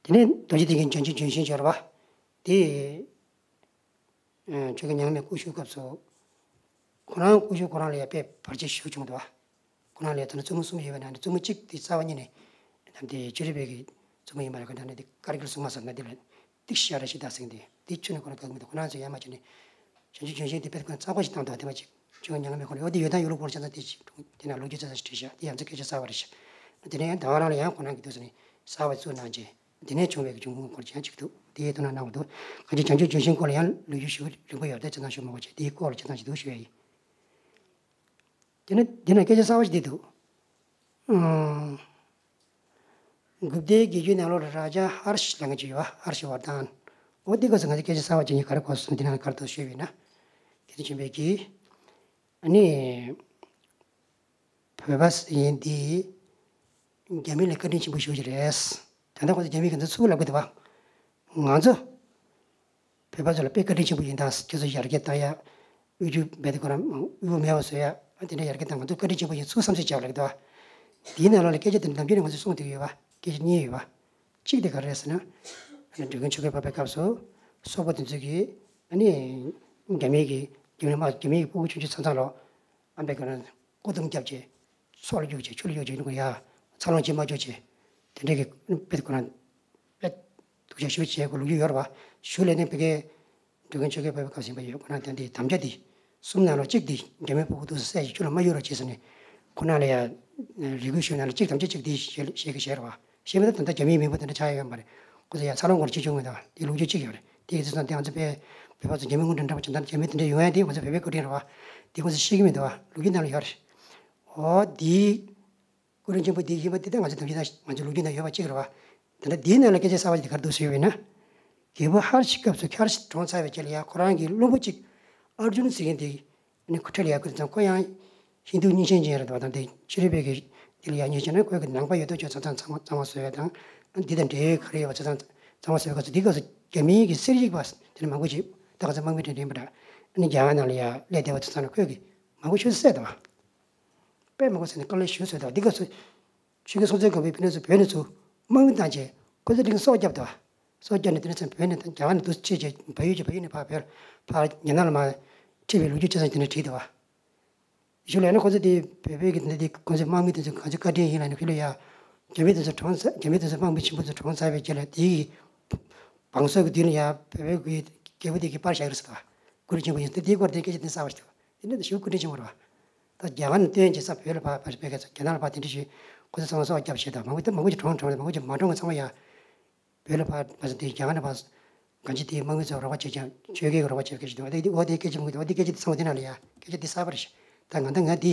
དེ་ནས་རྡོ་རྗེ་གདན་གྱི་བྱང་ཆུབ་ལྗོན་ཤིང་སྦྱོར་བ་དེ། ཨ། ཆོས་དགེ་མྱ་ངན་མེད་སྐུ་བཞུགས་སྐབས་སུ། ཁོ་རང་སྐུ་བཞུགས་ཁོ་རང་ལ་ཡང་དཔེ་བར་ཆད་ཞེ་པོ་བྱུང་འདུག་བ། ཁོ་རང་ལ་ཡང་ད་ནི་བཙུན་མོ་གསུམ་ཡོད་པའི་ནང་ནས་བཙུན་མོ་གཅིག་དེ་རྩ་བ་ཉིད་ནས་ད་དེ་ཕྱི་རོལ་པའི་གི་བཙུན་མོ་ཡིན་པ་རེད། ཁོ་ད་ནི་དེ་ཀ་རི་གུལ་སྲུང་མ་ཟེར་ན་དེ་ལ་ཏིག་ཤ་ར་ཤི་ད་ཟེར་མཁན་དེ། དེ་ཁྱོན་ནས་ཁོ་རང་དགའ་གི་མི་འདུག་ཁོ་རང་ཚོས་ཡར་མར་བྱས་ནས་བྱང་ཆུབ་ལྗོན་ཤིང་དེ་དཔེ་ཁོ་རང་རྩ་བ་ཞིག་བཏང་འདུག་དེ་མ་གཅིག་ཆོས་དགེ་མྱ་ངན་མེད་ཁོ་རང་འོ་དེ་ཡོད་དང་ཡོད་ལུགས་སྐོར་ཆ་ཚང་དེ་ཞིག་དེ་ན་ལོ་རྒྱུས་ཆ་ཚང་ཞིག་བྲིས་ཤག་དེ་ཡང་ཚོ་སྐད་ཆ་གསར་བ་རེད་ཤག་དེ་ནས་ཡང་ཟླ་བ་རང་ལ་ཡང་ཁོ་རང་གི་དུས་སུ་ནས་གསར་བ་བཙུགས་གནང་རྗེས། དེ་ནས་བྱུང་བའི་གི་འབྱུང་ཁུངས་སྐོར་ཅིག་ཡང་གཅིག་འདུག་དེའི་དོ་སྣང་གནང་བ་འདུག་གང་ཅི་བྱང་ཆུབ་ལྗོན་ཤིང་སྐོར་ལ་ཡང་ལོ་རྒྱུས་ཞེ་པོ་རིང་པོ་ཡོད་རེད། ད་ཆ་ཚང་ཞུ་མ་དགོས་བྱས། དེའི་སྐོར་ལ་ཆ་ཚང་ཞིག་འདུག་ཞུ་ཡ་ཡིན། དེ་ནས་འདི་ན་སྐད་ཆ་གསར་བ་ཞིག་འདི་འདུག་ཨང་། གུཔྟའི་དགེ་བཅུའི་ནང་ལོགས་ལ་རཱ་ཛ་ཧར་ཤི་ལབ་མཁན་ཅིག་ཡོད་པ། ཧར་ཤི་ཝར་དྷན། འོ་འདི་སྐབས་སུ་ང་ཚོས་སྐད་ཆ་གསར་བ་ཅིག་ངས་ག་རེ་གོ་སོང་། འདི་ནང་ལ་ག་རེ་འདུག་ཞུས་པ་ཡིན་ན། དེ་དུས་ཆེན་པོའི་གི། ཨ་ནི། བོད་པ་ཟེར་མཁན་འདི་རྒྱ་མི་ལ་བཀའ་དྲིན་ཆེན་པོ་ཞེ་པོ་ཅིག་རེད། ད་ལྟ་ཁོ་ཚོ་རྒྱ་མི་གི་འདི་ཚུར་ལབ་གི་འདུག་པ། ང་ཚོ་བོད་པ་ཚོ་ལ་དཔེ་བཀའ་དྲིན་ཆེན་པོ་ཡིན་ད། ཁྱེད་ཚོ་ཡར་རྒྱས་བཏང་ཡ། དབུལ་ཕྱུག་རྦད་དེ་ཁོ་རང་དབུལ་པོ་མེད་པ་བཟོ་ཡ། ཨ་དེ་འདྲ་ཡར་རྒྱས་བཏང་། ང་ཚོ་བཀའ་དྲིན་ཆེན་པོ་ཡིན། ཚུར་བསམ་ཚུལ་བྱ་བ་ལབ་གི་འདུག་པ། དེའི་ནང་ལོགས་ལ་སྐད་ཆ་དེ་ནམ་རྒྱུན་ནས་ང་ཚོས་གསུང་བསྡད་ཀྱི་ཡོད་པ། སྐད་ཆ་གཉིས་ཡོད་པ། གཅིག་དེ་ག་རེ་རེད་ཟེར་ན། ཨ་ནི་འགྲོ་མགོན་ཆོས་རྒྱལ་འཕགས་པའི་སྐབས་སུ་སོག་པོ་དེ་ཚོ་གིས་ཨ་ནི་རྒྱ་མིའི་གི་རྒྱ་མི་དམག་རྒྱ་མིའི་གི་ཕྲུ་གུ་ཆུང་ཆུང་ཚ་ཚ་ལོ། ཨ་འབད་ག་རང་། རྐོ་དུམ་བརྒྱབ་བྱས། སོག་ལ་གཡུགས་བྱས། ཆུ་ལ་གཡུགས་བྱས། ཡ། འཚར་ལོངས་བྱེད་མ་བཅུག་བྱས། དེ་འདྲའི་གི་དཔེ་ཁོ་རང་། དཔེ་སྡུག་ཅག་ཞེ་པོ་བྱས་ཁོ་ལོ་རྒྱུས་ཡོད་རེད་པ། གཞུག་ལ་ནི་ཕ་གིའི་འགྲོ་མགོན་ཆོས་རྒྱལ་འཕགས་པའི་སྐབས་ཟིན་པ་ཡོད། ཁོ་རང་དེ་འདྲའི་དམ་བཅའ་འདི། གསུམ་ནང་ལོགས་གཅིག་འདི་རྒྱ་མི་ཕྲུ་གུ་འདུག་ས་བསད་བྱས་ཆུ་ལ་མ་གཡུག་རོགས་བྱས་ཟེར་ནས། ཁོ་ན་ལ་ཡ། རེ་སྐུལ་ཞུས་ནང་ལ་གཅིག་དམ་བཅའ་གཅིག་འདི་བཞེས་བཞེས་ཀྱི་བཞེས་རེད་པ། བཞེས་མི་ད་ད་ལྟ་རྒྱ་མིའི་མི་བུ་དེ་འདྲ་ཆགས་ཡོད་ཡོད་མ་རེད། ཁོ་ཚོ་ཡ་འཚར་ལོངས་སྐོར་བྱེད་བཅུག་མི་འདུག་དེ་ལོ་རྒྱུས་གཅིག་ཡོད་རེད། དེ་གི་དུས་ཙང་དེ་ང་ཚོ་བོད་བོད་པ་ཚོ་རྒྱ་མི་སྔོན་འགྲོ་འདྲ་པོ་བྱེད་སྟངས། རྒྱ་མི་དེ་འདྲ་ཡོང་ཡ་དེ་ང་ཚོ་བོད་པའི་བཀའ་དྲིན་རེད་པ། དེ་ཁོ་ཚོ་ཤེས་ཀྱི་མི་འདུག་པ། ལོ་རྒྱུས་ནང་ལ་ཡོད་རེད། འོ་དེའི་སྐུ་དྲིན་ཆེན་པོ་དེ་ཡིན་པ་དེ་ད་ང་ཚོ་ལོ་རྒྱུས་ནང་ང་ཚོ་ལོ་རྒྱུས་ནང་ཡོད་པ་གཅིག་རེད་པ། ད་ལྟ་དེའི་ནང་ལ་སྐད་ཆ་གསར་པ་ཞིག་དེ་ག་རེ་འདུག་ཟེར་བས་ན། རྒྱལ་པོ་ཧར་ཤི་སྐབས་སུ་ཧར་ཤི་གྲོངས་ཚར་བའི་རྗེས་ལ་ཡ་ཁོ་རང་གི་བློན་པོ་གཅིག་ཨར་ཇུན་ཟེར་མཁན་དེ། ཨ་ནི་ཁོ་འཕྲད་ལ་ཡ་ཁོ་དེ་ཙང་ཁོ་ཡང་ཧིན་རྡུ་རྙིང་ཞེན་ཅན་རེད་པ། དང་དེ་ཕྱི་རོལ་པའི་གི་དེ་ལ་ཡ་ཉེ་ཞེ་ན་ཁོའི་གི་ནང་པ་ཡོད་དོ་ཅོག་ཆ་ཚང་ཚང་མ་གཙང་མ་བཟོ་ཡ་དང་། ཨ་འདི་དང་འབྲེལ་ཡོད་ག་རེ་ཡོད་པ་ཆ་ཚང་ གཙང་མ་བཟོས་པའི་སྐབས་སུ། དེའི་སྐབས་སུ་རྒྱ་མིའི་གི་གསེར་ཡིག་པ་དེ་འདྲ་མང་པོ་ཅིག་ད་ག་ཚོད་དམག་མི་དེ་འདྲ་ཡིན་པ་འདྲ། ཨ་ནི་རྒྱ་གར་ནང་ལ་ཡ་སླེབས་བསྡད་པ་དེ་ཚོ་ལ་ཁོས་ཀྱིས་མང་པོ་ཞིག་བསད་འདུག་བ། དཔེ་མང་པོ་བསད་ནས་དཀའ་ལས་ཞེ་པོ་བཟོས་འདུག་བ། འདི་སྐབས་སུ་ཆོས་རྒྱལ་སྲོང་བཙན་སྒམ་པོས་ཕ་ནས་ཚུར་བོད་ནས་ཚུར་དམག་མི་བཏང་བྱས་ཁོ་ཚོ་འདི་ག་སྲོག་བསྐྱབས་འདུག་བ། སྲོག་བསྐྱབས་ནས་དེ་ནས་ཚུར་བོད་ནས་རྒྱ་གར་ནས་འདུག་སེ་ཕྱིན་བྱས་བལ་ཡུལ་གྱི་བལ་ཡུལ་ནས་ཕར་བོད་ཕར་ཉེ་ནང་ལ་མར་ཁྲིད་པའི་ལོ་རྒྱུས་ཆ་ཚང་དེ་ནས་བྲིས་འདུག་བ། གཞུག་ལ་ནི་ཁོ་ཚོ་དེ་བོད་བོད་ཀྱི་འདི་དེ་ཁོ་ཚོའི་དམག་མི་དེ་ཚོ་ག་ཚོད་བཀའ་དྲིན་ཡིན་ལ་ནི་ཕྱི་ལ་ཡ། རྒྱ་མི་དེ་ཚོ་གྲོངས་ཚར། རྒྱ་མི་དེ་ཚོ་དམག་མི་ཆེན་པོ་ཚོ་གྲོངས་ཚར་བའི་རྗེས་ལ་དེའི་བང་སོ་གི་མདུན་ལ་ཡ་བོད་བོད་ཀྱི་རྒྱལ་པོ་དེ་གིས་པར་བཞག་རེད་ཟེར་བ། སྐུ་དྲིན་ཆེན་པོ་ཡིན་ཟེར། དེའི་སྐོར་དེ་སྐད་ཆ་དེ་གསར་པ་ཞིག་འདུག་དེ་ནི་ཞེ་པོ་སྐུ་དྲིན་ཆེན་པོ་རེད་བ། ད་རྒྱ་གར་ནས་བཏོན་བྱས་ས་བོད་ལ་ཕར་ཕར་ཕེབས་མཁན་ཚོ་རྒྱ་ནག་ལ་ཕར་དེ་འདྲ་ཞིག་ཁོ་ཚོ་ཚང་མ་སྲོག་བསྐྱབས་བྱས་དང་མང་པོ་དེ་མང་པོ་ཞིག་གྲོངས་གྲོངས་རེད། མང་པོ་ཞིག་མ་གྲོངས་མཁན་ཚང་མ་ཡ། བོད་ལ་ཕར་ཕར་ཚུར་དེ་རྒྱ་གར་ནས་ཕར་གང་ཅི་དེའི་དམག་མི་ཚོ་རོགས་པ་བྱེད་ཀྱང་ཆོས་རྒྱལ་གྱི་རོགས་པ་བྱེད་སྐད་ཆ་མི་འདུག་འོ་དེ་འོ་དེ་སྐད་ཆ་མི་འདུག་འོ་དེ་སྐད་ཆ་དེ་ཚང་མ་དེ་ནང་ལ་ཡ་སྐད་ཆ་དེ་གསར་པ་རེད་ཤག་ད་ང་ད་ང་དེ་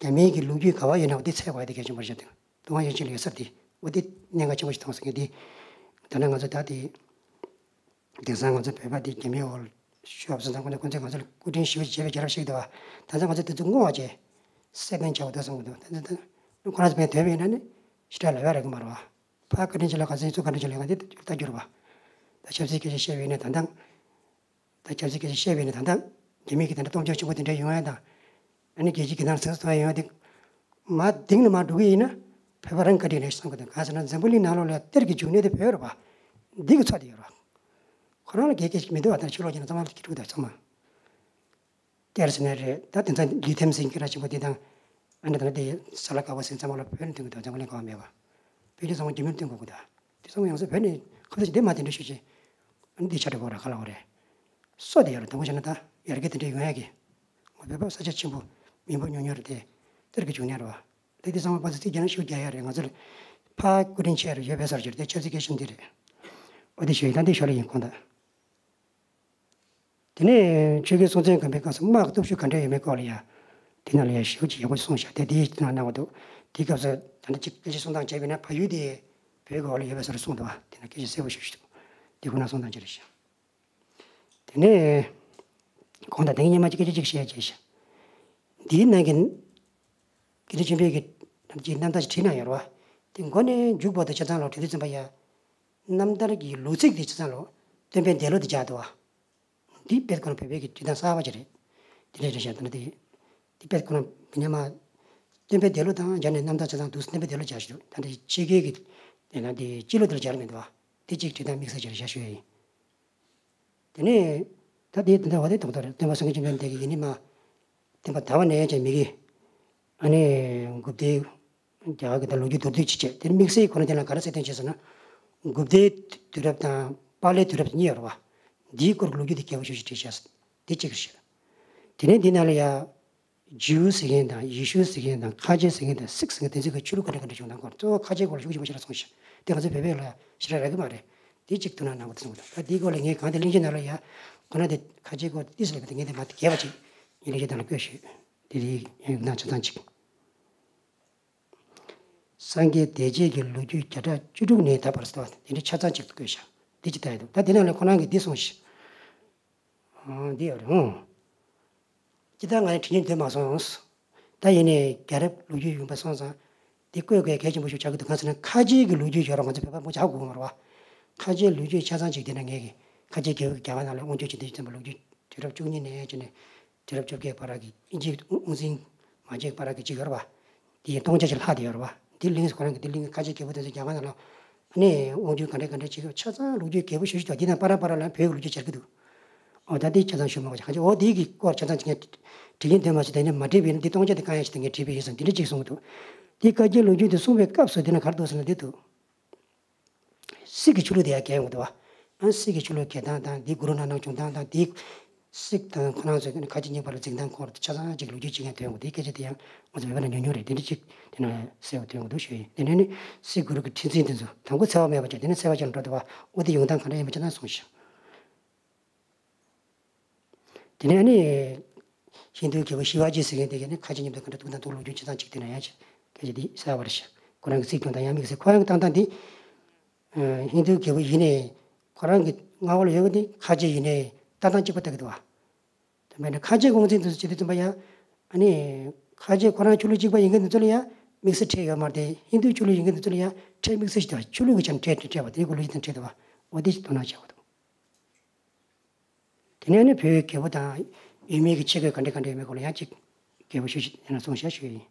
རྒྱ་མིའི་གི་ལོ་རྒྱུས་ག་བ་ཡོད་ན་འོ་དེ་འཚོལ་དགོས་ཡ་དེ་གལ་ཆེན་པོ་རེད་ཤག་དེ་ཏུན་ཧོང་ཞིང་ཆེན་ལ་ཡོད་ས་དེ་འོ་དེ་གནད་འགག་ཆེན་པོ་ཞིག་མཐོང་སོང་། ངས་དེ་ད་ནང་ང་ཚོ་ད་དེ་དེང་སང་ང་ཚོ་བོད་པ་དེ་རྒྱ་མིའི་འོག་ལ་ཤོར་བ་སོང་ཙང་ཁོ་ཚོས་ཁོ་ཚོས་ང་ཚོ་ལ་སྐུ་དྲིན་ཞེ་པོ་ཅིག་བྱས་པའི་རྒྱལ་རབས་ཤིག་འདུག་བ། ད་ལྟ་ང་ཚོ་དེ་ཚོ་བསྔོ་བ་བྱས་སེ་བཏང་བྱ་བ་འདུག་བསམ་གི་འདུག་ད་ད་ད་ཁོ་རང་ཚོ་བས་དོན་བས་ན་ནི་ཞེ་དྲག་ལབ་ཡ་རག་གི་མ་རེད་བ། ཕར་བཀའ་དྲིན་ཆེ་ལབ་ག་ཚོད་ཚུར་བཀའ་དྲིན་ཆེ་ལབ་ག་དེ་ལྟ་རྒྱུ་རེད་བ། ད་ཆབ་སྲིད་སྐད་ཆ་བཤད་པ་ཡིན་ན་ད་ལྟ། ད་ཆབ་སྲིད་སྐད་ཆ་བཤད་པ་ཡིན་ན་ད་ལྟ། རྒྱ་མི་གི་དེ་འདྲ་སྟོབས་ཆེན་ཆེན་པོ་དེ་འདྲ་ཡོང་ཡ་དང་། ཨ་ནི་རྒྱལ་སྤྱིའི་གི་ནང་ཚོད་ཚོད་ཡོང་ཡ་དེ། མར་ལྡིང་ནས་མར་འགྲོ་གི་ཡིན་ན། བོད་པ་རང་བཀའ་དྲིན་རེད་བསམ་གི་འདུག་གང་ཟེར་ན་འཛམ་བུ་གླིང་ནང་ལོགས་ལ་གཏེར་གྱི་འབྱུང་གནས་དེ་བོད་རེད་བ། འདི་གི་ཚོད་དེ་ཡོད་རེད་བ། ཁོ་རང་ལ་གལ་གལ་ཞིག་མི་འདུག་བ། ད་ཕྱི་ལོགས་ཀྱི་ནང་ཚང་མ་ལ་སྐྱིད་སྡུག་དང་ཚང་མ། གཏེར་ཟེར་ནའི་རེད། ད་དེང་སང་ལི་ཐེམ་ཟེར་མཁན་ར་ཆེན་པོ་དེ་དང་། ཨ་ནི་ད་ལྟ་དེ་ས་ལ་དཀར་པོ་ཟེར་མཁན་ཚང་མ་ལ་བོད་ནས་བཏོན་གི་འདུག་འཛམ་བུ་གླིང་ག་བ་མེད་པ། བོད་ནས་ཚང་མ་རྒྱ་མིར་བཏོན་དགོས་གི་འདུག་དེ་ཚང་མ་ཡང་སེ་བོད་ནས་ཁ་ཚ་ཞིག་དེ་མ་དེ་འདྲ་ཤོད་ཅིག་ཨ་ནི་དེ་ཆ་འདྲ་གོ་ར་ག་ལ་འོ་རེད། སོ་དེ་ཡོད་རེད། དང་པོ་བྱས་ན་ད་ཡར་རྒྱས་དེ་འདྲ་ཡོང་ཡ་གི། ང་བོད་པ་ས་ཆ་ཆེན་པོ་མི་འབོར་ཉུང་ཉུང་རེད་དེ། གཏེར་གྱི་འབྱུང་གནས་རེད་བ། དེ་དེ་ཚང་མ་ཕར་ཚུར་ཚིག་རྒྱག་ན་ཤུགས་རྒྱག་ཡ་རེད། ང་ཚོ་ལ་ཕར་སྐུ་དྲིན་ཆེ་རེད། ཡོད་པའི་སར་གྱུར་དེ་ཆབ་སྲིད་སྐད་ཆ་འདི་རེད། འོ་དེ་ཞུ་ཡི་ད་འདི་ཞོར་ལ་ཡིན་ཁོང་ད། དེ་ནས་ཆོས་རྒྱལ་སྲོང་བཙན་སྒམ་པོའི་སྐབས་སུ་དམག་གི་སྟོབས་ཤུགས་ག་འདྲ་ཡོད་མེད་སྐོར་ལ་ཡ། དེ་ནང་ལ་ཡ་ཞེ་པོ་ཅིག་ཡག་པོ་གསུངས་ཤག་དེ་དེའི་ནང་གནང་བ་འདུག་དེའི་སྐབས་སུ་ད་ནི་ཅིག་སྐད་ཆ་གསུང་སྟངས་བྱས་པས་ན་ཕ་ཡུལ་དེ་བོད་ཀྱི་འོག་ལ་ཡོད་པའི་བཟོ་འདྲ་གསུངས་འདུག་བ། དེ་ན་སྐད་ཆ་གསལ་པོ་ཞེ་པོ་ཞིག་འདུག་དེ་ཁོ་ན་གསུང་སྟངས་ཅི་རེད་ཤག་དེ་ནས་གོང་དང་དེ་གཉིས་སྙན་མ་ཅིག་སྐད་ཆ་ཅིག་བཤད་བྱས་ཤག་འདིའི་ནང་གི་དགེ་འདུན་ཆོས་འཕེལ་གྱིས་ཅིག་རྣམ་ཐར་ཞིག་བྲིས་གནང་ཡོད་རེད་བ། དེ་མགོ་ནས་མཇུག་བར་དུ་ཆ་ཚང་ལ་བྲིས་དུས་ཙམ་པ་ཡ། རྣམ་ཐར་གྱི་ལོ་ཚིགས་དེ་ཆ་ཚང་ལ་སྟོན་པའི་འདས་ལོ་དེ་སྦྱར་འདུག་བ། འདི་དཔེ་ཁོ་ན་བོད་པའི་གི་འབྲི་སྟངས་གསར་པ་ཅིག་རེད། དེ་འདྲ་རེད་ཤག་ད་ནི་དེ། འདི་དཔེ་ཁོ་ན་བི་ཉ་མ། སྟོན་པའི་འདས་ལོ་དང་སྦྱར་ནས་རྣམ་ཐར་ཆ་ཚང་འདུག་སྟོན་པའི་འདས་ལོ་སྦྱར་ཞིག་འདུག་ད་འདི་ཕྱི་རྒྱལ་གྱི། དེ་ན་འདི་སྤྱི་ལོ་དེར་སྦྱར་མི་འདུག་བ། དེ་གཅིག་འབྲི་སྟངས་དམིགས་བསལ་ཅིག་རེད་ཤག་ཞུ་ཡ་ཡིན། དེ་ནས། ད་དེ་དེ་འདྲ་བ་དེ་ཏག་ཏག་རེད། སྟོན་པ་སངས་རྒྱས་བཅོམ་ལྡན་འདས་ཀྱི་ཡིན་ནི་མ། སྟོན་པ་དར་བ་ནས་ཀྱང་མི་གི། ཨ་ནི། འགུག་སྡེ། རྒྱ་གར་གྱི་ད་ལོ་རྒྱུས་མདོར་བསྡུས་ཅིག་བྱས་དེ་ནི་དམིགས་བསལ་ཁོ་ན་དེ་ལ་ག་རེ་གསལ་སྟོན་བྱས་ཟེར་ན། འགུག་སྡེའི་དུས་རབས་དང་པཱ་ལའི་དུས་རབས་གཉིས་ཡོད་རེད་བ། འདིའི་སྐོར་གྱི་ལོ་རྒྱུས་དེ་རྒྱས་པོ་ཞེ་པོ་ཅིག་བྲིས་ཤག་དེ་གཅིག་རེད་ཤག་དེ་ནས་འདི་ནང་ལ་ཡ། ཇིའུ་ཟེར་མཁན་དང་ཡེ་ཤུ་ཟེར་མཁན་དང་ཁ་ཆེ་ཟེར་མཁན་དང་སིག་ཟེར་མཁན་དེ་ཚོའི་གི་ཆོས་ལུགས་ག་འདྲ་ག་འདྲ་བྱུང་སྟངས་སྐོར་གཙོ་བོ་ཁ་ཆེའི་སྐོར་ལ་ཤུགས་ཆེན་པོ་ཞེ་དྲག་གསུངས་ཤག་དེ་ང་ཚོ་བོད་པའི་ལ་ཞེ་དྲག་རག་གི་མ་རེད། དེ་གཅིག་ཐུགས་སྣང་གནང་དགོས་ཚུལ་འདུག་ད་འདིའི་སྐོར་ལ་ངས་གང་དེ་གླེང་གཞི་ནང་ལ་ཡ། ཁོ་ན་དེ་ཁ་ཆེའི་སྐོར་ཏིས་ལབ་པ་དེ་ངས་དེ་རྒྱས་པ་ཅིག་ངས་གླེང་གཞི་ནང་ལ་བཀོད་ཞུས། དེ་དེའི་ཡང་ན་ཆ་ཚང་ཅིག་སངས་རྒྱས་འདས་རྗེས་ཀྱི་ལོ་རྒྱུས་བརྒྱ་ཕྲག་བཅུ་དྲུག་ནས་ད་བར་ཟེར་བ་དེ་འདྲའི་ཆ་ཚང་གཅིག་ཏུ་བཀོད་ཤག་འདི་ཅི་ལྟ་ཡི་འདུག་ད་དེ་ནང་ལས་ཁོ་རང་གིས་འདི་གསུངས་ཤག་འདི་ཡོད་རེད་ཨང་། ཅི་ལྟར་ང་ཡང་དྲི་ཉན་འདོད་མ་སོང་། ད་ཡིན་ནའི་རྒྱལ་རབས་ལོ་རྒྱུས་ཡོང་པ་སོང་ཙང་། འདི་བཀོད་དགོས་གལ་ཆེན་པོ་ཞིག་ཆགས་ཀྱི་འདུག་གང་ཟེར་ན་ཁ་ཆེའི་གི་ལོ་རྒྱུས་ཡོད་རེད། ང་ཚོ་བོད་པ་མང་པོ་ཆགས་དགོས་མ་རེད་བ། ཁ་ཆེའི་ལོ་རྒྱུས་ཆ་ཚང་ཅིག་འདི་ན་ངས་གི་ཁ་ཆེ་རྒྱལ་པོ་རྒྱ་གར་ནང་ལ་དབང་སྒྱུར་བྱེད་དུས་ཙམ་པ་ལོ་རྒྱུས་དུས་རབས་བཅུ་གཉིས་ནས་བྱས་ནས། དུས་རབས་བཅོ་བརྒྱད་བར་གྱི་དབྱིན་ཇིའི་དབང་འཛིན་མ་བྱས་བར་གྱི་ཅིག་ཡོད་རེད་བ། དེ་ཡི་སྟོང་ཆ་ཞིག་ལྷག་བསྡད་ཡོད་རེད་བ། འདི་གླེང་ཁོ་རང་གི་འདི་གླེང་ཁ་ཆེ་རྒྱལ་པོ་དེ་ཚོ་རྒྱ་གར་ནང་ལ་ཨ་ནི་དབང་སྒྱུར་ག་འདྲ་ག་འདྲ་བྱེད་ཀྱི་ཆ་ཚང་ལོ་རྒྱུས་རྒྱས་པོ་ཞེ་པོ་ཞིག་འདུག་འདི་ནང་པར་ར་པར་ར་ལ་བོད་ཀྱི་ལོ་རྒྱུས་སྦྱར་གྱི་འདུག་འོ་ད་འདི་ཆ་ཚང་ཞུ་མ་དགོས་ཤག་ཁ་ཆེ་འོ་འདི་གི་སྐོར་ཆ་ཚང་ཅིག་ངས་དྲི་ཡིན་དོན་མ་ཟད་དེ་ནས་མ་བྲིས་པ་ཡིན་ན་འདི་སྟོང་ཆ་དེ་གང་ཡང་ཞིག་དེ་ངས་བྲིས་པ་ཡིན་ཙང་འདི་འདྲ་ཅིག་གསུང་གི་འདུག་འདི་བཀའ་བརྒྱུད་ལོ་རྒྱུས་དེ་གསུངས་པའི་སྐབས་སུ་འདི་ན་ག་རེ་འདུག་ཟེར་ན་འདི་འདུག་སིག་གི་ཆོས་ལུགས་དེ་ཡང་གལ་ཡོང་གི་འདུག་བ། ཨ་སིག་གི་ཆོས་ལུགས་གལ་སྟངས་དང་དེའི་གུ་རུ་ནན་དན་བྱུང་སྟངས་དང་དེའི་སིག་དང་ཁོ་རང་ཚོའི་ཁ་ཆེ་གཉིས་བར་ལ་འཛིང་སྟངས་སྐོར་ཆ་ཚང་ཅིག་ལོ་རྒྱུས་ཅིག་ཡང་ཐོན་ཡོང་གི་འདུག་སྐད་ཆ་དེ་ཡང་ང་ཚོ་བོད་པ་ནང་ཉུང་ཉུང་རེད། དེ་འདྲ་ཅིག་དེ་ནང་གསལ་བོ་ཐོན་ཡོང་གི་འདུག་ཞུ་ཡིན། དེ་ནས་ནི་སིག་གུ་རུ་གི་ཁྲི་འཛིན་དེ་ཚོ་དང་པོ་འཚེ་བ་མེད་པ་བྱས་དེ་ནས་འཚེ་བ་ཅན་འགྲོ་འདུག་བ། འོ་དེ་ཡོང་སྟངས་ག་འདྲ་ཡིན་པ་ཆ་ཚང་གསུངས་ཤག་དེ་ནས་ནི། ཧིན་རྡུའི་རྒྱལ་པོ་ཤི་ཝ་ཇི་ཟེར་མཁན་དེ་གས་ནི་ཁ་ཆེ་མཉམ་དུ་ག་འདྲ་འདུག་དང་འདུག་ལོ་རྒྱུས་ཆ་ཚང་གཅིག་དེ་ན་ཡང་སྐད་ཆ་འདི་གསལ་བར་བཤད། ཁོ་རང་གི་ཚིག་སྐྱོན་དང་ཡང་མིག་ཟེར་ཁོ་རང་གི་བཏང་སྟངས་འདི། ཧིན་རྡུའི་རྒྱལ་པོ་ཡིན་ནའི། ཁོ་རང་གི་མངའ་འོག་ལ་ཡོད་པ་འདི་ཁ་ཆེ་ཡིན་ནའི་ལྟ་སྟངས་གཅིག་པ་ལྟ་གི་འདུག་བ། དེ་མིན་ན་ཁ་ཆེ་དབང་འཛིན་དུ་བྱེད་དུས་ཙམ་པ་ཡང་། ཨ་ནི། ཁ་ཆེ་ཁོ་རང་ཆོས་ལུགས་གཅིག་པ་ཡིན་མཁན་དེ་ཚོ་ལ་ཡང་དམིགས་བསལ་ཁྲལ་ཡོད་མ་རེད་དེ། ཧིན་རྡུའི་ཆོས་ལུགས་ཡིན་མཁན་དེ་ཚོ་ལ་ཡང་ཁྲལ་དམིགས་བསལ་ཞིག་འདུག་ཆོས་ལུགས་ཀྱི་ཆ་ནས་ཁྲལ་ཁྲལ་ཁྲལ་བ་དེ་ནི་ཁོ་ལོ་རྒྱུས་དང་ཁྲལ་འདུག་བ། འོ་དེ་ཞིག་དོ་སྣང་བྱེད་དགོས་འདུག་དེ་ནས་ནི་བོད་ཀྱི་རྒྱལ་པོ་དང་ཡུལ་མི་གི་ཆས་གོས་ག་འདྲ་ག་འདྲ་ཡོད་མེད་སྐོར་ལ་ཡང་ཅིག་རྒྱལ་པོ་ཞུ་ཞིག་ཡིན་ན་གསུངས་བཞག་ཞུ་ཡིན།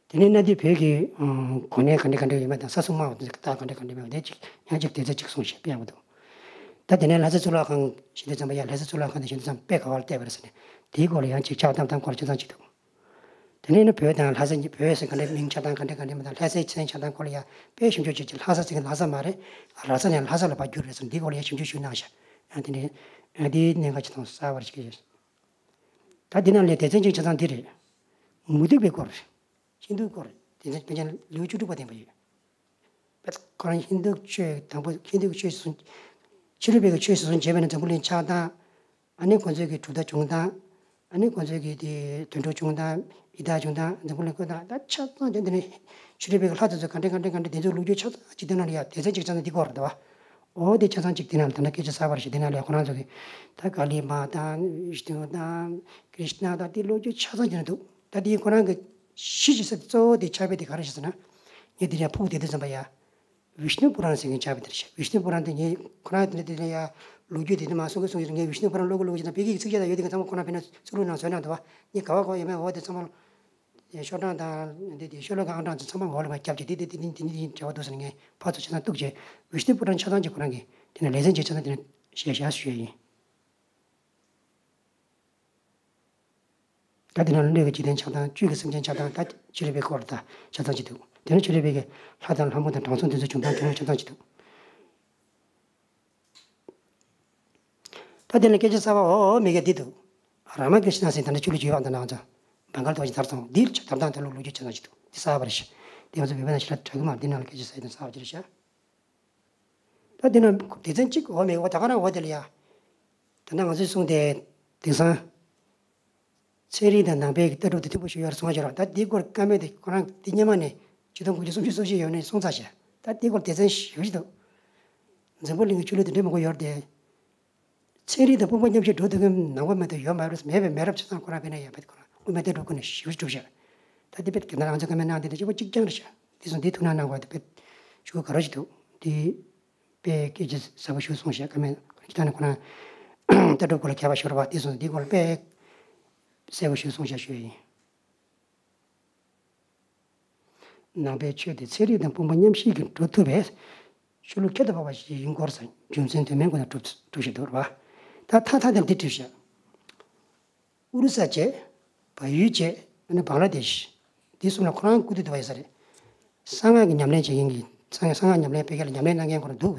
དེ་ནས་གནའ་དུས་བོད་ཀྱི་ཨ་གོ་གནས་ག་འདྲ་ག་འདྲ་ཡོད་མེད་དང་ས་སྲུང་དམག་རྟགས་ག་འདྲ་ག་འདྲ་ཡོད་མེད་དེ་ཅིག་ཡང་ཅིག་དེ་ཚོ་ཅིག་གསུངས་བཞག་དཔེ་ཡག་པོ་འདུག་ད་དེ་ནས་ལྷ་ས་གཙུག་ལག་ཁང་ཞིག་དུས་ཙམ་པ་ཡ་ལྷ་ས་གཙུག་ལག་ཁང་དེ་ཞིག་དུས་ཙམ་དཔེ་ག་བ་ལ་བལྟས་པ་རེད་ཟེར་ནས་དེའི་སྐོར་ལ་ཡང་ཅིག་ཆགས་སྡང་དང་སྐོར་ཆ་ཚང་ཅིག་འདུག་དེ་ནས་ནི་བོད་དང་ལྷ་ས་གཉིས་བོད་ཟེར་ག་འདྲའི་མིང་ཆགས་སྟངས་ག་འདྲ་ག་འདྲ་མི་དང་ལྷ་སའི་མཚན་ཆགས་སྟངས་སྐོར་ལ་ཡང་དཔེ་ཞིབ་འཇུག་བྱེད་ཀྱི་ལྷ་ས་ཟེར་མཁན་ལྷ་ས་མ་རེད། ར་ས་ནས་ལྷ་ས་ལ་ཕར་བསྒྱུར་རེད་ཟེར་འདིའི་སྐོར་ལ་ཡང་ཞིབ་འཇུག་ཞུས་གནང་ཤག་ཡང་དེ་ནས་ཡང་དེའི་གནད་འགག་ཅིག་མཐོང་གསར་བར་ཞིག་ཡོད། ད་འདི་ནང་ལས་སྡེ་ཚན་གཅིག་ཆ་ཚང་འདི་རེད། མུ་སྟེགས་པའི་སྐོར། ཧིན་རྡུའི་སྐོར་སྡེ་ཚན་དཔེ་ཆ་ལེའུ་བཅུ་དྲུག་པ་ལྡན་པ་ཡོད། ཁོ་རང་ཧིན་རྡུ་ཆོས་དང་པོ་ཧིན་རྡུ་ཆོས་སུ་ཕྱི་རོལ་པའི་ཆོས་སུ་བྱས་པ་ནི་འཛམ་བུ་གླིང་ཆགས་སྟངས། ཨ་ནི་ཁོ་ཚོའི་གི་གྲུབ་མཐའ་བྱུང་སྟངས། ཨ་ནི་ཁོ་ཚོའི་གི་དེ་དུད་འགྲོ་བྱུང་སྟངས་ཡི་དྭགས་བྱུང་སྟངས་འཛམ་བུ་གླིང་བཀོད་སྟངས་ད་ཆ་ཚང་དེ་འདི་ནི་ཕྱི་རོལ་པའི་ལྷ་དེ་ཚོ་ག་འདྲ་ག་འདྲ་ག་འདྲ་དེ་ཚོའི་ལོ་རྒྱུས་ཆ་ཚང་གཅིག་དེ་ནང་ལ་ཡ་སྡེ་ཚན་གཅིག་ཆ་ཚང་འདི་སྐོར་རེད་དོ། འོ་དེ་ཆ་ཚང་གཅིག་དེ་ནང་ལ་ད་ནི་སྐད་ཆ་གསར་པ་རེད་ཤག་དེ་ནང་ལ་ཡ་ཁོ་རང་ཚོ་གི་ད་ཀ་ལི་མ་དང་ཝིཤ་ནུ་དང་ཀྲིཤ་ན་དང་དེ་ལོ་རྒྱུས་ཆ་ཚང་དེ་ན་འདུག་ད་དེ་ཁོ་རང་གི་གཞི་ཞིག་ས་གཙོ་བོ་དེ་ཆགས་པའི་དེ་ག་རེ་ཞིག་ཟེར་ན། ངས་དེ་ནས་ཕུག་དེ་དུས་ཙམ་པ་ཡ། ཝིཤ་ནུ་པུ་རཱན་ཟེར་མཁན་ཆགས་པ་དེ་རེད་ཤག་ཝིཤ་ནུ་པུ་རཱན་དེ་ངས་ཁོ་རང་དེ་འདྲ་དེ་འདྲ་ཡ་ལོ་རྒྱུས་དེ་འདྲ་མ་གསུང་གི་གསུང་གི་ངས་ཝིཤ་ནུ་པུ་རཱན་ཀློག་གི་ཀློག་གི་ཅིག་དང་དཔེ་སྐད་ཀྱི་ཚིགས་བཅད་དང་ཡོད་དེ་ག་ཚང་མ་ཁོ་རང་དཔེར་ན་ཚུར་ལུགས་ནང་བཟོས་གནང་འདུག་བ། ངས་ག་བ་ག་བ་ཡོད་མེད་འོ་དེ་ཚང་མ་ཤོག་གྲངས་དང་དེ་དེ་ཤོ་ལོ་ཀ་ཨང་གྲངས་ཚང་མ་འོག་ལ་མར་བརྒྱབ་བྱས་དེ་དེ་དེ་འདྲ་དེ་འདྲ་དེ་འདྲ་འབྲེལ་བ་འདུག་ཟེར་ནས་ངས་ཕར་ཚུར་ཆ་ཚང་གཏུགས་བྱས་ཝིཤ་ནུ་པུ་རཱན་ཆ་ཚང་གཅིག་ཁོ་རང་གིས་དེ་ནས་ལེ་ཚན་གཅིག་ཆ་ཚང་དེ་ནས་བཤད་བཞག་ཞུ་ཡ་ཡིན། ད་དེ་ནང་ལ་སྣོད་ཀྱི་འཇིག་རྟེན་ཆགས་སྟངས་བཅུད་ཀྱི་སེམས་ཅན་ཆགས་སྟངས་ད་ཕྱི་རོལ་པའི་སྐོར་དང་ཆ་ཚང་གཅིག་འདུག་དེ་ནས་ཕྱི་རོལ་པའི་གི་ལྷ་དང་ལྷ་མོ་དང་དྲང་སྲོང་དེ་ཚོའི་བྱུང་སྟངས་དེ་ནས་ཆ་ཚང་གཅིག་འདུག་ད་དེ་ནས་སྐད་ཆ་གསར་པ་འོ་འོ་མི་ག་འདི་འདུག་རཱ་མ་ཀྲིཤ་ན་ཟེར་ད་ནི་ཆུ་ལུ་བྱོས་པ་དང་ནང་ཚོ་བང་ག་ལ་དོ་ཞིག་དར་སོང་འདིར་ཆ་དར་སྟངས་དེ་ལོ་ལོ་རྒྱུས་ཆ་ཚང་གཅིག་འདུག་འདི་གསར་པ་རེད་ཤག་དེ་ང་ཚོ་བོད་པ་ནང་ཞིག་ལ་གྲག་གི་མ་རེད། འདི་ནང་ལ་སྐད་ཆ་གསར་ཡོད་དང་གསར་པ་ཅིག་རེད་ཤག་ད་འདི་ནང་སྡེ་ཚན་གཅིག་འོ་མེད་འོ་ད་ག་རང་འོ་དེ་ལ་ཡ། ད་ལྟ་ང་ཚོས་གསུངས་ཏེ། དེང་སང་། ཚན་རིག་དང་ནང་པའི་ལྟ་གྲུབ་དེ་མཐུན་པོ་ཞིག་ཡོད་རེད་གསུང་བ་ཞིག་རེད། ད་འདིའི་སྐོར་བཀའ་མོལ་དེ་ཁོ་རང་འདི་སྔོན་མ་ནས་ཆིག་སྟོང་དགུ་བརྒྱ་སུམ་ཅུ་སོ་བཞི་ཡོལ་ནས་གསུངས་ཚར་ཤག་ད་འདིའི་སྐོར་སྡེ་ཚན་ཞེ་པོ་ཅིག་འདུག་འཛམ་བུ་གླིང་གི་ཆོས་ལུགས་དེ་འདྲ་མང་པོ་ཡོད་རེད་དེ། ཚན་རིག་དང་དཔུང་པ་མཉམ་གཤིབ་འགྲོ་ཐུབ་མཁན་ནང་པ་མ་གཏོགས་ཡོད་མ་རེད། མེད་པའི་མེད་རབས་ཆ་ཚང་ཁོ་རང་དཔེར་ན་ཡ་བེད་ཁོ་རང་དབུ་མའི་ལྟ་གྲུབ་ཁོ་ནས་ཞེ་པོ་ཅིག་གྲུབ་ཤག་ད་འདི་བེད་ཀྱི་ན་ང་ཚོ་བཀའ་མོལ་གནང་དེ་འདྲ་གཅིག་པ་གཅིག་རྐྱང་རེད་ཤག་འདི་སོང་འདི་ཐུགས་སྣང་གནང་དགོས་དེ་བེད་ཞུ་ག་རོ་ཞིག་འདུག་འདི། དཔེ་སྐད་ཆ་ཟབ་པོ་ཞིག་གསུངས་ཤག་བཀའ་མོལ་ཁྱེད་རང་ནས་ཁོ་རང་ལྟ་གྲུབ་སྐོར་ལ་མཁས་པ་ཞིག་རེད་པ། དེ་སོང་འདི་སྐོར་དཔེ་གསལ་པོ་ཞིག་གསུངས་ཤག་ཞུ་ཡ་ཡིན། ནང་པའི་ཆོས་དེ་ཚན་རིག་དང་དཔུང་པ་མཉམ་གཤིབ་ཀྱིས་འགྲོ་ཐུབ་པའི་ཆོས་ལུགས་ཁྱད་དུ་འཕགས་པ་ཞིག་ཡིན་སྐོར་སོགས་རྒྱུ་མཚན་དོན་མིན་སྐོར་ནས་གྲུབ་གྲུབ་བཞིན་འདུག་རེད་པ། ད་མཐའ་མཐའ་དེར་འདི་བྲིས་ཤག་ཨུ་རུ་ས་བཅས། བལ་ཡུལ་བཅས། ཨ་ནི་བང་ལ་དེཤ། འདི་གསུམ་ལ་ཁོ་རང་སྐུ་དུས་དུ་བ་ཡོད་ས་རེད། གསང་སྔགས་ཀྱི་ཉམས་ལེན་བྱེད་མཁན་གྱི་གསང་གསང་སྔགས་ཉམས་ལེན་སྤེལ་མཁན་ལ་ཉམས་ལེན་གནང་མཁན་ཁོ་རང་འདུག་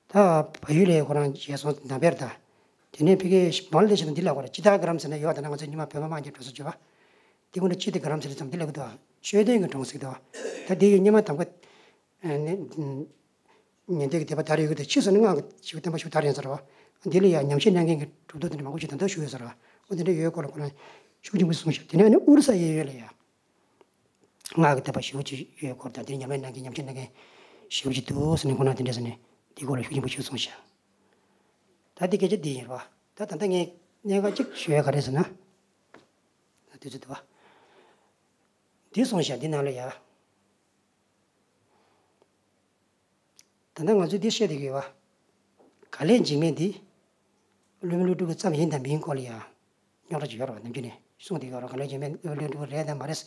ད་བལ་ཡུལ་ལ་ཁོ་རང་ཡལ་སོང་ནང་པའི་རེད་ད། དེ་ནས་ཕ་གིའི་བང་ལ་དེཤ་དང་འདི་ལ་ཁོ་རང་ཅི་ད་ག་རམ་ཟེར་ན་ཡོད་ད་ན་ང་ཚོ་ཉི་མ་བོད་པ་དམངས་ཀྱི་གྲོས་ཚོགས་བརྗོད་པ། འདི་ཁོ་རང་ཅི་ད་ག་རམ་ཟེར་ཙམ་འདི་ལ་གི་འདུག་ཆོས་ལྡན་གྱི་གྲོང་གསེབ་འདུག་ད་འདི་ཡི་སྔོན་མ་དམ་པ། ཨ་ནི། ཉན་ཐོས་ཀྱི་སྡེ་པ་དར་ཡོད་ཀྱི་དེ་ཕྱིས་སུ་ནི་སྔགས་ཀྱི་ཞིག་བསྟན་པ་ཞིག་དར་ཡོང་ས་རེད་བ། འདི་ལ་ཡང་ཉམས་ཞིབ་གནང་མཁན་གྱི་གྲུབ་ཐོབ་དེ་འདྲ་མང་པོ་ཞིག་ད་ལྟ་བཞུགས་ཡོད་ས་རེད་བ། འོ་དེ་འདྲ་ཡོད་སྐོར་ལ་ཁོ་རང་ཤུགས་ཆེན་པོ་གསུངས་ཤག་དེ་ནས་ཨ་ནི་ཨུ་རུ་ས་གཡས་གཡོན་ལ་ཡང་སྔགས་ཀྱི་བསྟན་པ་ཞེ་པོ་ཅིག་ཡོད་སྐོར་དང་དེ་ཉམས་ལེན་གནང་མཁན་ཉམས་ཞིབ་གནང་མཁན་ཞེ་པོ་ཅིག་འདུག་ཟེར་ནས་ཁོ་རང་དེ་འདྲ་ཟེར་ནས་འདི་སྐོར་ལ་ཤུགས་ཆེན་པོ་ཞིག་གསུངས་ཤག་ད་འདི་སྐད་ཆ་འདི་ཡིན་རེད་བ། ད་ད་ལྟ་ངས་གནད་འགག་གཅིག་ཞུ་ཡ་ག་རེ་ཟེར་ན། དུས་ཚོད་འདུག་བ། འདི་གསུངས་ཤག་འདི་ནང་ལ་ཡ། ད་ལྟ་ང་ཚོས་འདི་བཤད་བསྡད་ཀྱི་ཡོད་པ། ག་ལེར་འཇིགས་མེད་འདི། སློབ་དཔོན་ཀླུ་སྒྲུབ་ཀྱི་ཙམ་ཡིན་དང་མིན་སྐོར་ལ་ཡང་། རྙོག་དྲ་ཅིག་ཡོད་རེད་པ་ནམ་རྒྱུན་ནས་གསུངས་བསྡད་ཀྱི་ཡོད་རེད། ག་ལེར་འཇིགས་མེད་སློབ་དཔོན་ཀླུ་སྒྲུབ་རེད་དང་མ་རེད།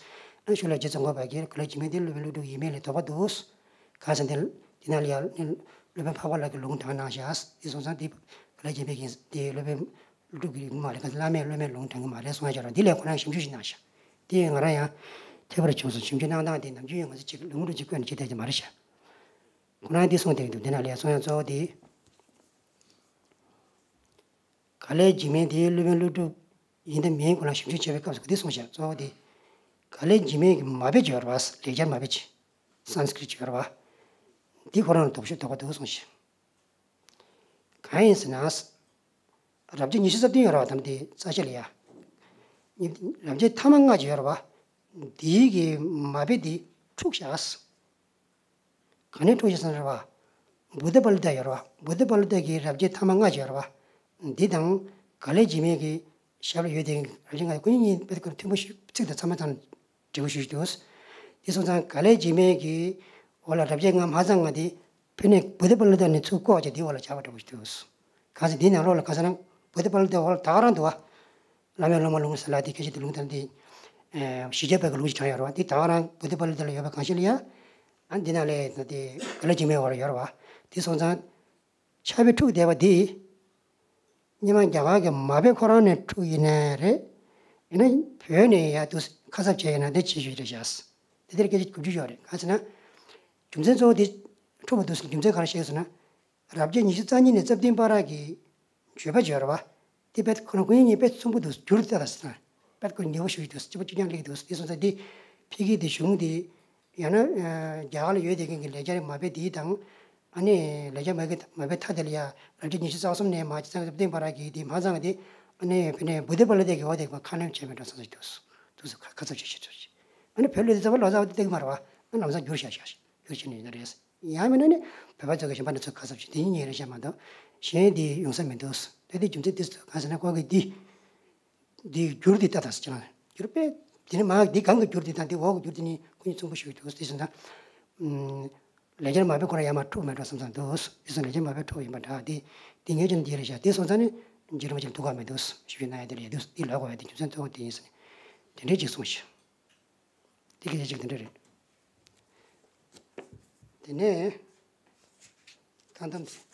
ཨ་ཤུ་ལ་རྗེ་ཙོང་ཁ་པ་གིས་ག་ལེར་འཇིགས་མེད་འདི་སློབ་དཔོན་ཀླུ་སྒྲུབ་ཡིན་མིན་ལ་དོགས་པ་འདུག་གང་ཟེར་ན་འདི་ནང་ལ་ཡང་སློབ་དཔོན་འཕགས་པ་ལྷ་གིས་ལུང་དྲངས་གནང་ཤག་འདི་སོང་ཙང་འདི་ག་ལེར་འཇིགས་མེད་ཀྱིས་འདི་སློབ་དཔོན་ཀླུ་སྒྲུབ་ཀྱི་ཡིན་མ་རེད། ག་ཚོད་བླ་མས་སློབ་མའི་ལུང་དྲངས་ཀྱི་མ་རེད་གསུང་ཡ་ཅིག་ཡོད་རེད། འདི་ལ་ཁོ་རང་ཞིབ་འཇུག་ཞིག་གནང་ཤག་དེ་ང་རང་ཡང་ཐོས་པར་བྱུང་སོང་། ཞིབ་འཇུག་གནང་སྟངས་དེ་ནམ་རྒྱུན་ཡང་ང་ཚོ་ཅིག་ལུང་རིགས་ཅིག་བཀོད་ནས་བྱེད་བསྡད་ཀྱི་མ་རེད་ཤག་ཁོ་རང་འདི་གསུངས་བསྡད་ཀྱི་འདུག་འདི་ནང་ལ་གསུང་ཡ་གཙོ་བོ་དེ། ག་ལེར་འཇིགས་མེད་དེ་སློབ་དཔོན་ཀླུ་སྒྲུབ་ཡིན་དང་མིན་སྐོར་ལ་ཞིབ་འཇུག་བྱེད་པའི་སྐབས་སུ་འདི་གསུངས་ཤག་གཙོ་བོ་དེ། ག་ལེར་འཇིགས་མེད་ཀྱི་མ་དཔེ་ཅིག་ཡོད་རེད་པ། ལེགས་སྦྱར་མ་དཔེ་ཅིག་སཾ་སྐྲྀཏ་ཅིག་ཡོད་རེད་པ། འདི་ཁོ་རང་ལ་དོགས་གཞི་དོགས་པ་འདུག་གསུངས་ཤག་གང་ཡིན་ཟེར་ན། རབ་བྱེད་ཉི་ཤུ་རྩ་བདུན་ཡོད་རེད་པ། དམ་དེ་རྩ་ཤེ་ལ་ཡ། རབ་བྱེད་ཐ་མ་ལྔ་ཅིག་ཡོད་རེད་པ། འདིའི་གི་མ་དཔེ་འདི་འཁྲུགས་ཤག་ག་ནས་འཁྲུགས་ཤག་ཟེར་ན་རེད་པ། བུདྡྷ་པཱ་ལི་ཏ་ཡོད་རེད་པ། བུདྡྷ་པཱ་ལི་ཏ་གི་རབ་བྱེད་ཐ་མ་ལྔ་ཅིག་ཡོད་རེད་པ། འདི་དང་ག་ལེར་འཇིགས་མེད་ཀྱི་ཞབས་ལ་ཡོད་དེ་རབ་བྱེད་ལྔ་ཀུན་གཉིས་དཔེ་ཁོ་མཐུན་པོ་ཞིག་ཚིག་དང་ཚང་མ་ཚང་འབྲས་བུ་ཞུ་ཞུ་འདུག་དེ་སོང་ཙང་ག་ལེར་འཇིགས་མེད་ཀྱི་འོག་ལ་རབ་བྱེད་ལྔ་མ་ཚང་ལྔ་དེ་ ཕ་ནས་བོ་དྷི་པལ་ལ་ཏ་ནས་ཚུར་བཀོག་བྱས་དེའི་འོག་ལ་ཆགས་པ་འདྲ་པོ་ཞིག་འདུག། གང་ཟེར་དེའི་ནང་ལོགས་ལ་གང་ཟེར་ན་བོ་དྷི་པལ་ལ་ཏའི་འོག་ལ་ད་ག་རང་འདུག་བ། བླ་མའི་སློབ་མ་ལུང་ཟེར་ལ་དེ་སྐད་ཆ་དེ་ལུང་དང་དེ། གཞི་བྱས་པའི་ལུང་ཞིག་དྲངས་ཡོད་རེད་བ། དེ་ད་ག་རང་བོ་དྷི་པལ་ལ་ཏ་ལ་ཡོད་པ་གང་ཞིག་ལ་ཡ། ཨ་འདི་ནང་ལས་དེ་ག་ལ་འཇིགས་མེད་འོག་ལ་ཡོད་རེད་བ། དེ་སོང་ཙང་། ཆར་པས་འཁྲུགས་བསྡད་པ་འདི། སྔོན་མ་རྒྱ་གར་གྱི་མ་དཔེ་ཁོ་རང་ནས་འཁྲུགས་ཡིན་ནའི་རེད། ཡིན་ན་བོད་ནས་ཡ་འདུག་ཁ་གསབ་བྱས་ཡིན་ན་འདི་ཅི་ཞིག་རེད་བཞག། དེ་དེར་སྐད་ཆ་དགུ་བཅུ་ཡོད་རེད། གང་ཟེར་ན། རྒྱུ་མཚན་གཙོ་བོ་དེ་འཁྲུགས་པ་འདུག་ཟེར་རྒྱུ་མཚན་ག་རེ་བཤད་ཟེར་ན། རབ་བྱེད་ཉི་ཤུ་རྩ་གཉིས་ནས་རྩ་བདུན་བར་གྱི་བརྗོད་པ་བརྗོད་ར་བ། དེ་དཔེ་ཁོ་རང་སྐུ་ཉིད་གཉིས་དཔེ་ཚོམ་བུ་འདུག་འགྱུར་ཏེ་ད་ཟེར་ན། དཔེ་ཁོ་ཉེ་བོ་ཞུ་ཡི་འདུག་སྤྱི་པ་གཅིག་རྐྱང་སླེབས་འདུག་དེ་སོང་ཙང་དེ་ཕ་གི་དེ་གཞུང་དེ། ཡང་ན་རྒྱ་གར་ལ་ཡོད་བསྡད་མཁན་གྱི་ལེགས་སྦྱར་མ་དཔེ་དེ་དང་། ཨ་ནི་ལེགས་སྦྱར་མ་དཔེ་མ་དཔེ་མཐའ་དེ་ལ་ཡ་རབ་བྱེད་ཉི་ཤུ་རྩ་གསུམ་ནས་མ་ཅི་ཙང་རྩ་བདུན་བར་གྱི་དེ་མ་ཚང་གི་དེ། ཨ་ནི་བོད་ནས་བོ་དྷི་པལ་ལ་ཏའི་འོག་དེ་ཁ་སྣོན་བྱས་མེད་འགྲོ་ས་ས་འདུག་འདུག་ཁ་ཁ་ཚབ་བྱེད་བྱེད་ཐུབ་ཅིག། ཨ་ནི་བོད་ལ་དེ་ཚོ་ལོ་ཙཱ་བ་དེ་སྟེགས་མ་རེད་བ། ཨ་ལམ་སང་འགྱུར་བཞག་བཞག་འགྱུར་བྱེད་ནས་ཡོད་ན་རེད། ཡང་མིན་ན་ནི་བོད་པ་ཚོ་གི་གཞན་པ་འདི་ཚོ་ཁ་གསབ་བྱེད་དེ་ཉིད་ཉིད་རེད་བཤད་མ་གཏོགས་གཞན་དེ་ཡོང་ས་མི་འདུག། དེ་དེ་རྒྱུ་མཚན་དེ་ཚོ་གང་ཟེར་ན་ཁོ་གི་འདི། འདི་འགྱུར་འདི་ལྟ་དང་ཟེར་ན། འགྱུར་པས་དེ་ནི་མ་འདི་གང་གི་འགྱུར་འདི་དང་འདི་འོག་གི་འགྱུར་འདི་ནི་ཁོ་གཉིས་མཚུངས་པོ་ཞིག་འདུག་དེ་ཟེར་ན། ལེགས་སྦྱར་མ་དཔེ་ཁོ་རང་ཡར་མར་འཁྲུགས་མེད་འགྲོ་བསམ་བསམ་འདུག། དེ་ཚོ་ལེགས་སྦྱར་མ་དཔེ་འཁྲུགས་ཡིན་པ་འདྲ་དེ། དེ་ངས་ཀྱང་འདི་རེད་བཞག་དེ་སོང་ཙང་ནི། རྗེ་རིན་པོ་ཆེ་ཐུགས་ཁག་མི་འདུག་ཞུ་ཡི་ན་ཡ་དེ་ལ་ཡ་འདུག་འདི་ལོག་དགོས་ཡ་དེ་རྒྱུ་མཚན་གཙོ་བོ་དེ་ཡིན་ཟེར་ནས། དེ་འདྲའི་ཅིག་གསུངས་ཤིང་། དེ་གི་ཅིག་དེ་འདྲ་རེད། དེ་ནས། ཐང་ཐང་དེ།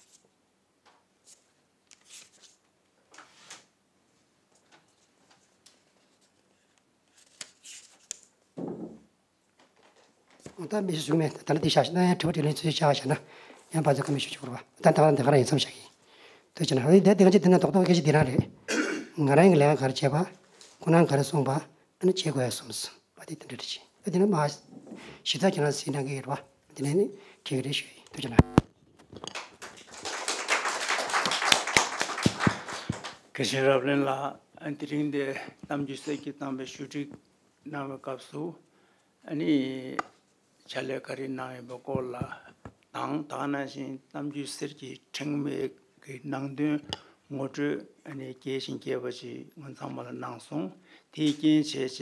ད་མི་ཞུ་མེད། ད་ནི་འདི་བཞག་ན་ཡང་དྲི་བ་དྲིས་ལན་ཚུལ་བཞག་བཞག་ན་ཡང་ཕར་ཚུར་ཁ་མི་ཞུ་ཆོག་རེད་བ། ད་ད་ག་རང་འདི་ག་རང་ཡིན་མཚམས་བཞག་གི་ཡིན། ཐུགས་རྗེ་གནང་། འདི་འདི་ག་ཅིག་འདི་ན་རྡོག་རྡོག་སྐད་ཆ་འདི་རང་རེད། ང་རང་གི་ལས་ཀ་ག་རེ་བྱས་པ། ཁོ་རང་ག་རེ་གསུངས་པ། ཨ་ནི་བྱེད་དགོས་ཡ་གསུངས་སོང་བ། དེ་འདི་འདྲ་རེད་ཅིང་། ཨ་དེ་ནི་མ་ཞིབ་ཚགས་ཁྱེད་རང་སེམས་ནང་གི་ཡོད་རེད་བ། དེ་ནས་ནི་ཁྱེད་ཀྱི་རེད་ཞུ་ཡིན། ཐུགས་རྗེ་གནང་། དགེ་བཤེས་རབ་བརླིང་ལགས། དེ་རིང་འདི་གཏམ་རྒྱུད་གསེར་གྱི་གཏམ་དཔེ་ཞུ་སྒྲིག་གནང་བའི་སྐབས་སུ། ཨ་ནི་ཕྱག་ལས་ག་རེ་གནང་ཡོད་པའི་སྐོར་ལ་དང་། ད་ག་ནང་བཞིན་གཏམ་རྒྱུད་གསེར་གྱི་ཕྲེང་བའི་གི་ནང་དོན་ངོ་སྤྲོད་ཨ་ནི་རྒྱས་ཤིང་རྒྱས་པ་ཞིག་ང་ཚང་མ་ལ་གནང་སོང་། དེའི་རྐྱེན་བྱས་བྱས་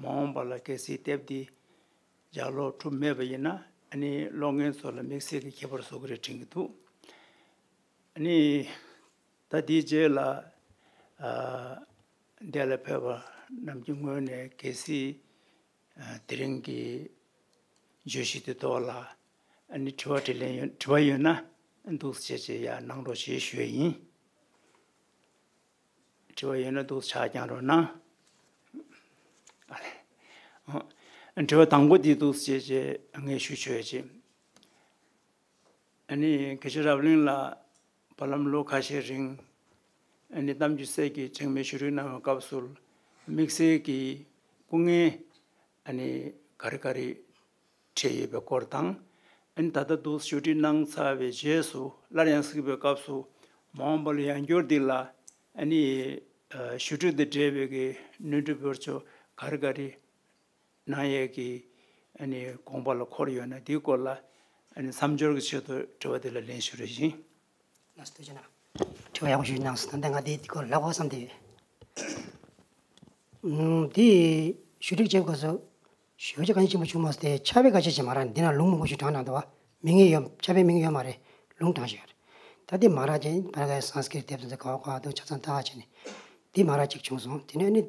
མ་འོངས་པ་ལ་གལ་སྲིད་དེབ་འདི་ལྗགས་ཀློག་གྲུབ་མེད་པ་ཡིན་ན། ཨ་ནི་ཀློག་མཁན་ཚོ་ལ་དམིགས་བསལ་གྱི་ཁྱད་པར་བཟོ་གི་རེད་དྲན་གྱི་འདུག། ཨ་ནི་ད་དེའི་རྗེས་ལ་ཨ་འདི་ལ་ཕེབས་པ་རྣམས་ཀྱི་ངོས་ནས་གལ་སྲིད་ཨ་དེ་རིང་གི་བརྗོད་གཞི་དེ་ཐོག་ལ་ཨ་ནི་དྲི་བ་དྲིས་ལན་ཡོད། དྲི་བ་ཡོད་ན་འདུག་སེ་བྱས་བྱས་ཡར་གནང་རོགས་ཞེས་ཞུ་ཡ་ཡིན། དྲི་བ་ཡོད་ན་འདུག་ཕྱག་བརྐྱང་རོགས་གནང་། ཨ་ལས། ཨ་དྲི་བ་དང་པོ་འདི་འདུག་སེ་བྱས་བྱས་ངས་ཞུ་ཆོག་ཡ་ཅིག། ཨ་ནི་དགེ་བཤེས་རབ་བརླིང་ལགས་བར་ལམ་ལོ་ཁ་ཤས་རིང་ཨ་ནི་གཏམ་རྒྱུད་གསེར་གྱི་ཕྲེང་བའི་ཞུ་སྒྲིག་གནང་བའི་སྐབས་སུ་དམིགས་བསལ་གྱི་སྐུ་ངལ་ཨ་ནི་ག་རེ་ག་རེ་འཕྲད་ཡོད་པའི་སྐོར་དང་། ཨ་ནི་ད་ལྟ་འདུག་ཞུ་སྒྲིག་གནང་ཚར་བའི་རྗེས་སུ་སླར་ཡང་གཟིགས་པའི་སྐབས་སུ་མ་འོངས་པ་ལ་ཡང་བསྐྱར་འདི་ལ་ཨ་ནི་ཨ་ཞུ་སྒྲིག་དང་འབྲེལ་བའི་གི་སྣོན་འཕྲི་འབུལ་ཆོག་ག་རེ་ག་རེ་གནང་ཡས་ཀྱི་ཨ་ནི་དགོངས་པ་ལ་འཁོར་ཡོད་ན། དེའི་སྐོར་ལ་ཨ་ནི་མཚམས་སྦྱོར་གྱི་ཆེད་དུ་དྲི་བ་དེ་ལ་ལན་ཞུ་རོགས་ཞུ། ལགས་སོ། ཐུགས་རྗེ་གནང་། དྲི་བ་ཡག་པོ་ཞིག་གནང་སོང་། ད་ལྟ་ང་དེའི་སྐོར་ལབ་དགོས་བསམ་སྟེ་ཡོད། ཨུམ། དེ་ཞུ་སྒྲིག་བྱེད་དགོས་སོ། ཞུ་རྒྱུ་གང་ཡང་ཆེན་པོ་བྱུང་མ་སོང་སྟེ། ཕྱག་དཔེ་ཁ་ཤས་ཤིག་མ་རག་ནས་འདི་ན་ལུང་མང་པོ་ཞིག་དྲངས་གནང་འདུག་བ། མི་ངན་ཡོད། ཕྱག་དཔེ་མི་ངན་ཡོད་མ་རེད། ལུང་དྲངས་བཞག་རེད། ད་དེ་མ་རག་ཅིང་ཕར་གའི་སཾ་སྐྲྀ་ཏ་དེབ་དེ་ཚོ་ག་བ་ག་བ་འདུག་ཆ་ཚང་ལྟ་བྱས་ནས་དེ་མ་རག་ཅིག་བྱུང་སོང་། དེ་ནས་ཨ་ནི་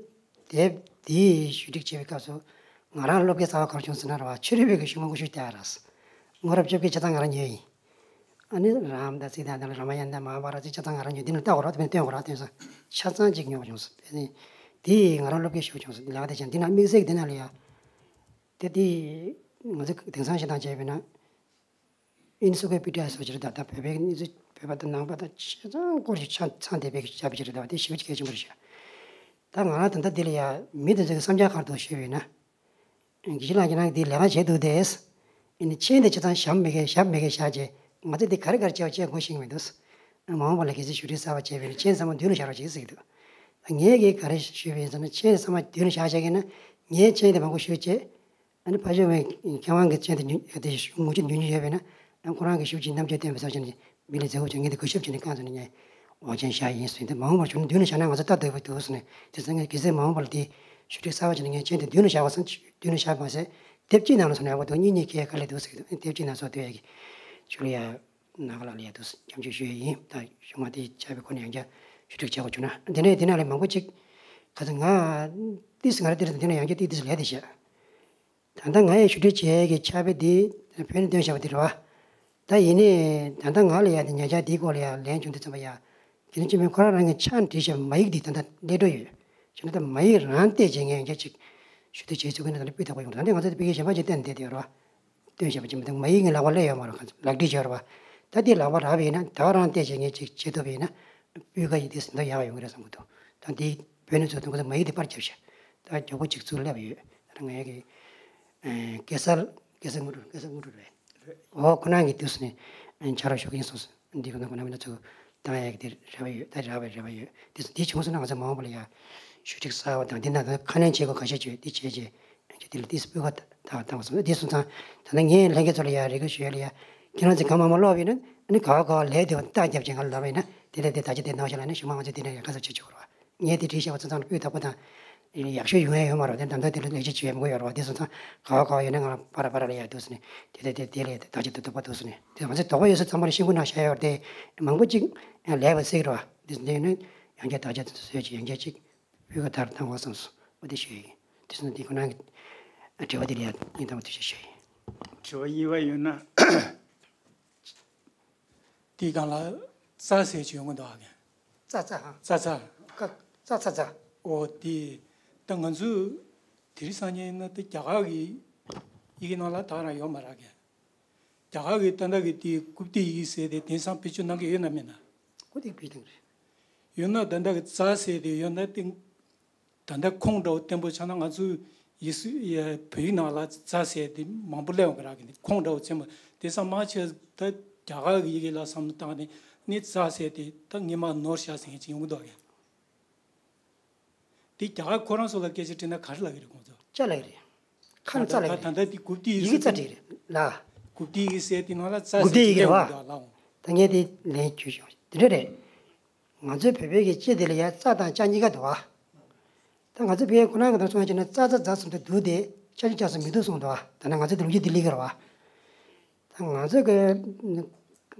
དེབ་དེའི་ཞུ་སྒྲིག་བྱེད་པའི་སྐབས་སུ་ང་རང་སློབ་དགེ་རྩ་བ་ག་རེ་བྱུང་ཟེར་ན་རེད་བ། ཆོས་རིག་པའི་གི་ཞུ་མང་པོ་ཞིག་བལྟས་ཡ་རེད། སྔོན་རབས་བཅོ་བརྒྱད་ཆ་ཚང་ང་རང་ཉོས་ཡིན། ཨ་ནི་རཱ་མ་དང་སིདྡྷཱ་ཏ་དང་རཱ་མ་ཡ་ན་མ་ཧཱ་བྷཱ་ར་ཏ་ཆ་ཚང་ང་རང་ཉོས། འདི་ནས་ལྟ་དགོས་ར། དེ་ནས་སྟོན་དགོས་ར། སྟོན་ས་ཆ་ཚང་གཅིག་ཉོ་བ་བྱུང་སོང་། དེ་ནས་དེ་ང་རང་སློབ་དགེ་ཞུ་བྱུང་སོང་། ལས་ཀ་དེ་བྱས་འདི་ན་དམིགས་བསལ་གྱི་འདི་ན་ལ་ཡ། དེ་དེ་ང་ཚོ་དེང་སང་བཤད་སྟངས་བྱས་པས་ན་ཨེན་སི་ཀི་ལོ་པི་ཌི་ཡ་སོགས་ཀྱི་རེད། ད་ལྟ་བོད་པའི་གནས་ཚུལ་བོད་པ་དང་ནང་པ་དང་ཆ་ཚང་སྐོར་ཞིག་ཆ་ཚང་བསྡད་པའི་ཞབས་ཕྱི་རེད། ད་དེ་ཞེ་པོ་གལ་ཆེན་པོ་རེད་ཤག། ད་ང་རང་ད་ལྟ་འདི་ལ་ཡ་མི་དེ་ཚོ་གི་བསམ་འཆར་ག་རེ་འདུག་ཞུས་པས་ན། དགེ་བཤེས་ལགས་ཀྱིས་རང་འདི་ལས་ཀ་བྱས་འདུག་སྟེ། ཨ་ནི་མཆན་དེ་ཆ་ཚང་ཞབས་མེད་མཁན་ཞབས་མེད་མཁན་བཞག་བྱས། ང་ཚོས་འདི་ག་རེ་ག་རེ་བྱས་པ་བྱས་དགོས་ཤེས་ཀྱི་མི་འདུག། མ་འོངས་པ་ལ་གལ་སྲིད་ཞུ་སྒྲིག་གསར་པ་བྱས་པ་ཡིན་ན་མཆན་ཚང་མ་མདུན་ལ་བཞག་རོགས་བྱེད་ཟེར་གྱི་འདུག། ངས་ཀྱིས་ག་རེ་ཞུས་པ་ཡིན་ཟེར་ན། མཆན་ཚང་མ་མདུན་ལ་བཞག་བཞག་གི་ན་ངས་མཆན་དེ་མང་པོ་ཞུས་བྱས། ཨ་ནི་ཕ་ཇོ་བའི་མཁས་དབང་གི་མཆན་དེ་ཉུང་དེ་ངོ་ཅིག་ཉུང་ཉུང་ཡོད་པས་ན། ཨ་ཁོ་རང་གི་ཞུ་ཅིག་རྣམ་དཔྱོད་བསྟན་པའི་ས་ཆ་ནས་མི་ལ་མཛེས་པོ་བྱུང་། ངས་དེ་གུས་ཞབས་བྱས་ནས་བཀང་ཚོ་ནས་ངས་འོག་མཆན་བཞག་ཡིན་ཟེར། དེ་མ་འོངས་པར་བྱུང་ན་མདུན་ལ་བཞག་ན་ང་ཚོ་སྟབས་བདེ་པོ་འདུག་ཟེར་ནས། དེ་ཚོ་ངས་གལ་སྲིད་མ་འོངས་པར་དེ་ཞུ་སྒྲིག་གསར་པ་བྱས་ནས་ངས་མཆན་དེ་མདུན་ལ་བཞག་པ་སང་མདུན་ལ་བཞག་མ་ཟད་དེབ་གཅིག་ནང་ལ་སོང་ན་ཡག་པོ་འདུག། གཉིས་གཉིས་ཁེ་དཀའ་ལས་འདུག་ཟེར་གྱི་འདུག། དེབ་གཅིག་ནང་སོང་བསྡད་ཡག་གི་ཞུ་ལ་ཡ། ནང་ལ་ལ་ཡ་དུ་སྐྱབས་འཇུག་ཞུ་ཡས་ཡིན། ད་ཞུ་མ་དེ་ཆ་བའི་སྐོར་ནས་ཡང་བསྐྱར་ཞུ་སྒྲིག་བྱེད་དགོས་བྱུང་ན། དེ་ནས་དེ་ནང་ལས་མང་པོ་ཅིག་ག་ཚོད་ང་ཏིས་ང་ར་ཏིས་དེ་ནས་ཡང་བསྐྱར་ཏིས་ཏིས་ལས་དེ་བཤད། ད་ལྟ་ང་ཡི་ཞུ་སྒྲིག་བྱེད་ཡས་ཀྱི་ཕྱག་དཔེ་འདི་བོད་ནས་བཏོན་བཞག་པ་དེ་རེད་བ། ད་ཡིན་ནའི་ད་ལྟ་ང་ལ་ཡ་དེ་ཉེ་ཆར་འདིའི་སྐོར་ལ་ཡ་ལན་བྱུང་དུས་ཙམ་པ་ཡ། དེ་ནས་སྤྱི་མི་ཁོ་རང་རང་གི་ཕྱག་བྲིས་བཞག་པའི་མ་ཡིག་འདི་ད་ལྟ་སླེབས་འགྲོ་ཡོད། བྱས་ན་ད་མ་ཡིག་རང་བལྟས་བྱས་ངས་ཡང་བསྐྱར་ཅིག་ཞུ་གཏུག་བྱེད་ཚུལ་གྱི་ནང་ད་ལྟ་སྤུས་དག་པོ་ཡོང་འདུག་ད་ལྟ་ང་ཚོ་དེ་ཕ་གིའི་གཞན་པ་ཅིག་བསྟན་བསྡད་དེ་ཡོད་རེད་བ། བཏོན་བཞག་པ་ཅིག་མི་འདུག་མ་ཡིག་ངའི་ལག་པར་སླེབས་ཡོད་མ་རེད། ལག་བྲིས་བྱས་ཡོད་རེད་བ། ད་དེ་ལག་པར་རག་པ་ཡིན་ན་ད་རང་བལྟས་བྱས་ངས་ཅིག་བྱེད་ཐུབ་པ་ཡིན་ན་སྤུས་ཀ་ཡིན་དེ་ཟིན་ཐོ་ཡག་ཡོང་གི་རེད་བསམ་གྱི་འདུག་ད་དེ་བོད་ནས་ཚུར་གཏོང་གི་མ་ཡིག་དེ་པར་བརྒྱབ་ཤག་ད་མགྱོགས་པོ་ཅིག་ཚུར་སླེབས་ཡོད། ད་ངས་ཀྱི་ཨེ་གེ་སར་གེ་སར་དངོས་གྲུབ། གེ་སར་དངོས་གྲུབ་རེད། འོ་ཁོ་རང་གི་དུས་སུ་ནས་ཕྱག་རོགས་ཞུ་གི་ཡིན་གསུངས་སོང་། འདི་ཁོ་ན་ཁོ་ན་མི་ན་ཚུར་བཏང་ཡག་གི་དེ་རེ་བ་ཡོད། ད་རག་པའི་རེ་བ་ཡོད། དེ་འདི་བྱུང་སོང་ན་ང་ཚོ་མ་འོངས་པ་ལ་ཡ་ཞུ་སྒྲིག་གསར་བ་དང་འདི་ན་ཁ་སྣོན་བྱེད་དགོས་ག་ཤེད་བྱོས་འདི་བྱས་རྗེས་ཡང་ཅིག་དེ་ལ་ཏིས་སྤུས་ཀ་དག་བཏང་བ་སོང་། འདི་སོང་ཙང་ད་ལྟ་ངས་ལྷན་རྒྱས་ཚོ་ལ་ཡ་རེ་སྐུལ་ཞུ་ཡ་ལ་ཡ། ཁྱེད་རང་ཚོ་གང་མང་མང་ཀློག་པ་ཡིན་ན་ཨ་ནི་ག་བ་ག་བ་ལས་དེ་བ་རྟགས་རྒྱབ་ཅིག་ང་ལ་ལབ་པ་ཡིན་ན་དེ་ལས་དེ་ད་ཅི་དེ་གནང་ཤག་ལ་ནི་ཞུ་མ་ང་ཚོ་དེ་ནས་ཡ་ག་ཚོད་བྱེད་ཆོག་རོགས། ངས་དེ་བྲིས་བཞག་པ་ཚོ་ཚང་ལ་སྤུས་དག་པོ་དང་ཡག་ཤོས་ཡོང་ཡ་ཡོད་མ་རེད། དེ་ད་ལྟ་དེ་ལ་ལེགས་བཅོས་བྱེད་ཡ་མི་དགོས་ཡོད་རེད་བ། དེ་སོང་ཙང་ག་བ་ག་བ་ཡོད་ན་ང་ལ་པ་ར་པ་ར་ལ་ཡ་འདུག་སེ་ནས་དེ་དེ་དེ་དེ་ལས་བདག་ཅག་ཏུ་འདུག་པ་འདུག་སེ་ནས་དེ་ང་ཚོས་དོགས་པ་ཡོད་ས་ཚང་མ་ལ་ཤེས་ཁུལ་གནང་བཞག་ཡོད་རེད། དེ་མང་པོ་ཅིག་ལས་པ་སྲིད་རེད་བ། དེ་འདི་ནི་ཡང་བསྐྱར་བདག་ཅག་ཏུ་བཟོས་ཀྱི་ཡང་བསྐྱར་ཅིག་སྤུས་ཀ་དར་བཏང་བ་བསམ་སོང་། འོ་དེ་ཞུ་ཡི་ཡིན། དེ་སོང་ཙང་དེ་ཁོ་རང་གི་དྲི་བ་དེ་ལ་ཡ་སྙིང་ཐག་པ་ཐུགས་རྗེ་ཆེ་ཞུ་ཡི་ཡིན། དྲི་བ་གཉིས་པ་ཡོད་ན། དེའི་སྒང་ལ་ཙ་ཟེར་གྱི་ཡོང་གི་འདུག་ཨ། ཙ་ཙ་ཧ། ཙ་ཙ། ཀ་ཙ་ཚ་ཙ། འོ་དེ། ད་ང་ཚོས་དེ་རིང་སང་ཉིན་ཡིན་ན་ད་རྒྱ་གར་གྱི་ཡི་གེ་ནང་ལ་ད་རང་ཡོད་མ་རེད་གས། རྒྱ་གར་གྱི་ད་ལྟ་གི་དེ་གུཔྟའི་ཡི་གེ་ཟེར་དེ་དེང་སང་བེད་སྤྱོད་གནང་གི་ཡོད་ན་མེད་ན། གུཔྟའི་བེད་སྟངས་རེད། ཡོད་ན་ད་ལྟ་གི་ཙ་ཟེར་དེ་ཡོད་ན་དེ། ད་ལྟ་ཁོང་འདྲ་བོ་བརྟན་པོ་ཆགས་ན་ང་ཚོའི་ཡིག་གཟུགས་ཡ་བོད་ཡིག་ནང་ལ་ཙ་ཟེར་དེ་མང་པོ་སླེབས་ཡོང་གི་རེད་གི། ཁོང་འདྲ་བོ་ཚད་མ་དེང་སང་མང་ཆེ་ད་རྒྱ་གར་གྱི་ཡི་གེ་ལ་བསམ་བློ་བཏང་ནས་ནི་ཙ་ཟེར་དེ་ད་སྔོན་མ་ནོར་ཤག་ཟེར་མཁན་ཅིག་ཡོང་གི་འདུག་གས། དེ་རྒྱ་གར་ཁོ་རང་ཚོ་ལ་སྐད་ཆ་དྲིས་ན་ག་རེ་ལབ་ཀྱི་རེད་ཁོང་ཚོ། ཙ་ལབ་ཀྱི་རེད། ཁ་ནས་ཙ་ལབ་ཀྱི་རེད། ད་ལྟ་དེ་གུཔྟའི་ཡི་གེ་ཙ་བྲིས་རེད་ལ། གུཔྟའི་ཡི་གེ་ཟེར་དེ་ནང་ལ་ཙ་གུཔྟའི་ཡི་གེ་རེད་བ། ད་ངས་དེ་ལན་བྱུང་བྱུང་དེ་འདྲ་རེད། ང་ཚོའི་བོད་པའི་གི་སྤྱི་དེ་ལ་ཡ་ཙ་དང་ཙ་གཉིས་ཀ་འདུག་བ། ད་ང་ཚོའི་བོད་ཁོ་རང་གི་ནང་སོང་བ་བྱས་ན་ཙ་ཙ་ཙ་གསུམ་དུ་འདུག་སྟེ་ཅ་ཅ་ཅ་གསུམ་མི་འདུག་གསུངས་འདུག་བ། ད་ནི་ང་ཚོའི་དེ་ལུགས་ཀྱི་དེ་ལི་གི་རེད་བ། ད་ང་ཚོ་གི་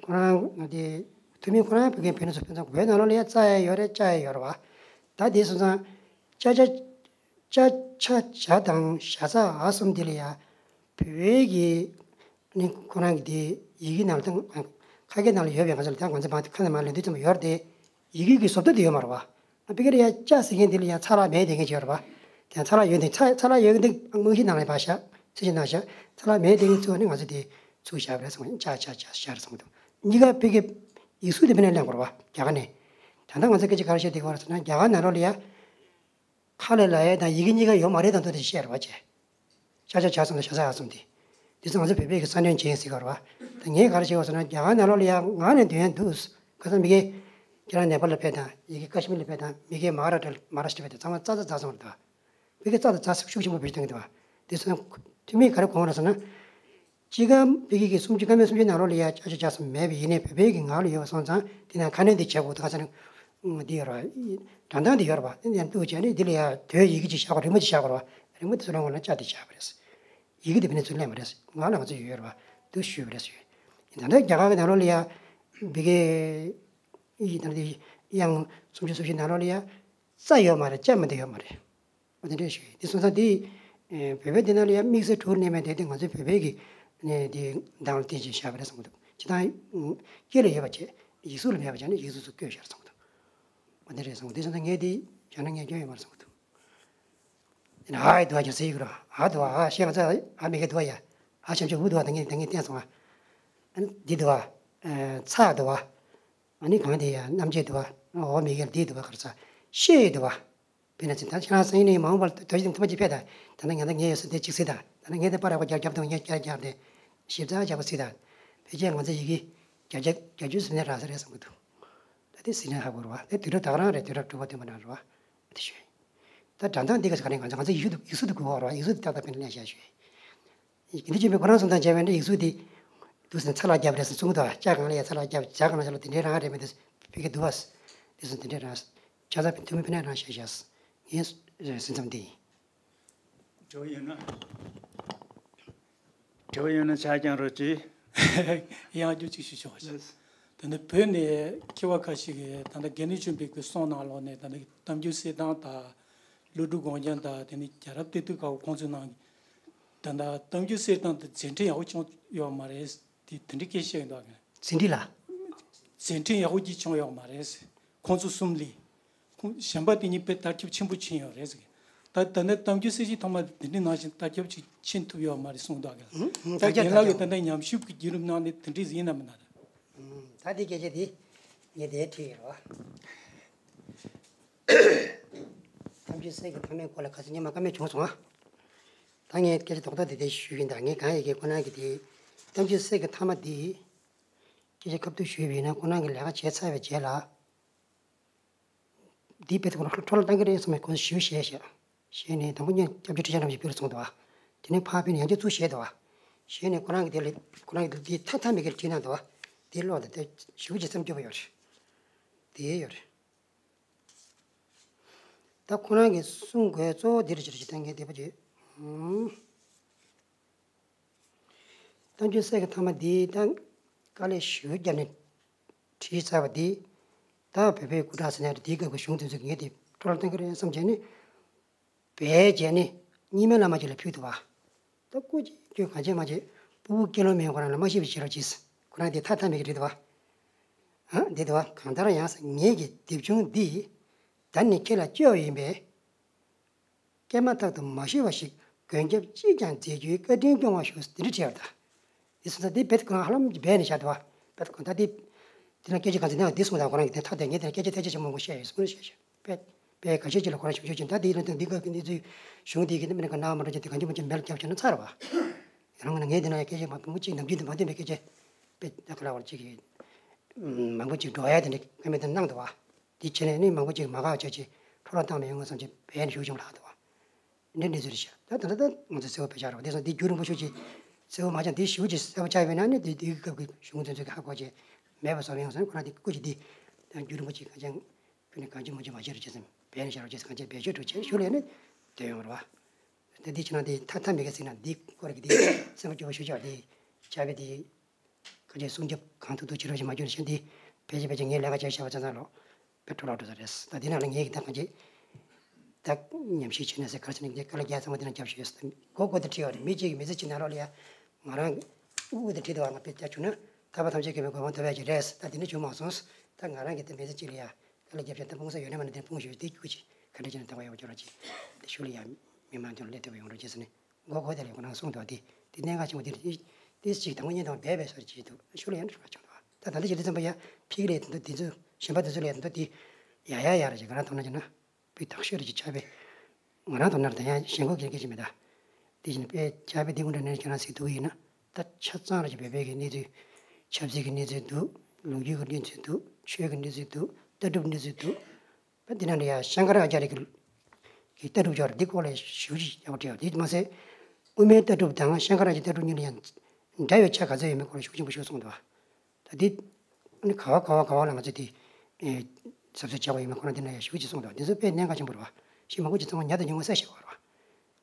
ཁོ་རང་དེ་ཐུ་མི་ཁོ་རང་བོད་སྐད་བོད་ནས་ཚོ་ཕན་ཚུན་བོད་ནང་ལོགས་ལ་ཡ་ཙ་ཡ་ཡོད་རེད་ཙ་ཡ་ཡོད་རེད་བ། ད་དེ་སོང་ཙང་ཅ་ཅ་ཅ་ཆ་ཇ་དང་ཞ་ཚ་འ་གསུམ་དེ་ལ་ཡ་བོད་པའི་གི་ནི་ཁོ་རང་གི་དེ་ཡི་གེ་ནང་ལ་ད་ཁ་སྐད་ནང་ལ་ཡོད་པའི་ང་ཚོ་ལ་ད་ང་ཚོ་མ་ཁ་ནས་མ་ལེན་དུས་ཙམ་ཡོད་རེད་དེ་ཡི་གེ་གི་བཟོ་ལྟ་དེ་ཡོད་མ་རེད་བ། ཨ་ཕ་གི་ལ་ཡ་ཅ་ཟེར་མཁན་དེ་ལ་ཡ་ཚ་ལ་མེད་དེ་མཁན་ཅིག་ཡོད་རེད་བ། དེ་ཚ་ལ་ཡོད་དེ་ཚ་ཚ་ལ་ཡོད་དེ་དངོས་གཞི་ནང་ལ་ཕར་བཞག་ཚིག་གཞི་ནང་བཞག་ཚ་ལ་མེད་དེ་ཚུར་ནི་ང་ཚོ་དེ་ཚུར་བཞག་པ་རེད་གསུངས། ཅ་ཅ་ཅ་བཞག་རེད་གསུངས་འདུག་གཉིས་ཀ་ཕ་གི་ཡིག་གཟུགས་དེ་ཕ་ནས་ལེན་དགོས་རེད་བ་རྒྱ་གར་ནས། ད་ལྟ་ང་ཚོ་སྐད་ཆ་ག་རེ་བཤད་བསྡད་ཀྱི་ཡོད་རེད་ཟེར་ན་རྒྱ་གར་ནང་ལོགས་ལ་ཡ། ཁ་ལས་ལབ་ཡས་དང་ཡི་གེ་གཉིས་ཀ་ཡོད་མ་རེད་དང་དོན་དེ་བཤད་རེད་བ་ཅེ། ཤ་ཤ་ཇ་གསུམ་དང་ཤ་ཚ་འ་གསུམ་དེ། དེ་ཚོ་ང་ཚོ་བོད་པའི་གི་ས་གནོན་བྱེད་ཟེར་གི་རེད་བ། ད་ངས་ག་རེ་བྱེད་དགོས་ཟེར་ན་རྒྱ་གར་ནང་ལོགས་ལ་ཡ་ང་ནས་འདོན་ཡ་འདུག་ག་ཚོད་མི་སྒེར། ཁྱེད་རང་ནེ་པཱལ་ལ་ཕེབས་དང་ཡི་གེ་ཀ་ཤི་མིར་ལ་ཕེབས་དང་མི་སྒེར་མ་ཧཱ་ར་ཊ་མ་ཧཱ་ར་ཤི་ཊ་ཕེབས་དང་ཚང་མ་ཙ་ཙ་ཙ་གསུམ་རེད་བ། བོད་སྐད་ཙ་དང་ཙ་ཤུགས་ཆེན་པོ་བེད་སྤྱོད་གཏོང་གི་འདུག་བ། དེ་ཚོ་ཐུ་མིས་ག་རེ་དགོངས་རེད་ཟེར་ན། སྤྱི་ཁ་བོད་སྐད་ཀྱི་སུམ་ཅུ་སྐར་མ་སུམ་ཅུ་ནང་ལོགས་ལ་ཡ་ཅ་ཆ་ཇ་གསུམ་མེད་པ་ཡིན་ནའི་བོད་པའི་གི་ངག་ལ་ཡོད་པ་སོང་ཙང་དེ་ནང་ཁ་སྣོན་དེ་བྱེད་དགོས་འདུག་ག་ཟེར་ན། འདི་ཡོད་རེད་བ། སྒྲ་གདངས་དེ་ཡོད་རེད་བ། དེ་ནས་འདུག་བྱས་ནས་འདི་ལ་ཡ་དོའི་ཡི་གེ་ཅིག་བཞག་དགོས་རི་མོ་ཅིག་བཞག་དགོས་རེད་བ། རི་མོ་དེ་ཚོ་ལ་ངོ་ན་ཅ་དེ་བཞག་པ་རེད། ཡི་གེ་དེ་བེད་ནས་ཚུར་ལེན་པ་རེད། ངག་ལ་ང་ཚོ་ཡོད་ཡོད་རེད་བ། འདུག་ཞུས་པ་རེད་ཞུས། ད་ལྟ་རྒྱ་གར་གི་ནང་ལོགས་ལ་ཡ། བོད་སྐད་ཡིག་ད་ལྟ་དབྱངས་སུམ་ཅུ་སོ་བཞི་ནང་ལོགས་ལ་ཡ། ཙ་ཡོད་མ་རེད་ཅ་མ་དེ་ཡོད་མ་རེད། འོ་དེ་འདྲ་ཞུ་ཡི། དེ་སོང་ཙང་དེ་བོད་པའི་དེ་ནང་ལ་ཡང་དམིགས་བསལ་དྲུག་གནས་མེད་དེ་དེ་ང་ཚོའི་བོད་པའི་གི་ནས་དེ་གདངས་ལ་བརྟེན་ཅིང་བཞག་པ་རེད་བསམ་གི་འདུག་སྤྱིར་བཏང་སྐད་ལ་ཡོད་པ་བྱས་ཡིག་གཟུགས་ལ་མེད་པ་བྱས་ན་ཡིག་གཟུགས་སུ་བཀོད་བཞག་བསམ་གི་འདུག་འོ་དེ་རེད་བསམ་གི་འདུག་དེ་སོང་ཙང་ངས་དེ་བྱས་ན་ངས་སྐྱོན་ཡོད་མ་རེད་བསམ་གི་འདུག་དེ་ནས་ཨ་ཡི་དུ་བ་ཀྱང་ཟེར་གི་རེད། ཨ་དུ་བ་ཨ་ཤེས་ང་ཚོ་ཨ་མི་གེ་དུ་བ་ཡ་ཨ་ཤམ་ཆུ་འུ་དུ་བ་ད་ངས་ད་ངས་བསྟན་སོང་ཨ། འདི་དུ་བ། ཚ་དུ་བ། ཨ་ནི་གང་དེ་ཡ་རྣམ་འབྱེད་དུ་བ། འོ་མི་གེ་འདི་དུ་བ་ག་རེ་ཟ། ཤེས་དུ་བ། དཔེར་ན་ཚིག་ད་ཁྱེད་རང་སང་ཉིན་ནས་མ་འོངས་པར་དོ་ཞིག་ཐུབ་པ་ཅིག་ཕེབས་དང་། ད་ནི་ང་ད་ངས་ཡོད་ས་དེ་ཅིག་གཟིགས་དང་། ད་ནི་ངས་དེ་པར་རག་པ་རྒྱབ་རྒྱབ་དང་ངས་བསྐྱར་བསྐྱར་དེ་ཞིབ་ཚགས་རྒྱག་པ་གཟིགས་དང་། ཕལ་ཆེར་ང་ཚོ་ཡི་གེ་བརྒྱ་ཆ་བརྒྱད་ཅུ་ཟིན་ནས་རག་ས་རེད་བསམ་གི་འདུག་ད་དེ་ཟིན་ནས་ཧ་གོ་རུ་བ་དེ་དུས་རབས་ད་ག་རང་རེད། དུས་རབས་དྲུག་པ་བདུན་པ་ནང་རུ་བ་དེ་ཞུ་ཡིན། ད་སྒྲ་གདངས་འདི་ག་ས་ག་རེ་ང་ཚོ་ང་ཚོ་ཡིག་གཟུགས་ཡིག་གཟུགས་དེ་གོ་བ་རུ་བ་ཡིག་གཟུགས་དེ་ཏག་ཏག་དཔེར་ན་ལེན་བྱ་ཞུ་ཡིན། དགེ་འདུན་ཆོས་འཕེལ་ཁོ་རང་གསུང་སྟངས་བྱས་པ་ཡིན་ན་ཡིག་གཟུགས་དེ་འདུག་ཟེར་ན་ཚ་ལ་རྒྱབ་རེད་ཟེར་གསུང་གི་འདུག་ཅ་གང་ལ་ཡ་ཚ་ལ་རྒྱབ་ཇ་གང་ལ་ཇ་ལ་དེ་འདྲའི་རང་རེད་མི་འདུག་ཕ་གི་འདུག་བ། དེ་ཚོ་དེ་འདྲའི་རང་ཇ་ཚ་ཐུ་མི་ཕ་ནས་རང་བཤད་བཞག་ངས་སེམས་ཙམ་དེ་ཡིན། དྲི་བ་ཡོད་ན། དྲི་བ་ཡོད་ན་ཆ་རྐྱང་རོགས་གྱིས། ཡང་བསྐྱར་ཅིག་ཞུ་ཆོག་ཞེས། ལགས། དེ་ནས་བོད་ནས་མཁས་པ་ཁ་ཤས་ཀྱིས་ད་ལྟ་དགེ་འདུན་ཆོས་འཕེལ་གྱི་གསུང་ནང་ལོགས་ནས་ད་ལྟ་གཏམ་རྒྱུད་གསེར་ཐང་དང་། ཀླུ་སྒྲུབ་དགོངས་རྒྱན་དང་། དེ་ནས་རྒྱལ་རབས་སྡེ་བདུན་སྐབས་ཁོང་ཚོའི་ནང་ད་ལྟ་གཏམ་རྒྱུད་གསེར་ཐང་དེ་མཛད་འཕྲིན་ཡག་པོ་བྱུང་ཡོད་མ་རེད། དེ་དེ་འདྲའི་སྐད་ཆ་བཤད་འདུག་གས། མཛད་འཕྲིན་ལ། མཛད་འཕྲིན་ཡག་པོ་ཅིག་བྱུང་ཡོད་མ་རེད། ཁོང་ཚོ་གསུམ་ལས། ཁོང་གཞན་པ་དེ་གཉིས་དཔེ་དར་ཁྱབ་ཆེན་པོ་ཕྱིན་ཡོད་རེད་ཟེར། ད་ད་ནི་གཏམ་རྒྱུད་གསེར་ཐང་ཐོག་མ་དེ་འདྲའི་ནང་བཞིན་དར་ཁྱབ་ཅིག་ཕྱིན་ཐུབ་ཡོད་མ་རེད་གསུངས་འདུག་གས། ད་དར་ཁྱབ་རྒན་ལགས་ཀྱིས་ད་ལྟ་ཉམས་ཞིབ་ཀྱི་བརྒྱུད་རིམ་ནང་ནས་དེ་འདྲས་ཡིན་ནམ་མིན་ན་རེད། ད་དེ་སྐད་ཆ་དེ་ངས་དེ་དྲིས་ཡོད་རེད་བ། གཏམ་རྒྱུད་གསེར་གྱི་ཐང་མའི་སྐོར་ལ་ག་ཚོད་ཉི་མ་བཀའ་མོལ་བྱུང་སོང་ཨ། ད་ངས་སྐད་ཆ་རྡོག་རྡོག་དེ་དེ་ཞུས་ཡིན། ད་ངས་གང་ཡི་གེ་ཁོ་རང་གི་དེ་གཏམ་རྒྱུད་གསེར་གྱི་ཐང་མ་དེ་སྐད་ཆ་ཁ་ཐུག་ཞུས་པ་ཡིན་ན། ཁོ་རང་གི་ལས་ཀ་བྱས་ཚར་བའི་རྗེས་ལ། འདིའི་དཔེ་དེ་ཁོ་རང་འཕྲོ་བརླག་བཏང་གི་རེད་བསམ་ནས་ཁོ་ཚོ་ཞེ་པོ་ཞེད་ཤག་ཞེད་ནས་དང་པོ་ཉིད་སྐྱབས་བཅོལ་ཁྲིད་ཆ་རྣམས་ཞིག་ཕུལ་སོང་འདུག་བ། དེ་ནས་ཕར་ཕུལ་ནས་ཡང་བསྐྱར་ཚུར་ཞེད་འདུག་བ། ཞེད་ནས་ཁོ་རང་གི་དེ་ལ་ཁོ་རང་གི་འདི་ཐ་ཐ་མེད་ཀྱི་བྲིས་གནང་འདུག་བ། དེ་ཀློག་དང་དེ་ཞེ་པོ་ཅིག་བསམ་སྐྱོ་པོ་ཡོད་རེད། དེ་ཡོད་རེད། ད་ཁོ་རང་གིས་གསུང་དགོས་གཙོ་བོ་འདི་རེད་ཅེས་ཅིག་ད་ངས་དེ་པོ་ཅིག་ཨང་། གཏམ་རྒྱུད་གསེར་གྱི་ཐང་མ་འདི་ད་དཀའ་ལས་ཞེ་པོ་བརྒྱབ་ནས་བྲིས་ཚར་བ་འདི། ད་བོད་པའི་སྐུ་དྲག་ཟེར་ནས་འདིའི་སྐབས་ཀྱི་གཞུང་དེ་ཚོས་ངས་དེ་འཕྲོ་བརླག་གཏོང་གི་རེད་བསམ་བྱས་ནས། བས་བྱས་ནས་རྙིང་མའི་བླ་མ་ཅིག་ལ་ཕུལ་འདུག་བ། ད་སྐུ་མཁྱེན་ཁྱོད་གང་བྱས་མ་བྱས་སྤུ་གུ་སྐྱེ་ལོ་མེད་ཁོ་རང་ལ་མ་ཤི་བ་ཞིག་བྱེད་རོགས་གྱིས། ཁོ་རང་དེ་ཐ་ཐ་མེད་ཀྱི་བྲིས་འདུག་བ། ཨ་འདི་འདུག་བ། གང་ལྟར་ཡང་ངེད་ཀྱི་དེབ་ཆུང་འདི་ད་ནི་ཁྱེད་ལ་བཅོལ་བ་ཡིན་པས། སྐྱེས་མ་ཐག་ཏུ་མ་ཤི་བ་ཞིག་མགོན་སྐྱབས་གཅིག་ཀྱང་མཛད་རྒྱུའི་བཀའ་དྲིན་སྐྱོང་བར་ཞུ། འདི་འདྲ་བྲིས་ཡོད་ད། འདི་སོང་ཙང་འདི་རྦད་ཁོ་རང་ཧ་ལམ་གྱིས་སྦས་ནས་བཞག་འདུག་བ། རྦད་ཁོ་ད་འདི། འདི་ན་སྐད་ཆ་གང་ཚོད་ནས་འདི་གསུངས་དང་ཁོ་རང་གིས་དེ་ཐག་དེ་ངས་དེ་ན་སྐད་ཆ་ཐལ་ཆ་ཆེན་པོ་མང་པོ་བཤད་ཡོད་གསུངས་བཤད་བཤད་རྦད། རྦད་ཁ་ཤས་ཅིག་ལ་ཁོ་རང་ཞུ་ཞུ་ཅིག་ད་འདི་ཡིན་ན་འདི་སྐབས་ཀྱི་གནས་ཚུལ་གཞུང་འདི་གི་མི་ནི་ག་ན་མ་འགྲོ་ཅིག་དེ་གང་ཅི་མ་ཅིག་མེད་ལ་རྒྱབ་བྱས་ན་ཚར་བ། ཡང་ན་ངས་འདི་ན་སྐད་ཆ་མང་པོ་ཅིག་ནམ་རྒྱུན་དུ་མ་ཐོན་པའི་སྐད་ཆ། རྦད་ད་ག་ལ་བར་ཅིག་གི། མང་པོ་ཅིག་འགྲོ་ཡ་དེ་འདྲ་ཁ་མེད་དུ་གནང་འདུག་བ། དེ་བྱས་ནས་ནི་མང་པོ་ཅིག་མ་དགའ་བྱས་ཅིག་འཕྲོ་བརླག་བཏང་མི་ཡོང་ངམ་བསམ་ཅིག་བས་ནས་ཞུ་བྱུང་ལགས་འདུག་བ། འདི་འདྲའི་གནས་ཚུལ་རེད་ཤག་ད་ད་ལྟ་ད་ང་ཚོ་གསལ་པོ་བེད་སྤྱོད་རོགས་དེ་སོང་འདི་རྒྱུན་རིང་པོ་ཞུ་ཅིག་གསལ་པོ་མ་ཆགས་འདི་ཞུ་ཅིག་གསལ་པོ་ཆགས་ཡོད་ན་ནི་འདི་འདིའི་སྐབས་ཀྱི་གཞུང་ཚན་ཚོད་ཀྱི་ཧ་གོ་ཅིག་མེད་པ་བཟོ་བ་ཡོང་སོང་ཁོ་རང་འདི་སྐུ་ཅིག་འདི་ད་རྒྱུན་རིང་པོ་ཅིག་གང་ཅང་ཕུལ་ནས་གང་ཅི་མ་ཅི་མ་བྱེད་རོགས་བྱེད་བསམ་བས་ནས་བྱ་རོགས་བྱེད་གང་ཅི་བེད་སྤྱོད་འགྲོ་བྱས་ཞུ་ལས་ནི་དེ་ཡོང་རོགས། ད་འདི་ཕྱི་ནང་འདི་ཐ་ཐ་མེད་ཀྱི་ཟིན་ན་འདི་སྐོར་གྱི་འདི་སེམས་པ་སྐྱོ་པོ་ཞུ་ཆོག་འདི་ཆ་བའི་འདི། ཁ་ཆེ་སྲུང་སྐྱོབ་གང་ཐུབ་ཐུབ་བྱེད་རོགས་ཞེས་མ་བསྐྱུར་ཞེས་འདི་ཕལ་ཆེར་ཕལ་ཆེར་ངའི་ལས་ཀ་བྱས་བཞག་པ་ཙང་ཙང་ལོ་དཔེ་འཕྲོ་བརླག་འགྲོ་ས་རེད། ད་འདི་ནང་ལ་ངས་ཀྱི་ད་གང་ཅི་ད་ཉམས་ཞིབ་བྱས་ནས་ཟེར་ག་རེ་ཟེར་ན་ངས་དཀའ་ལས་རྒྱག་ཚང་མ་འདི་ནང་རྒྱབ་ཞུས་ཟེར་མགོ་སྐོར་དུ་ཁྲིད་པ་རེད། མི་གཅིག་གིས་མི་ཚེ་གཅིག་ནང་ལོགས་ལ་ཡ་ང་རང་དབུ་དུ་ཁྲིད་དུ་བ་ང་དཔེ་རྒྱག་བྱུང་ན་ཐར་པ་ཐམས་ཅད་མཁྱེན་པའི་གོ་འཕང་ཐོབ་ཡ་ཅིག་རེད། ད་འདི་ནི་བྱུང་མ་སོང་། ད་ང་རང་གི་ད་མི་ཚེ་གཅིག་ལ་ཡ་དཀའ་ལས་རྒྱབ་བྱས་ད་སྤུངས་ས་ཡོད་ན་མ་ན་དེ་སྤུངས་ཞུས་དེ་སྐུ་མཁྱེན་ག་འདྲ་བྱས་ན་ཐར་པ་ཡག་པོ་འགྱོ་རོགས་གྱིས་དེ་ཤུལ་ལ་ཡ་མི་མང་ཚོ་ལ་སླེབས་ཐུབ་པ་ཡོང་རོགས་གྱིས་ཟེར་ནས། མགོ་སྐོར་དེ་ལས་ཁོ་རང་གསུངས་འདུག་བ། དེ་དེ་གནད་འགག་ཆེན་པོ་དེ་རེད། དེ་ཅིག་དང་པོ་ཉིད་དང་འབད་པའི་སར་ཅིག་འདུག་ཤུལ་ལ་ཡང་འགྲོ་བ་བྱུང་འདུག་བ། ད་ད་ལྟ་ཅིག་དེ་ཙམ་པ་ཡ་ཕིག་ལས་དེ་འདུག་དེ་ཚོ་གཞན་པ་དེ་ཚོ་ལས་དེ་འདུག་དེ་ཡ་ཡ་ཡ་རེད་ཅིག་ང་རང་མདོར་ན་བྱས་ན་དཔེ་དག་ཤོས་རེད་ཅིག་ཆགས་པས། ང་རང་མདོར་ན་ད་ཡང་ཞེན་ཁོག་གི་སྐད་ཆ་མེད་ད། དེ་བཞིན་དཔེ་ཆགས་པས་དེ་ཀུན་འདྲ་ནས་ཁྱེད་རང་ཟིག་འདུག་ཡིན་ན་ད་ཆ་ཚང་རེད་ཅིག་བོད་པའི་གི་གནས་ཚུལ་ཆབ་སྲིད་ཀྱི་གནས་ཚུལ་འདུག་ལོ་རྒྱུས་ཀྱི་གནས་ཚུལ་འདུག་ཆོས་ཀྱི་གནས་ཚུལ་འདུག་ལྟ་གྲུབ་གནས་ཚུལ་འདུག་ད་འདི་ནང་ལ་ཡང་ཤང་ཀ་ར་ཨ་ཙརྱ་གི་གི་ལྟ་གྲུབ་ཅིག་ཡོད་རེད། འདི་སྐོར་ལ་ཞུ་ཞིག་ཡག་པོ་བྲིས་ཡོད། དེ་མ་ཟད་དབུ་མའི་ལྟ་གྲུབ་དང་ཤང་ཀ་ར་ཨ་ཙརྱ་ལྟ་གྲུབ་གཉིས་ལ་ཡང་འདྲ་བའི་ཆ་ག་ཚོད་ཡོད་མེད་སྐོར་ལ་ཞུ་ཆེན་པོ་ཞིག་གསུངས་འདུག་ད་འདི་ཨ་ནི་ག་བ་ག་བ་ག་བ་ལ་ང་ཚོས་དེ་ཨེ་གཟབ་གཟབ་བྱ་དགོས་ཡོད་མེད་ཁོ་རང་འདི་ན་ཡང་ཞུ་ཅིག་གསུངས་འདུག་འདི་ཚོ་དཔེ་གནད་འགག་ཆེན་པོ་རེད་བ། ཞེ་མང་པོ་ཅིག་ཚང་མ་ཉར་དང་ཉུང་བ་གསལ་བཤད་དགོས་རེད་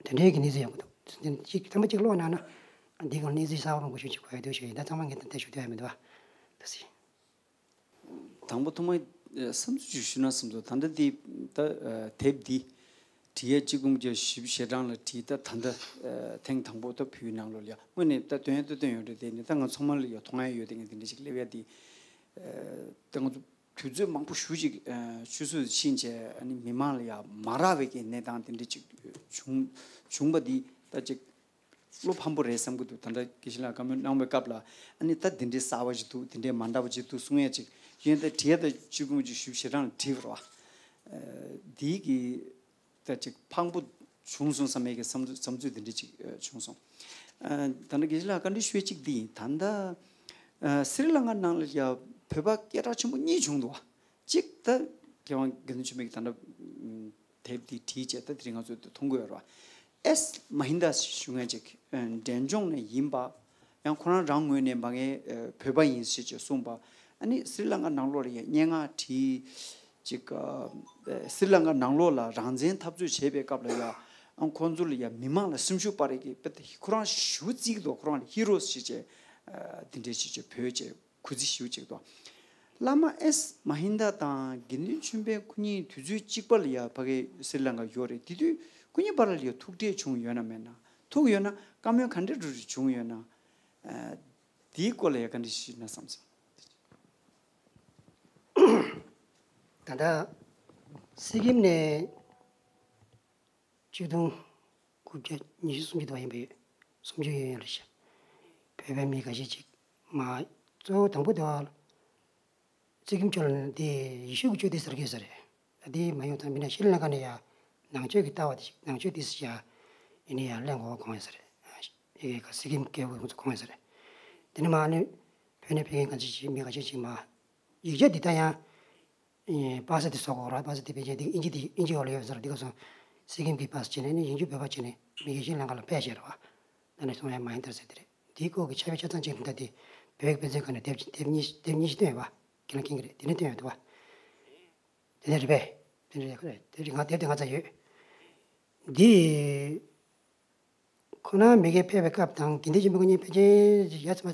བ། དེ་འདྲའི་གི་གནས་ཚུལ་ཡོང་གི་འདུག་འདི་ཅིག་ཐེངས་མ་གཅིག་ཀློག་གནང་ན་འདི་གང་གནས་ཚུལ་གསར་པ་མང་པོ་ཞིག་ཅིག་གོ་ཡ་འདུག་ཞུ་ཡིན། ད་ཚང་མ་ངས་ད་ལྟ་ཞུ་འདོད་ཡ་མི་འདུག་བ། ད་སྲིད། དང་པོ་ཐོག་མར་ཨ་བསམ་ཚུལ་ཅིག་ཞུ་ན་བསམ་ཚུལ། ད་ལྟ་འདི་ད་ཨ་དེབ་འདི་བྲིས་ཡས་གཅིག་སྟོང་དགུ་བརྒྱ་བཞི་བཅུ་ཞེ་གྲངས་ལ་བྲིས། ད་ད་ལྟ་ཨ་ཐེངས་དང་པོ་ད་བོད་ནང་ལོགས་ལ་ཡ་དངོས་གནས་ད་འདོན་ཡས་ད་འདོན་ཡོད་རེད། དེ་ནི་ད་ང་ཚང་མ་ལ་ཡ་མཐོང་ཡ་ཡོད། དེ་ངས་དེ་འདྲ་ཅིག་སླེབས་ཡ་དེ་ཨ་ད་ང་ཚོ་དུས་ཚོད་མང་པོ་ཞེ་ཅིག་ཨ་ཆུད་ཟོས་ཕྱིན་བྱས་ཨ་ནི་མི་མང་ལ་ཡ་མ་རག་པའི་གི་གནས་སྟངས་དེ་འདྲ་ཅིག་བྱུང་བྱུང་པ་འདི་ད་ཅིག་བློ་ཕམ་པོ་རེད་བསམ་གྱི་འདུག་ད་ལྟ་དགེ་བཤེས་ལགས་བཀའ་མོལ་གནང་བའི་སྐབས་ལ་ཨ་ནི་ད་འདི་འདྲའི་གསར་པ་ཞིག་འདུག་འདི་འདྲའི་མ་འདྲ་བ་ཞིག་འདུག་གསུང་ཡ་ཅིག་ཡིན། ད་བྲིས་ཡ་ད་གཅིག་སྟོང་དགུ་བརྒྱ་བཞི་བཅུ་ཞེ་གྲངས་ལ་བྲིས་པ་རེད་བ། ཨ་འདིའི་གི་ད་ཅིག་ཕངས་པོ་བྱུང་སོང་བསམ་ཡས་ཀྱི་བསམ་ཚུལ་བསམ་ཚུལ་འདི་འདྲ་ཅིག་ཨ་བྱུང་སོང་། ཨ་ད་ལྟ་དགེ་བཤེས་ལགས་བཀའ་འདྲི་ཞུ་ཡ་གཅིག་འདི་ཡིན། ད་ལྟ་ཨ་སི་རི་ལང་ཀ་ནང་ལ་ཡ་བོད་པ་སྐད་གྲགས་ཆེན་པོ་གཉིས་བྱུང་འདུག་བ། གཅིག་ད་མཁས་དབང་དགེ་འདུན་ཆོས་འཕེལ་གྱིས་ད་ལྟ་དེབ་འདི་བྲིས་བྱས་ད་དེ་རིང་ང་ཚོས་མཐོང་གི་ཡོད་རེད་བ། ཨེས་མ་ཧིན་དཱ་ཞུ་མཁན་ཅིག་འབྲས་ལྗོངས་ནས་ཡིན་པ། ཡང་ཁོ་རང་རང་ངོས་ནས་མ་ངའི་བོད་པ་ཡིན་ཞེས་ཅིག་གསུངས་པ། ཨ་ནི་སི་རི་ལང་ཀ་ནང་ལོགས་ལ་ཡང་སྙན་ངག་བྲིས། ཅིག་སི་རི་ལང་ཀ་ནང་ལོགས་ལ་རང་བཙན་འཐབ་རྩོད་བྱེད་པའི་སྐབས་ལ་ཡང་ཁོང་ཚོ་ལ་ཡང་མི་མང་ལ་སེམས་ཤུགས་སྤར་ཡས་ཀྱི་དཔེ་ཁོ་རང་ཞེ་པོ་བརྩི་གི་འདུག་ཁོ་རང་ལ་ཧི་རོ་ཞེས་བྱས། འདི་འདྲའི་ཅིག་ཅིག་བོད་ཅེས་སྐུ་ཚེ་ཞུ་ཅིག་ཏོ། བླ་མ་ཨེས་མ་ཧིན་ད་དང་དགེ་འདུན་ཆོས་འཕེལ་ཁོ་གཉིས་དུས་ཚོད་གཅིག་པ་ལ་ཡ་ཕ་གི་སི་རི་ལང་ཀ་ཡོད་རེད། དེ་དུས་ཁོ་གཉིས་བར་ལ་ཡ་ཐུག་འཕྲད་བྱུང་ཡོད་ན་མེད་ན། ཐུག་ཡོད་ན་བཀའ་མོལ་ག་འདྲ་འགྲོ་རེ་བྱུང་ཡོད་ན། དེའི་སྐོར་ལ་ཡ་ག་འདྲ་ཞིག་ན་བསམ་སོང་། ད་ལྟ་སི་ཀིམ་ནས་ཆིག་སྟོང་དགུ་བརྒྱ་ཉི་ཤུ་སུམ་ཅུ་དུ་བ་ཡིན་པའི་སུམ་ཅུ་ཡོད་ཡོད་ལ་ཤ། བོད་པའི་མི་ཁ་ཤས་ཅིག་མ་གཙོ་བོ་དང་པོ་དུ་བ་སི་ཀིམ་ཆོལ་ནས་དེ་ཡེ་ཤུ་གི་ཆོས་སྡེ་ཟེར་གྱི་ཡོད་ས་རེད། དེ་མ་ཡོང་ཐང་མིན་ན་ཤྲི་ལང་ཀ་ནས་ཡ་ནང་ཆོས་ཀྱི་ལྟ་བ་དེ་ཞིག་ནང་ཆོས་དེ་ཞིག་ཡ་ཡིན་ནས་ཡ་གླེང་དགོས་དགོངས་ཡོད་ས་རེད། ཨེ་ག་སི་ཀིམ་སྐད་བོད་ཁོང་ཚོ་དགོངས་ཡོད་ས་རེད། དེ་ནས་མ་ནི་བོད་ནས་ཕེབས་མཁན་གང་ཅི་ཞིག་མི་ཁ་ཤས་ཤིག་མ་ཡིག་ཆ་འདི་ལྟ་ཡང་པ་སེ་དེ་བཟོ་དགོས་ར། པ་སེ་དེ་ཕལ་ཆེར་དེ་ཨིན་ཇི་དེ་ཨིན་ཇི་འོག་ལ་ཡོད་ས་རེད། འདི་ག་སོང་སི་ཀིམ་གྱི་པ་སེ་བྱས་ནས་ནི་ཡིན་རྒྱུ་བོད་པ་བྱས་ནས་མི་གི་ཤྲི་ལང་ཀ་ལ་ཕེབས་བཞག་ར་བ། ད་ནི་སོང་ཡ་མ་ཡིན་ད་ཟེར་དེ་རེད། དེའི་སྐོར་གྱི་ཆ་བའི་ཆ་ཚང་གཅིག་ད་དེ་བོད་ཀྱི་དཔེ་མཛོད་ཁང་ནས་དེབ་དེབ་གཉིས་དེབ་གཉིས་ཤིག་བཏོན་ཡོད་པ། ཁྱེད་རང་མཁྱེན་གྱི་རེད། དེ་ནས་བཏོན་ཡོད་འདུག་བ། དེ་ནས་རེད་པས། དེ་ནས་རེད་ཁོ་རེད། དེ་རིང་ང་དེབ་དེ་ང་ཚ་ཡོད། འདི་ཁོ་ན་མི་གའི་ཕེབས་པའི་སྐབས་དང་དགེ་འདུན་ཆེན་པོ་ཁོ་གཉིས་ཕལ་ཆེར་ཡ་ཚ་མ་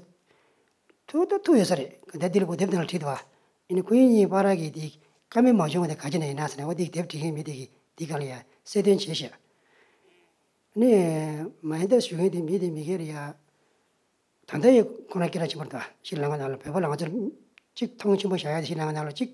ཐུག་ད་ཐུག་ཡོད་ས་རེད། ད་དེ་ལ་གོ་དེབ་དེ་ལ་བྲིས་འདུག་བ། ཡིན་ནའི་ཁོ་གཉིས་བར་གྱི་དེ་བཀའ་མོལ་མ་བྱུང་བ་དེ་ག་ཅི་ནས་ཡིན་ན་ཟེར་ན། འོ་དེ་དེབ་བྲིས་མཁན་མི་དེ་གིས་དེ་ག་ལ་ཡ་གསལ་སྟོན་བྱས་ཤག་ནི་མ་ཡིན་ད་ཞུ་མཁན་དེ་མི་དེ་མི་སྒེར་ཡ། ད་ལྟ་ཡི་ཁོ་རང་སྐད་གྲགས་ཆེན་པོ་རེད་ད། ཤྲི་ལང་ཀ་ནང་ལ་བོད་པ་ལ་ང་ཚོར་གཅིག་མཐོང་ཆེན་པོ་བཞག་ཡ་དེ་ཤྲི་ལང་ཀ་ནང་ལ་གཅིག་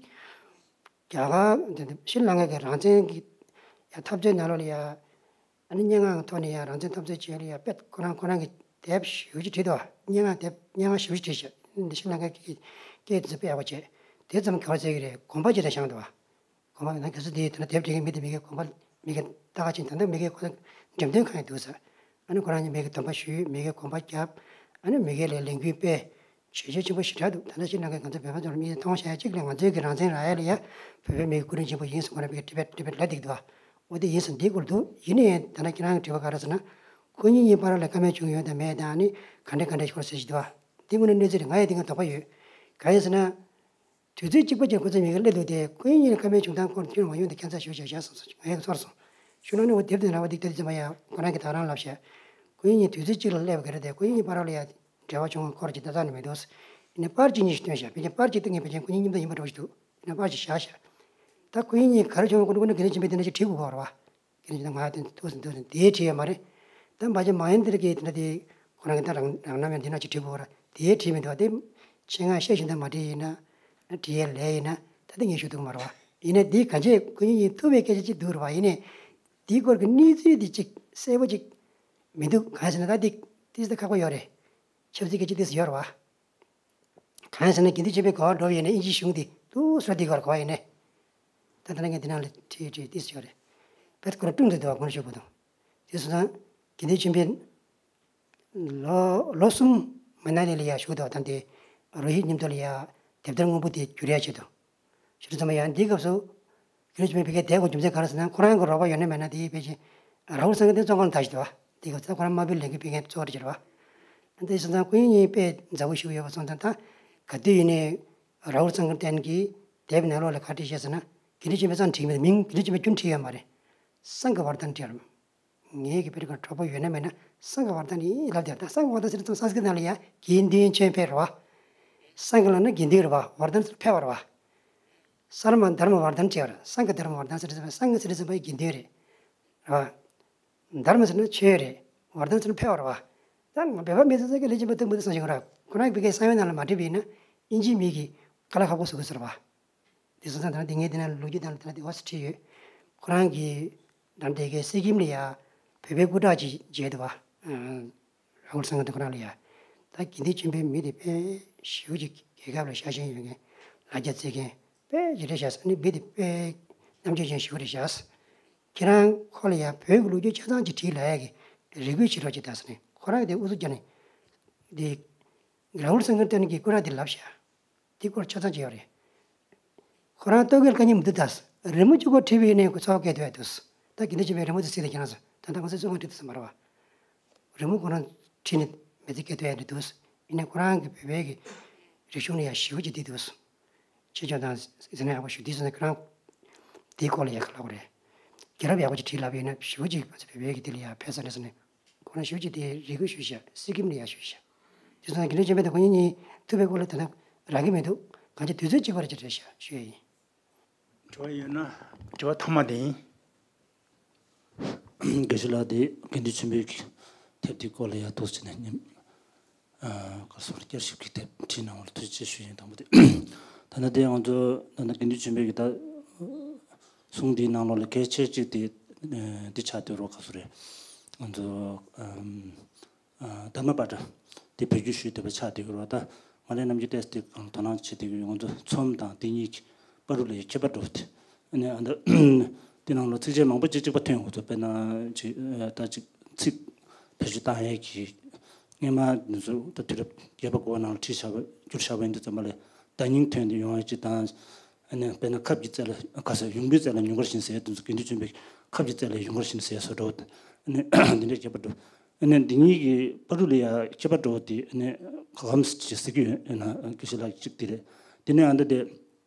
རྒྱ་གར་འདི་འདི་ཤྲི་ལང་ཀ་གི་རང་བཙན་གྱི་ཡ་འཐབ་རྩོད་ནང་ལོགས་ལ་ཡ། ཨ་ནི་སྙན་ངག་གི་ཐོག་ནས་ཡ་རང་བཙན་འཐབ་རྩོད་བྱས་ལ་ཡ་དཔེ་ཁོ་རང་ཁོ་རང་གི་དེབ་ཞེ་པོ་ཅིག་བྲིས་འདུག་སྙན་ངག་དེབ་སྙན་ངག་ཞེ་པོ་ཅིག་བྲིས་ཤག་འདི་ཤྲི་ལང་ཀ་གི་སྐད་དེ་ཚོ་དཔེ་ཡག་པོ་བྱས། དེ་ཙམ་ག་བར་བྱས་ཀྱི་རེད། དགོངས་པ་ཅིག་དང་བཞག་འདུག་བ། གོང་མ་ན་གལ་སྲིད་དེ་དེ་ན་དེབ་བྲིས་མཁན་མི་དེ་མི་གའི་གོམ་པ་མི་གའི་ལྟ་ག་ཕྱིན། ད་ལྟ་མི་གའི་ཁོ་ཚོ་འགྲེམས་སྟོན་ཁང་ཡང་འདུག་ཟེར། ཨ་ནི་ཁོ་རང་གཉིས་མི་གའི་སྡོམ་པ་ཞུས། མི་གའི་གོམ་པ་བརྒྱབ། ཨ་ནི་མི་གའི་ལས་ལས་འགུལ་སྤེལ། བྱས་རྗེས་ཆེན་པོ་ཞེ་དྲག་འདུག་ད་ལྟ་ཕྱི་ནང་གི་ང་ཚོ་བོད་པ་ཚོར་མི་མཐོང་བྱ་ཡ་གཅིག་ལས་ང་ཚོའི་གི་རང་བཙན་རག་ཡ་ལ་ཡ་བོད་པའི་མི་གི་སྐུ་དྲིན་ཆེན་པོ་ཡིན་ཟེར་ཁོ་རང་མི་གའི་དྲི་བ་དྲི་བ་ལབ་བསྡད་འདུག་འོ་དེ་ཡིན་ཟེར་འདིའི་སྐོར་འདུག་ཡིན་ནའི་ད་ལྟ་ཁྱེད་རང་གི་དྲི་བ་ག་རེ་ཟེར་ན། ཁོ་གཉིས་གཉིས་བར་ལ་བཀའ་མོལ་བྱུང་ཡོད་དམ་མེད་དང་ཨ་ནི་ག་འདྲ་ག་འདྲ་ཤོར་ཟེར་ཞིག་འདུག་བ། འདི་དངོས་གནས་གནས་ཚུལ་རེད། ང་ཡང་འདི་ག་དོགས་པ་ཡོད། གང་ཡིན་ཟེར་ན། དུས་ཚོད་གཅིག་པ་ཅིག་ཁོ་ཚོ་མི་གི་སླེབས་འདུག་སྟེ་ཁོ་གཉིས་གཉིས་ལ་བཀའ་མོལ་བྱུང་སྟངས་སྐོར་ཁྱོད་རང་ཡོང་དེ་ཁྱད་མཚར་ཞེ་པོ་ཞིག་བཞག་སོང་ཟེར་ངས་ཚོར་སོང་། ཞུ་ན་ནི་འོ་དེབ་དེ་ན་བ་འདི་ལྟ་དུས་ཙམ་པ་ཡ་ཁོ་རང་གི་ད་རང་ལབ་ཤག་ཁོ་གཉིས་གཉིས་དུས་ཚོད་གཅིག་ལ་སླེབས་གི་རེད་དེ་ཁོ་གཉིས་གཉིས་བར་ལ་ཡ་འབྲེལ་བ་བྱུང་བ་སྐོར་ཅིག་ད་ལྟ་ནི་མི་འདུག་ཡིན་ནའི་པར་གཅིག་གཉིས་ཤིག་བཏོན་ཤག་ཕལ་ཆེར་པར་གཅིག་བཏོན་མཁན་ཕལ་ཆེར་ཁོ་གཉིས་མཉམ་དུ་ཡིན་པ་འདྲ་བོ་ཞིག་འདུག་ཡིན་ན་པར་གཅིག་བཞག་ཤག་ད་ཁོ་གཉིས་གཉིས་ག་རེ་བྱུང་བ་ཁོ་ནི་ཁོ་ནི་དགེ་འདུན་ཆོས་འཕེལ་དེ་འདྲ་ཞིག་བྲིས་དགོས་པ་རེད་བ། དེ་ནས་ང་དེ་ཐུག་སོང་འདུག་སོང་དེའི་བྲིས་ཡོད་མ་རེད། ད་མ་གཞི་མ་ཡིན་དེར་གི་དེ་འདྲ་དེ་ཁོ་རང་གི་ད་རང་རང་རྣམ་ཡང་འདི་ན་ཅིག་བྲིས་དགོས་ར་དེའི་བྲིས་མི་འདུག་དེ་ཆེད་མངགས་བཤད་བཞིན་དུ་མ་བྲིས་ཡིན་ན། བྲིས་ཡས་ལས་ཡིན་ན་ད་དེ་ངས་ཞུ་ཐུབ་མ་རེད་བ། ཡིན་ནའི་འདི་གང་ཅི་ཁོ་གཉིས་ཡིན་ཐུབ་པའི་སྐད་ཆ་ཅིག་འདུག་རེད་བ། ཡིན་ནའི་འདིའི་སྐོར་གི་གནས་ཚུལ་འདི་ཅིག་གསལ་པོ་ཅིག་མི་འདུག་གང་ཟེར་ན་ད་འདི་ཏིས་ད་ཁག་པོ་ཡོད་རེད། ཆབ་སྲིད་སྐད་ཆ་ཏིས་ཡོད་རེད་བ། གང་ཟེར་ན་དགེ་འདུན་ཆོས་འཕེལ་ག་པར་འགྲོ་ཡོད་ན་དབྱིན་ཇིའི་གཞུང་དེ་ཏུ་སོ་དེ་གར་གོ་ཡིན་ནས། ད་ལྟ་ངས་འདི་ནང་ལ་བྲིས་བྲིས་ཏིས་ཡོད་རེད། བེད་ཁོ་ར་ཀྲུང་དུ་འདུག་བ་ཁོང་ཤོག་བུ་དང་། དེ་སོང་ཙང་དགེ་འདུན་ཆོས་འཕེལ་ལོ་ལོ་གསུམ་མ་ན་ལི་ལ་ཡ་བཞུགས་འདུག་ད་དེ་རོ་ཧི་མཉམ་དུ་ལ་ཡ་དེབ་ཐེར་སྔོན་པོ་དེ་བསྒྱུར་ཡ་བྱེད་དོ། ཤི་རི་ཚང་མ་ཡང་འདིའི་སྐབས་སུ། དེ་ནས་ཆུ་མེད་བི་གའི་དེ་གོ་རྒྱུ་མཚན་ག་རེ་ཟེར་ན་ཁོ་རང་གི་རོགས་པ་ཡོད་ན་མེད་ན་དེའི་ཕལ་ཆེར་ར་ཧུལ་སང་གི་དེ་བཙོན་ཁང་ལ་ད་ཞིག་འདུག་བ། དེ་སྐབས་སུ་ཁོ་རང་དམའ་བོའི་ལས་འགུལ་སྤེལ་མཁན་གཙོ་བོ་རེ་གྱུར་བ། དེ་སོང་ཙང་ཁོ་གཉིས་དཔེ་མཛའ་བོ་ཞིག་ཡོད་པ་སོང་ཙང་ད་ག་དུས་ཡིན་ནའི་ར་ཧུལ་སང་གི་བསྟན་གྱིས་དེབ་ནང་ལོགས་ལ་ག་བྲིས་བཞག་ཟེར་ན་དགེ་འདུན་ཆོས་འཕེལ་ཙང་བྲིས་མེད། མིང་དགེ་འདུན་ཆོས་འཕེལ་ཀུན་བྲིས་ཡོད་མ་རེད། སང་གི་བར་དན་བྲིས་ཡོད་རེད། ངའི་གི་བེད་ཀ་གྲོགས་པོ་ཡོད་ན་མེད་ན་སང་གི་བར་དན་ཡིན་ལབ་དེ་ད་སང་གི་བར་དན་ཟེར་ཙང་སང་སྐྲྀཏ་ནང་ལ་ཡ་དགེ་འདུན་ཆོས་འཕེལ་རེད་བ། སང་གི་ལབ་ན་དགེ་འདུན་རེད་བ། བར་དན་ཟེར་འཕེལ་བ་རེད་བ། སར་མ་དྷརྨ་བར་དན་བྲིས་པ་རེད། སང་གི་དྷརྨ་བར་དན་ཟེར་ཙམ་པ་སང་གི་ཟེར་ཙམ་པ་དགེ་འདུན་རེད། རེད་བ། དྷརྨ་ཟེར་ན་ཆོས་རེད། བར་དན་ཟེར་ན་འཕེལ་བ་རེད་བ། ད་ང་བོད་པ་མི་ཚོ་ཚོ་གི་ལས་བྱེད་པ་ཐུག་མི་ཐུག་བསམ་བཞིན་རེད། ཁོ་རང་གི་བི་གའི་གསང་བའི་ནང་ལ་མ་བྲིས་པ་ཡིན་ན་དབྱིན་ཇིའི་མི་གིས་དཀའ་ལས་ཁག་པོ་བཟོ་གི་ཟེར་བ། དེ་སོང་ཙང་ད་ལྟ་ངས་དེ་ན་ལོ་རྒྱུས་དང་ལ་དེ་ན་དེ་བ་སུ་བྲིས་ཡོད། ཁོ་རང་གིས་ད་ལྟ་གའི་སི་ཀིམ་ལ་ཡ་བོད་པའི་སྐུ་དྲག་ཅིག་མཇལ་འདུག་བ། ར་ཧུལ་སང་གི་དེ་ཁོ་རང་ལ་ཡ། ད་དགེ་འདུན་ཆོས་འཕེལ་མི་དེ་དཔེ་ཞེ་པོ་ཅིག་རྒྱལ་ཁབ་ལ་ཤ་ཞེན་ཡོད་མཁན་ལ་རྒྱ་བརྩེ་མཁན་དཔེ་ཅིག་རེད་ཤག་ཨ་ནི་མི་དེ་དཔེ་རྣམ་དཔྱོད་ཅན་ཞེ་པོ་རེད་ཤག་ཁྱེད་རང་ཁོ་ལ་ཡ་བོད་ཀྱི་ལོ་རྒྱུས་ཆ་ཚང་ཅིག་བྲིས་ལབ་ཡ་གི་རེ་སྐུལ་བྱེད་རོགས་ཅིག་ད་ཟེར་ནས་ཁོ་རང་གི་དེ་ཨུ་ཚུགས་རྒྱབ་ནས་དེ་ར་ཧུལ་སང་གི་བསྟན་གྱི་སྐུ་དྲག་དེ་ལབ་ཤག་དེ་སྐོར་ཆ་ཚང་ཅིག་ཡོད་རེད། ཁོ་རང་ལྟོ་གོས་དཀའ་ཉེན་མི་འདུག་ད། རི་མོ་གཅིག་པོ་བྲིས་པ་ཡིན་ནའི་ཁོ་འཚོ་བ་སྐྱེལ་ཐུབ་ཡ་འདུག་ད་དགེ་འདུན་ཆོས་འཕེལ་རི་མོ་དེ་གཟིགས་ལ་ཁྱེད་རང་ཚོ་ད་ལྟ་ང་ཚོའི་བཙོན་ཁང་བྲིས་ཐུབ་ས་མ་རེད་བ། རི་མོ་ཁོ་རང་བྲིས་ནས་མི་ཚེ་སྐྱེལ་ཐུབ་ཡ་འདྲ་འདུག་ཡིན་ནའི་ཁོ་རང་གི་བོད་པའི་གི་རིག་གཞུང་ལ་ཡ་ཞེ་པོ་ཅིག་བསྡད་འདུག་ཆེ་ཆུང་དང་ཟིན་ན་ཡག་པོ་ཞུ་དུས་སོང་ན་ཁོ་རང་དེའི་སྐོར་ལ་ཡ་ག་ལབ་དགོས་རེད། རྒྱལ་རབས་ཡག་པོ་ཅིག་བྲིས་ལབ་ཡིན་ན་ཞེ་པོ་ཅིག་ང་ཚོ་བོད་པའི་གི་དེ་ལ་ཡ་ཕན་ས་རེད་ཟེར་ནས་ཁོ་རང་ཞེ་པོ་ཅིག་དེ་རེ་སྐུལ་ཞུས་ཤག་སི་ཀིམ་ལ་ཡ་ཞུས་ཤག་དེ་ཚོ་དགེ་འདུན་ཆོས་འཕེལ་དང་དཀོན་གཉེར་གཉིས་ཐུག་པའི་སྐོར་ལ་དོ་སྣང་རག་གི་མི་འདུག་གང་ཅི་དུས་ཚོད་གཅིག་པར་ཅིག་རེད་ཤག་ཞུ་ཡ་ཡིན། དྲི་བ་ཡོད་ན། དྲི་བ་ཐོག་མ་དེ་ཡིན། དགེ་བཤེས་ལགས་དེ་དགེ་འདུན་ཆོས་འཕེལ་གྱི་དེབ་དེའི་སྐོར་ལ་ཡར་འདུག་ཟེར་ནས་ཉིན། ཨ། ག་སོར་བསྐྱར་ཞིབ་ཀྱི་དེབ་བྲིས་གནང་བར་ཐུགས་རྗེ་ཆེ་ཞུ་ཡིན། དང་པོ་དེ། ད་ནི་དེ་ང་ཚོ་ད་ནི་དགེ་འདུན་ཆོས་འཕེལ་གྱི་ད་གསུང་འདིའི་ནང་ལོགས་ལ་གལ་ཆེ་གཅིག་དེ་འདི་ཆགས་སྡོད་རོགས་ག་སོ་རེད། ང་ཚོ་ཨམ། ཨ། དྷརྨ་པཱ་ཊ་དེ་བེད་སྤྱོད་ཞུས་བསྡད་པ་ཆགས་བསྡད་ཡོད་རེད་བ། ད་ང་རའི་རྣམ་འགྱུར་ཏོག་ཙམ་དེ་གང་དོ་སྣང་བྱེད་བསྡད་ཀྱི་ཡོད། ང་ཚོ་ཚོམས་དང་དེ་གཉིས་ཀྱི་བར་དུ་ལ་ཡི་ཁྱད་པར་འགྲོ་བ་དེ། ཨ་ནི་ཨ་ད་དེ་ནང་ལ་ཚིགས་བཅད་མང་པོ་ཅིག་གཅིག་པ་ཐོན་ཡོང་གི་འདུག་དཔེར་ན་ཅིག་ཨ། ད་ཅིག་ཚིག་བེད་སྤྱོད་བཏང་ཡས་ཀྱི་སྔས་མ་འདི་ཚོ་ད་དུས་རབས་བརྒྱད་པ་དགུ་པ་ནང་ལ་བྲིས་བཞག་པ་བསྒྱུར་བཞག་པ་ཡིན་དུས་ཙམ་པ་ལ་བརྡ་རྙིང་ཐོན་ཏེ་ཡོང་ཡས་ཅིག་དང་། ཨ་ནི་དཔེར་ན་ཁབ་ཀྱི་རྩེ་ལ་ག་ས་ཡུངས་འབྲུའི་རྩེ་ལ་ཉུངས་དཀར་བཞིན་ཟེར་དེ་ཚོ་དགེ་འདུན་ཆོས་འཕེལ་ཁབ་ཀྱི་རྩེ་ལ་ཡུངས་དཀར་བཞིན་ཟེར་བཟོ་འདྲ་བོ། ཨ་ནི་འདི་འདྲའི་ཁྱད་པར་འགྲོ། ཨ་ནི་འདི་གཉིས་ཀྱི་བར་དུ་ལ་ཡ་ཁྱད་པར་འགྲོ་བ་དེ་ཨ་ནི་ག་གམ་ཅིག་ཟེར་གྱི་ཡོད་ན་དགེ་བཤེས་ལགས་གཅིག་དེ་རེད། དེ་ནས་ཨ་ད་དེ་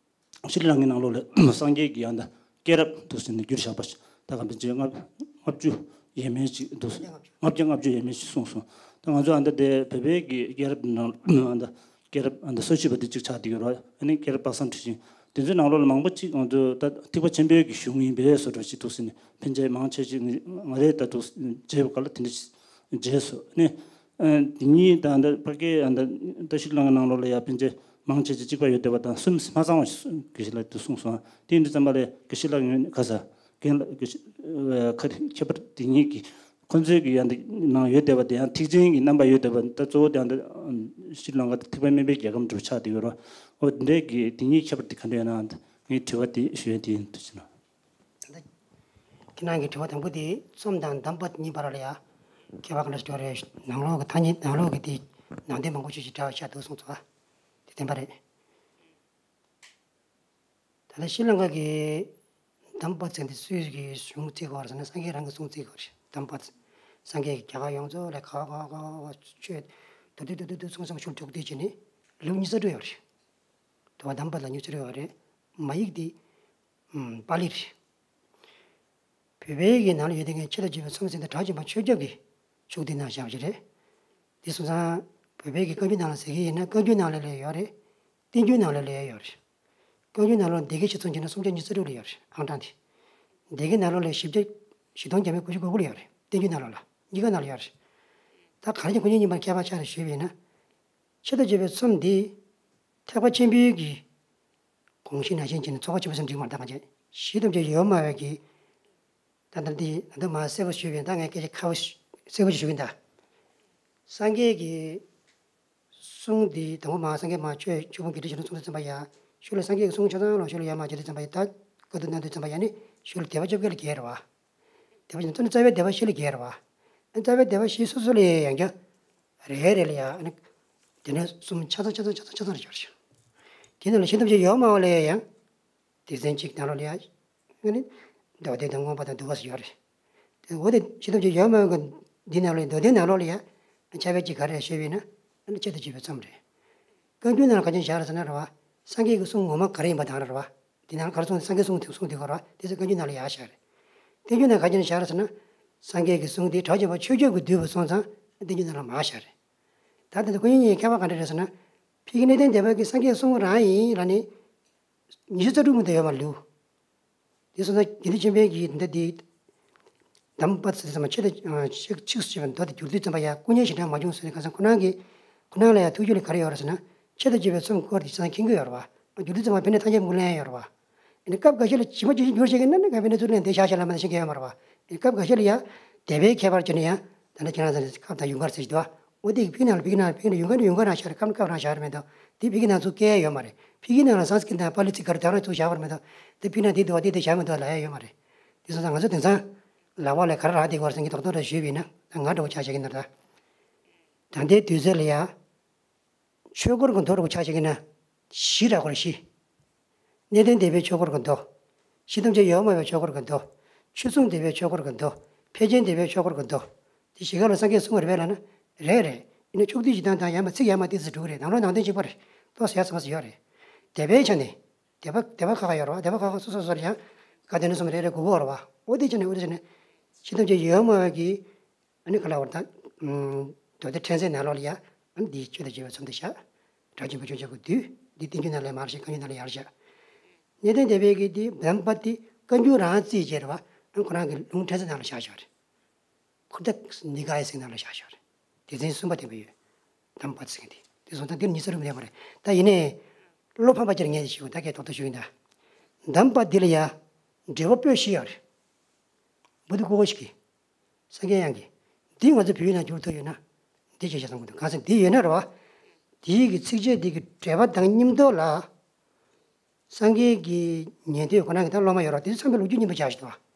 ཤྲི་ལངྐའི་ནང་ལོགས་ལ་སངས་རྒྱས་ཀྱི་ཨ་ད་སྐྱེས་རབས་འདུག་ཟེར་ནས་བསྒྱུར་བཞག་པ་ཞིག་ད་ག་ཕན་ཆད་ལྔ་ལྔ་བཅུ་ཡས་མས་ཅིག་འདུག་ལྔ་བརྒྱ་ལྔ་བཅུ་ཡས་མས་ཅིག་གསུངས་སོང་། ད་ང་ཚོ་ཨ་ད་དེ་བོད་པའི་གི་སྐྱེས་རབས་ནང་ཨ་ད་སྐྱེས་རབས་ཨ་ད་སོ་བཞི་པ་དེ་གཅིག་ཆགས་བསྡད་ཡོད་རེད། ཨ་ནི་སྐྱེས་རབས་དཔག་བསམ་འཁྲི་ཤིང་དེ་ཚོའི་ནང་ལོགས་ལ་མང་པོ་ཅིག་ང་ཚོ་ད་ཐེག་པ་ཆེན་པོའི་གི་གཞུང་ཡིན་པའི་བཟོ་འདྲ་ཞིག་འདུག་ཟེར་ནས་ཕན་ཆད་མང་ཆེ་ཅིག་ང་རས་ད་འདུག་མཇལ་བ་ག་ལ་དེ་འདྲ་ཞིག་མཇལ་སོང་། ཨ་ནི། ཨ། འདི་གཉིས་དང་འདི་ཕ་གིའི་ཨ་ད་ད་ཤྲི་ལངྐའི་ནང་ལོགས་ལ་ཡ་ཕན་ཆད་མང་ཆེ་ཆེ་གཅིག་པ་ཡོད་བསྡད་པ་དང་སུམ་མ་ཚང་བ་ཞིག་དགེ་བཤེས་ལགས་དེ་གསུངས་སོང་། དེ་ཡིན་དུས་ཙམ་པ་ལས་དགེ་བཤེས་ལགས་ངོས་ནས་ག་ས་རྒན་ལགས་དགེ་བཤེས་ཁ་ཁྱད་པར་དེ་གཉིས་ཀྱི་ཁོ་ཚོའི་གི་ཡང་འདི་ནང་ཡོད་བསྡད་པ་དེ་ཡང་ཐེག་ཆེན་གྱི་རྣམ་པ་ཡོད་བསྡད་པ་ད་གཙོ་བོ་དེ་ཡང་འདི་ཤྲི་ལངྐ་དེ་ཐེག་པ་དམན་པའི་རྒྱལ་ཁམས་འདྲ་བོ་ཆགས་བསྡད་ཡོད་རེད། འོ་འདི་འདྲའི་གི་དེ་གཉིས་ཁྱད་པར་དེ་ག་འདྲ་ཡོད་ན་ངའི་དྲི་བ་དེ་ཞུ་ཡ་དེ་ཡིན་འདུག་ཟེར་ན། ད་ལྟ་ཁྱེད་རང་གི་དྲི་བ་དང་པོ་དེ་ཚོམས་དང་གདམས་པ་གཉིས་བར་ལ་ཡ་ཁྱད་པར་ག་འདྲ་ཞིག་ཡོད་རེད། ནང་ལོགས་ཀྱི་ཐ་སྙད་ནང་ལོགས་ཀྱི་དེ་ནང་དོན་མང་པོ་ཞིག་ཞིག་འདྲ་བ་ཤར་འདུག་གསུངས་སོང་། དེ་བདེན་པ་རེད། ད་ལྟ་ཤྲི་ལང་ཀ་གི་གདམས་པ་ཟེར་འདི་སུའི་གི་གཞུང་བརྩི་དགོས་རེད་ཟེར་ན་སངས་རྒྱས་རང་གི་གསུང་བརྩི་དགོས་རེད། གདམས་པ་སངས་རྒྱས་ཀྱི་རྒྱ་གར་ཡོངས་རྫོགས་ལ་ག་ག་ག་ག་ཆོས་དུ་དུ་དུ་དུ་དུ་གསུང་གསུང་ཤུགས་འཇུག་དུས་ཀྱི་ནི་ལེའུ་ཉི་ཤུ་རྩ་དྲུག་ཡོད་རེད། དུ་བ་གདམས་པ་ལ་ཉི་ཤུ་རྩ་དྲུག་ཡོད་རེད། མ་ཡིག་འདི་ཨམ་པཱ་ལི་རེད། བོད་པའི་གི་ནང་ལ་ཡོད་དེ་ངས་ཆེད་དུ་བརྗོད་པའི་ཚོམས་ཟིན་དང་གྲགས་ཆེན་པོ་ཆོས་སྐྱབས་ཀྱི་ཕྱོགས་འདི་ནང་བཞག་པ་ཞིག་རེད། དེ་སོང་ཙང་བོད་པའི་གི་བཀའ་འགྱུར་ནང་ལ་ཟེར་གི་ཡིན་ན་བཀའ་འགྱུར་ནང་ལ་ལས་ཡོད་རེད། བསྟན་འགྱུར་ནང་ལ་ལས་ཡོད་རེད། བཀའ་འགྱུར་ནང་ལོགས་སྡེ་དགེ་ཆེ་ཚང་བྱས་ན་སུམ་བརྒྱ་ཉི་ཤུ་རྩ་དྲུག་ལ་ཡོད་རེད་ཨང་གྲངས་དེ། སྡེ་དགེ་ནང་ལོགས་ལས་བཞི་བརྒྱ་བཞི་སྟོང་བརྒྱ་མེད་དགུ་བཅུ་གོ་དགུ་ལ་ཡོད་རེད། བསྟན་འགྱུར་ནང་ལོགས་ལ་གཉིས་ཀ་ནང་ལ་ཡོད་རེད། ད་ག་རེ་ཀྱང་ཁོ་གཉིས་གཉིས་མར་ཁྱད་པར་ཆགས་རེད་ཞུས་པ་ཡིན་ན། ཆེད་དུ་བརྗོད་པའི་ཚོམས་འདི་ཐེག་པ་ཆེན་པོའི་གི་དགོངས་གཞི་ནང་བཞིན་བྱས་ནས་ཚོགས་པ་ཆེན་པོ་ཚོ་འགྲིག་མ་རེད། ད་གང་བྱས་གཞི་ཐམས་ཅད་ཡོད་མ་བས་ཀྱི། ད་ལྟ་འདི་ད་ལྟ་མ་གསལ་པོ་ཞུས་པས་ད་ངས་སྐད་ཆ་ཁ་བོ་ཞུ་གསལ་པོ་ཞིག་ཞུ་གི་ཡིན་ད། སངས་རྒྱས་ཀྱི་གསུང་འདི་དང་པོ་མ་སངས་རྒྱས་མ་ཆོས་ཆོས་ཕུང་གི་དྲི་ཞིག་ལ་གསུང་དུས་ཙམ་པ་ཡ། ཤུལ་ལ་སངས་རྒྱས་ཀྱི་གསུང་ཆ་ཚང་ལ་ཤུལ་ལ་ཡར་མར་བརྗོད་དུས་ཙམ་པ་ཡ་ད་བཀའ་བསྡུ་གནང་དུས་ཙམ་པ་ཡ་ནི་ཤུལ་ལ་སྡེ་པ་བཅོ་བརྒྱད་ལ་བརྒྱད་རེད་བ། སྡེ་པ་བཅོ་བརྒྱད་རྩ་བའི་སྡེ་པ་བཞི་ལ་བརྒྱད་རེད་བ། རྩ་བའི་སྡེ་པ་བཞི་སོ་སོ་ལ་ཡང་བརྒྱ། རེ་རེ་ལ་ཡང་ཨ་ནི། དེ་ནས་གསུམ་ཆ་ཚང་ཆ་ཚང་ཆ་ཚང་ཆ་ཚང་རེ་བརྒྱ་རེ་བརྒྱ། དེ་ནང་ལ་གཞི་ཐམས་ཅད་ཡོད་མ་བ་ལ་ཡང་། སྡེ་ཚན་གཅིག་ནང་ལོགས་ལ་ཡང་། ཨ་ནི། མདོ་སྡེ་དང་མངོན་པ་དང་བསྡུ་བ་སོགས་ཡོད་རེད། དེ་འོ་དེ་གཞི་ཐམས་ཅད་ཡོད་མ་བ་གི་འདི་ནང་ལོགས་མདོ་སྡེ་ནང་ལོགས་ལ་ཡང་། ཁྱད་པར་གཅིག་ག་རེ་ཞུས་པས་ན། ཨ་ནི་ཆེད་དུ་བརྗོད་པའི་ཚོམས་རེད། བཀའ་འགྱུར་ནང་ལ་ག་ཅན་བཞག་རེད་ཟེར་ན་རེད་བ། སངས་རྒྱས་ཀྱི་གསུང་ངོ་མ་ག་རེ་ཡིན་པ་དང་རེད་བ། དེ་ནང་ལ་ག་རེ་གསུངས་སངས་རྒྱས་གསུང་དེ་གསུང་དེ་གོ་རེད་བ། དེ་ཚོ་བཀའ་འགྱུར་ནང་ལ་ཡར་བཞག་རེད། བསྟན་འགྱུར་ནང་ག་ཅན་བཞག་རེད་ཟེར་ན། སངས་རྒྱས་ཀྱི་གསུང་དེ་གྲགས་ཆེན་པོ་ཆོས་སྐྱབས་ཀྱིས་བསྡུས་པ་སོང་ཙང་བསྟན་འགྱུར་ནང་ལ་མར་བཞག་རེད། ད་དེ་ཚོ་ཀུན་གཉིས་ཁྱད་པར་ག་འདྲ་རེད་ཟེར་ན། ཕ་གི་གནས་བརྟན་སྡེ་པ་གི་སངས་རྒྱས་གསུང་རང་ཡིན་ལ་ནི། ཉི་ཤུ་རྩ་དྲུག་མ་གཏོགས་ཡོད་མ་རེད་ལུགས། དེ་སོང་ཙང་དགེ་འདུན་ཆོས་འཕེལ་གྱིས་འདི་འདི། གདམས་པ་ཚོ་ཚང་མ་ཆེད་དུ་ཆིག་ཆིག་ཞེས་པའི་མདོ་དེ་བསྒྱུར་དུས་ཙམ་པ་ཡང་སྐུ་ཉིད་ཞེ་དྲག་མ་བྱུང་ཟེར་ནས་ཁ་སང་ཁོ་རང་གིས་ཁོ་རང་ལ་ཡང་ཐུགས་རྒྱུད་ལ་ག་རེ་ཡོད་རེད་ཟེར་ན། ཆེད་དུ་བརྗོད་པའི་ཚོམས་སྐོར་དེ་ཁ་སང་མཁྱེན་གྱི་ཡོད་རེད་བ། བསྒྱུར་དུས་ཙམ་པ་དཔེར་ན་ཐམས་ཅད་མགོ་ལེན་ཡོད་རེད་བ། ཨ་ནི་སྐབས་འགའ་ཤས་ལ་ཇི་མ་ཇི་བཞིན་བསྒྱུར་བྱེད་ཀྱི་ན་ནི་ང་དཔེར་ན་ཚུར་ལེན་དེ་བཞག་བཞག་ལ་མ་ནི་ཤེས་ཀྱི་ཡོད་མ་རེད་བ། ཨ་ནི་སྐབས་འགའ་ཤས་ལ་ཡང་སྡེ་པའི་ཁྱད་པར་བྱས་ནས་ཡང་ད་ནི་ཁྱེད་རང་ཚོ་ནི་སྐབས་དང་ཡུལ་འགར་ཟེར་གྱི་འདུག་བ། འོ་དེ་ཕ་གི་ནང་ལ་ཕ་གི་ནང་ལ་ཕ་གི་ནང་ཡུལ་འགར་ནི་ཡུལ་འགར་རང་བཞག་རེད། སྐབས་ནི་སྐབས་རང་བཞག་རེད་མེད་དོ། དེ་ཕ་གི་ནང་ཚུར་བཀལ་ཡ་ཡོད་མ་རེད། ཕ་གི་ནང་ལ་སཾ་སྐྲྀ་ཏ་དང་པཱ་ལི་ཚིག་ག་རེ་དེ་རང་ཚུར་བཞག་པ་མེད་དོ། དེ་ཕ་གི་ནང་དེ་འདུག་བ་དེ་དེ་བཞག་མི་འདུག་ལབ་ཡ་ཡོད་མ་རེད། དེ་སོང་ཙང་ང་ཚོ་དེང་སང་ལག་པ་ལ་ག་རེ་རག་བསྡད་ཀྱི་ཡོད་རེད་ཟེར་མཁན་རྡོག་རྡོག་རེ་ཞུས་པ་ཡིན་ན་ད་ང་འདྲ་བོ་ཆ་བཞག་གི་ཡིན་ན་ད། ད་ལྟའི་དུས་ཚོད་ལ་ཡ། ཆོས་འཁོར་གྱི་མདོ་འདྲ་བོ་ཆ་བཞག་གི་ཡིན་ན། བཞི་རག་གི་རེད་བཞི། གནས་བརྟན་སྡེ་པའི་ཆོས་འཁོར་གྱི་མདོ། གཞི་ཐམས་ཅད་ཡོད་མ་བའི་ཆོས་འཁོར་གྱི་མདོ། ཆོས་སྲུང་སྡེ་པའི་ཆོས་འཁོར་གྱི་མདོ། ཕལ་ཆེན་སྡེ་པའི་ཆོས་འཁོར་གྱི་མདོ། དེ་བཞི་ཀ་ལ་སངས་རྒྱས་གསུང་བ་རེད་པས་ལབ་ན། རེད་རེད། ཡིན་ན་ཕྱོགས་བསྡུས་ཀྱི་སྟངས་དང་ཡར་མར་ཚིག་ཡར་མར་ཏོག་ཙམ་འགྲོ་གི་རེད། ནང་ལོགས་ནང་དོན་གཅིག་པ་རེད། ཏོག་ཙམ་ཡར་ཚང་མ་ཞིག་ཡོད་རེད། སྡེ་པའི་ཆ་ནས། སྡེ་པ་སྡེ་པ་ཁག་ཁག་ཡོད་རེད་བ། སྡེ་པ་ཁག་ཁག་སོ་སོ་སོ་ལ་ཡང་། བཀའ་བསྟན་གསུམ་རེ་རེ་དགོས་ཀྱི་ཡོད་རེད་བ། འོ་དེ་ཆ་ནས་འོ་དེ་ཆ་ནས། གཞི་ཐམས་ཅད་ཡོད་མ་བའི་གི། ཨ་ནི་ག་ལ་བར་ད། མདོ་སྡེ་ཕྲན་ཚེགས་ནང་ལོགས་ལ་ཡ། ཨ་ནི་འདིའི་ཆོས་དང་བཅས་པའི་ཚོམས་འདི་བཞག་གྲགས་ཆེན་པོ་ཆོས་འཆད་པའི་བདུད་འདི་བསྟན་འགྱུར་ནང་ལ་མར་བཤད། བཀའ་འགྱུར་ནང་ལ་ཡར་བཞག་གནས་བརྟན་སྡེ་པའི་གི་འདི་གདམས་པ་འདི་བཀའ་འགྱུར་རང་རྩིས་བྱས་རེད་བ། ཨ་ཁོ་རང་གི་ལུང་ཕྲན་ཚེགས་ནང་ལ་བཞག་བཞག་རེད། ཁུ་ཏ་ནི་ཀ་ཡའི་ཚིག་ནང་ལ་བཞག་བཞག་རེད། སྡེ་ཚན་གསུམ་པ་བསྟན་པ་ཡོད། གདམས་པ་ཚིག་འདི་དེ་སོང་ཙང་འདིར་ཉི་ཚེ་རུ་མི་ལེགས་པ་རེད། ད་ཡིན་ནའི་བློ་ཕམ་པ་ཅིག་ངས་ཞུ་ད་གས་ཐོག་ཐོག་ཞུ་ཡིན་ད། གདམས་པ་འདི་ལ་ཡ་འགྲེལ་པ་པོད་བཞི་ཡོད་རེད། བུ་དུ་ཀུ་ཧོ་ཞིག་གིས། སངས་རྒྱས་དབྱངས་ཀྱིས། འདི་ང་ཚོ་བོད་ཡིག་ནང་བསྒྱུར་ཐུབ་ཡོད་ན། འདི་བྱས་བྱས་བསམ་གྱི་འདུག་གང་ཟེར་འདི་ཡོད་ན་རེད་བ། འདིའི་གི་ཚིགས་བཅད་འདི་གི་འགྲེལ་པ་དང་མཉམ་དུ་ལ། སངས་རྒྱས་ཀྱི་ཉན་ཐོས་ཁོ་རང་གི་ད་སློབ་མ་ཡོད་རེད་བ། དེ་ཚོ་ཚང་མས་ལོ་རྒྱུས་རྙིང་པ་ཆགས་ཤིག་འདུག་བ།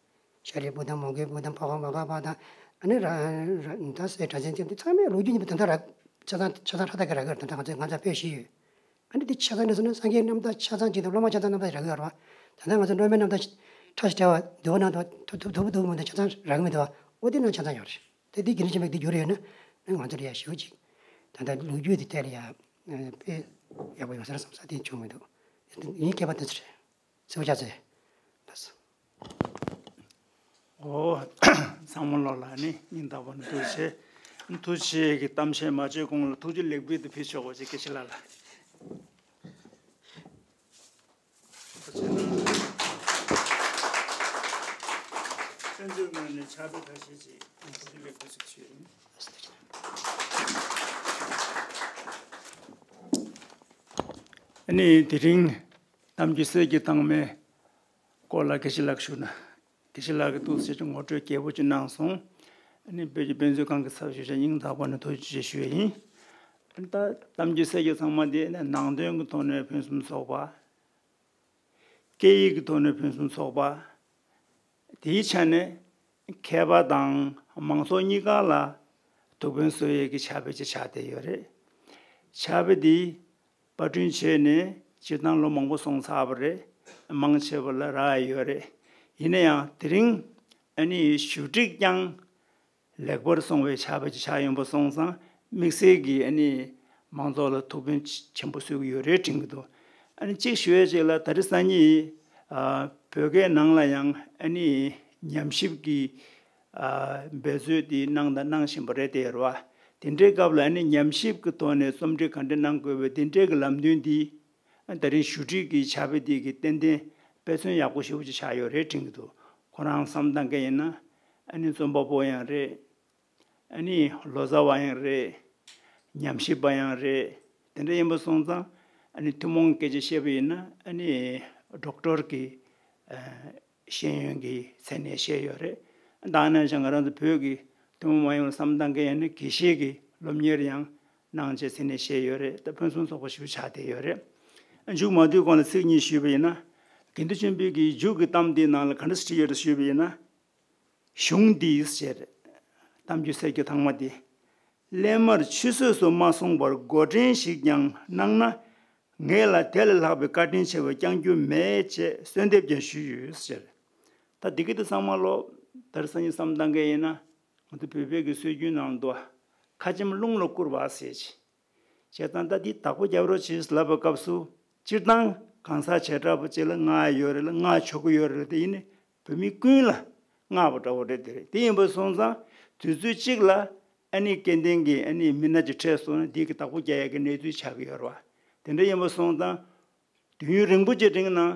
ཤཱ་རིའི་བུ་དང་མོའུ་འགལ་བུ་དང་འཕགས་པ་མོའུ་འགལ་བ་དང་། ཨ་ནི་ར་ར་ད་སྲས་གྲགས་ཆེན་ཚེ་འདི་ཚང་མས་ལོ་རྒྱུས་རྙིང་པ་ད་ལྟ་ར་ཆ་ཚང་ཆ་ཚང་ཧྲ་ཐག་གི་རག་གི་རེད། ད་ལྟ་ང་ཚོ་ང་ཚོ་པོད་བཞི་ཡོད། ཨ་ནི་དེ་ཆ་ཚང་ནས་སོང་ན་སངས་རྒྱས་རྣམ་ཐར་ཆ་ཚང་གཅིག་དང་སློབ་མ་ཆ་ཚང་རྣམ་ཐར་རག་གི་ཡོད་རེད་བ། ད་ལྟ་ང་ཚོ་སློབ་མའི་རྣམ་ཐར་ཁྲ་ཞིག་བྲལ་བ་འདུལ་བ་ནང་དུ་ཐུབ་ཐུབ་ཐུབ་པོ་འདུག་མ་གཏོགས་ཆ་ཚང་རག་གི་མི་འདུག་བ། ཨོ་དེ་ནང་ཆ་ཚང་ཡོད་རེད། དེ་དེ་རྒྱུན་ཆད་མེད་དེ་འགྱུར་ཡོད་ན་ང་ཚོ་ལ་ཡ་ཞེ་པོ་ཅིག་ད་ལྟ་ལོ་རྒྱུས་དེ་ཐད་ལ་ཡ་དཔེ་ཡག་པོ་ཡོད་ས་རེད་བསམ་ས་དེ་བྱུང་མི་འདུག་ཡིན་སྐད་པ་དེ་ཚོ་རེད། སེ་བ་ཆ་ཚེ། ལགས་སོ། ཨོ། ཚང་མ་ལོ་ལ་ནི་སྙིང་ཐག་པ་ནས་ཐུགས་རྗེ་ཆེ། ཐུགས་རྗེ་ཆེ་གི་གཏམ་བཤད་མ་བྱས་གོང་ལ་ཐུགས་རྗེ་ལེགས་འབུལ་དུ་ཕུལ་ཆོག་པ་ཅིག་དགེ་བཤེས་ལགས་ལ། བཙན་བྱོལ་ནང་ནས་ཕྱག་དཔེ་ཁ་ཤས་ཅིག་ཐུགས་རྗེ་ལེགས་འབུལ་ཞུ་རྒྱུ་ཡིན། ཨ་ནི་དེ་རིང་གཏམ་རྒྱུད་གསེར་གྱི་ཐང་མའི་སྐོར་ལ་དགེ་བཤེས་ལགས་ཞུ་ན། དགེ་བཤེས་ལགས་ཀྱིས་ཐུགས་རྗེ་ཆེ་ངོ་སྤྲོད་རྒྱས་པོ་ཅིག་གནང་སོང་། ཨ་ནི་བོད་ཀྱི་དཔེ་མཛོད་ཁང་གི་ཚབ་ཞུ་བྱ་སྙིང་ཐག་པ་ནས་ཐུགས་རྗེ་ཆེ་ཞུ་ཡ་ཡིན། ཨ་ནི་ད་གཏམ་རྒྱུད་གསེར་གྱི་ཚང་མ་དེ་ནི་ནང་དོན་གྱི་ཐོག་ནས་ཕུན་སུམ་ཚོགས་པ། སྐད་ཡིག་གི་ཐོག་ནས་ཕུན་སུམ་ཚོགས་པ། དེའི་ཆ་ནས་མཁས་པ་དང་མང་ཚོགས་གཉིས་ཀ་ལ་ཐུགས་ཕན་གསོས་ཡས་ཀྱི་ཕྱག་དཔེ་ཅིག་ཆགས་བསྡད་ཡོད་རེད། ཕྱག་དཔེ་འདི་པར་སྐྲུན་བྱས་ནས་སྤྱིར་བཏང་ལོ་མང་པོ་སོང་ཚར་བ་རེད། མང་ཆེ་བ་ལ་རག་ཡོད་རེད། ཡིན་ན་ཡང་དེ་རིང་ཨ་ནི་ཞུ་སྒྲིག་ཀྱང་ལེགས་པར་སོང་བའི་ཕྱག་དཔེ་ཅིག་ཆགས་ཡོང་པ་སོང་ཙང་དམིགས་བསལ་གྱིས་ཨ་ནི་མང་ཚོགས་ལ་ཐུགས་ཕན་ཆེན་པོ་གསོས་ཀྱི་ཡོད་རེད་དྲན་གྱི་འདུག་ཨ་ནི་གཅིག་ཞུ་ཡས་ཅིག་ལ་ད་རེས་སང་ཉིན་ཨ་བོད་སྐད་ནང་ལ་ཡང་ཨ་ནི་ཉམས་ཞིབ་ཀྱི་ཨ་འབད་རྩོལ་དེ་གནང་དང་གནང་བཞིན་པ་རེད་དེ་རེད་བ། དེ་འདྲའི་སྐབས་ལ་ཨ་ནི་ཉམས་ཞིབ་ཀྱི་ཐོག་ནས་རྩོམ་སྒྲིག་ག་འདྲ་གནང་དགོས་པའི་དེ་འདྲའི་གི་ལམ་སྟོན་འདི་ཨ་ད་རིང་ཞུ་སྒྲིག་གི་བྱ་བ་འདི་གི་ཏན་ཏན་དཔེ་མཚོན་ཡག་པོ་ཞེ་པོ་ཅིག་ཆགས་ཡོད་རེད་དྲན་གྱི་འདུག་ཁོ་རང་བསམ་བཏང་མཁན་ཡིན་ན་ཨ་ནི་རྩོམ་པ་པོ་ཡང་རེད། ཨ་ནི་ལོ་ཙཱ་བ་ཡང་རེད། ཉམས་ཞིབ་པ་ཡང་རེད། དེ་འདྲ་ཡིན་པ་སོང་ཙང་ཨ་ནི་ཐུན་མོང་སྐད་ཆ་བཤད་པ་ཡིན་ན་ཨ་ནི་ཌོག་ཊར་གྱི་ཨ་ཤེས་ཡོན་གྱི་མཚན་གནས་བཞེས་ཡོད་རེད། ད་ནང་བཞིན་ང་རང་ཚོ་བོད་ཀྱི་ཐུན་མོང་མ་ཡིན་པ་བསམ་བཏང་མཁན་ཡང་ན་དགེ་བཤེས་ཀྱི་སློབ་གཉེར་ཡང་གནང་བྱས་མཚན་གནས་བཞེས་ཡོད་རེད། ད་ཕུན་སུམ་ཚོགས་པ་ཞིག་ཆགས་བསྡད་ཡོད་རེད། མཇུག་མ་བསྡུས་གོང་ལ་ཚིག་གཉིས་ཞུས་པ་ཡིན་ན། དགེ་འདུན་ཆོས་འཕེལ་གྱིས་མཇུག་གི་གཏམ་འདིའི་ནང་ལ་ག་འདྲ་ཞིག་བྲིས་ཡོད་རེད་ཞུས་པ་ཡིན་ན། གཞུང་འདིས་ཟེར། གཏམ་རྒྱུད་གསེར་གྱི་ཐང་མ་འདི། སླད་མར་ཆུད་ཟོས་སུ་མ་སོང་བར་འགོ་འདྲེན་ཞིག་ཀྱང་གནང་ན། ངེད་ལ་དེ་ལས་ལྷག་པའི་བཀའ་དྲིན་ཆེ་བ་བསྐྱང་རྒྱུ་མེད་ཅེས་གསོལ་འདེབས་ཀྱང་ཞུས་ཡོད་ཟེར། ད་འདི་གི་དེ་ཚང་མ་ལོ་ད་རེས་སང་ཉིན་བསམ་བཏང་མཁན་ཡིན་ན། ང་ཚོ་བོད་པའི་གི་སྲོལ་རྒྱུན་ནང་དུ་ཁ་ཆེམས་རླུང་ལ་བསྐུར་བ་ཟེར་གྱི། བྱས་ཙང་ད་འདི་བདག་པོ་རྒྱབ་རོགས་བྱེད་ལབ་པའི་སྐབས་སུ་སྤྱིར་བཏང་གང་ཟག་བྱེ་བྲག་པ་ཅིག་ལ་མངགས་ཡོད་རེད་ལ་མངགས་ཆོག་གི་ཡོད་རེད་ལ། དེ་ཡིན་ནི་བོད་མི་ཀུན་ལ་མངགས་པ་འདྲ་བོ་རེད། དེ་རེད། དེ་ཡིན་པ་སོང་ཙང་དུས་ཚོད་གཅིག་ལ་ཨ་ནི་སྐལ་ལྡན་གྱི་ཨ་ནི་མི་སྣ་ཅིག་འཕྲད་སོང་ན་འདི་གི་བདག་པོ་རྒྱག་ཡག་གི་གནས་ཚུལ་ཆགས་ཀྱི་ཡོད་རེད་བ། དེ་འདྲ་ཡིན་པ་སོང་ཙང་དུས་ཡུན་རིང་པོ་ཅིག་རིང་ནང་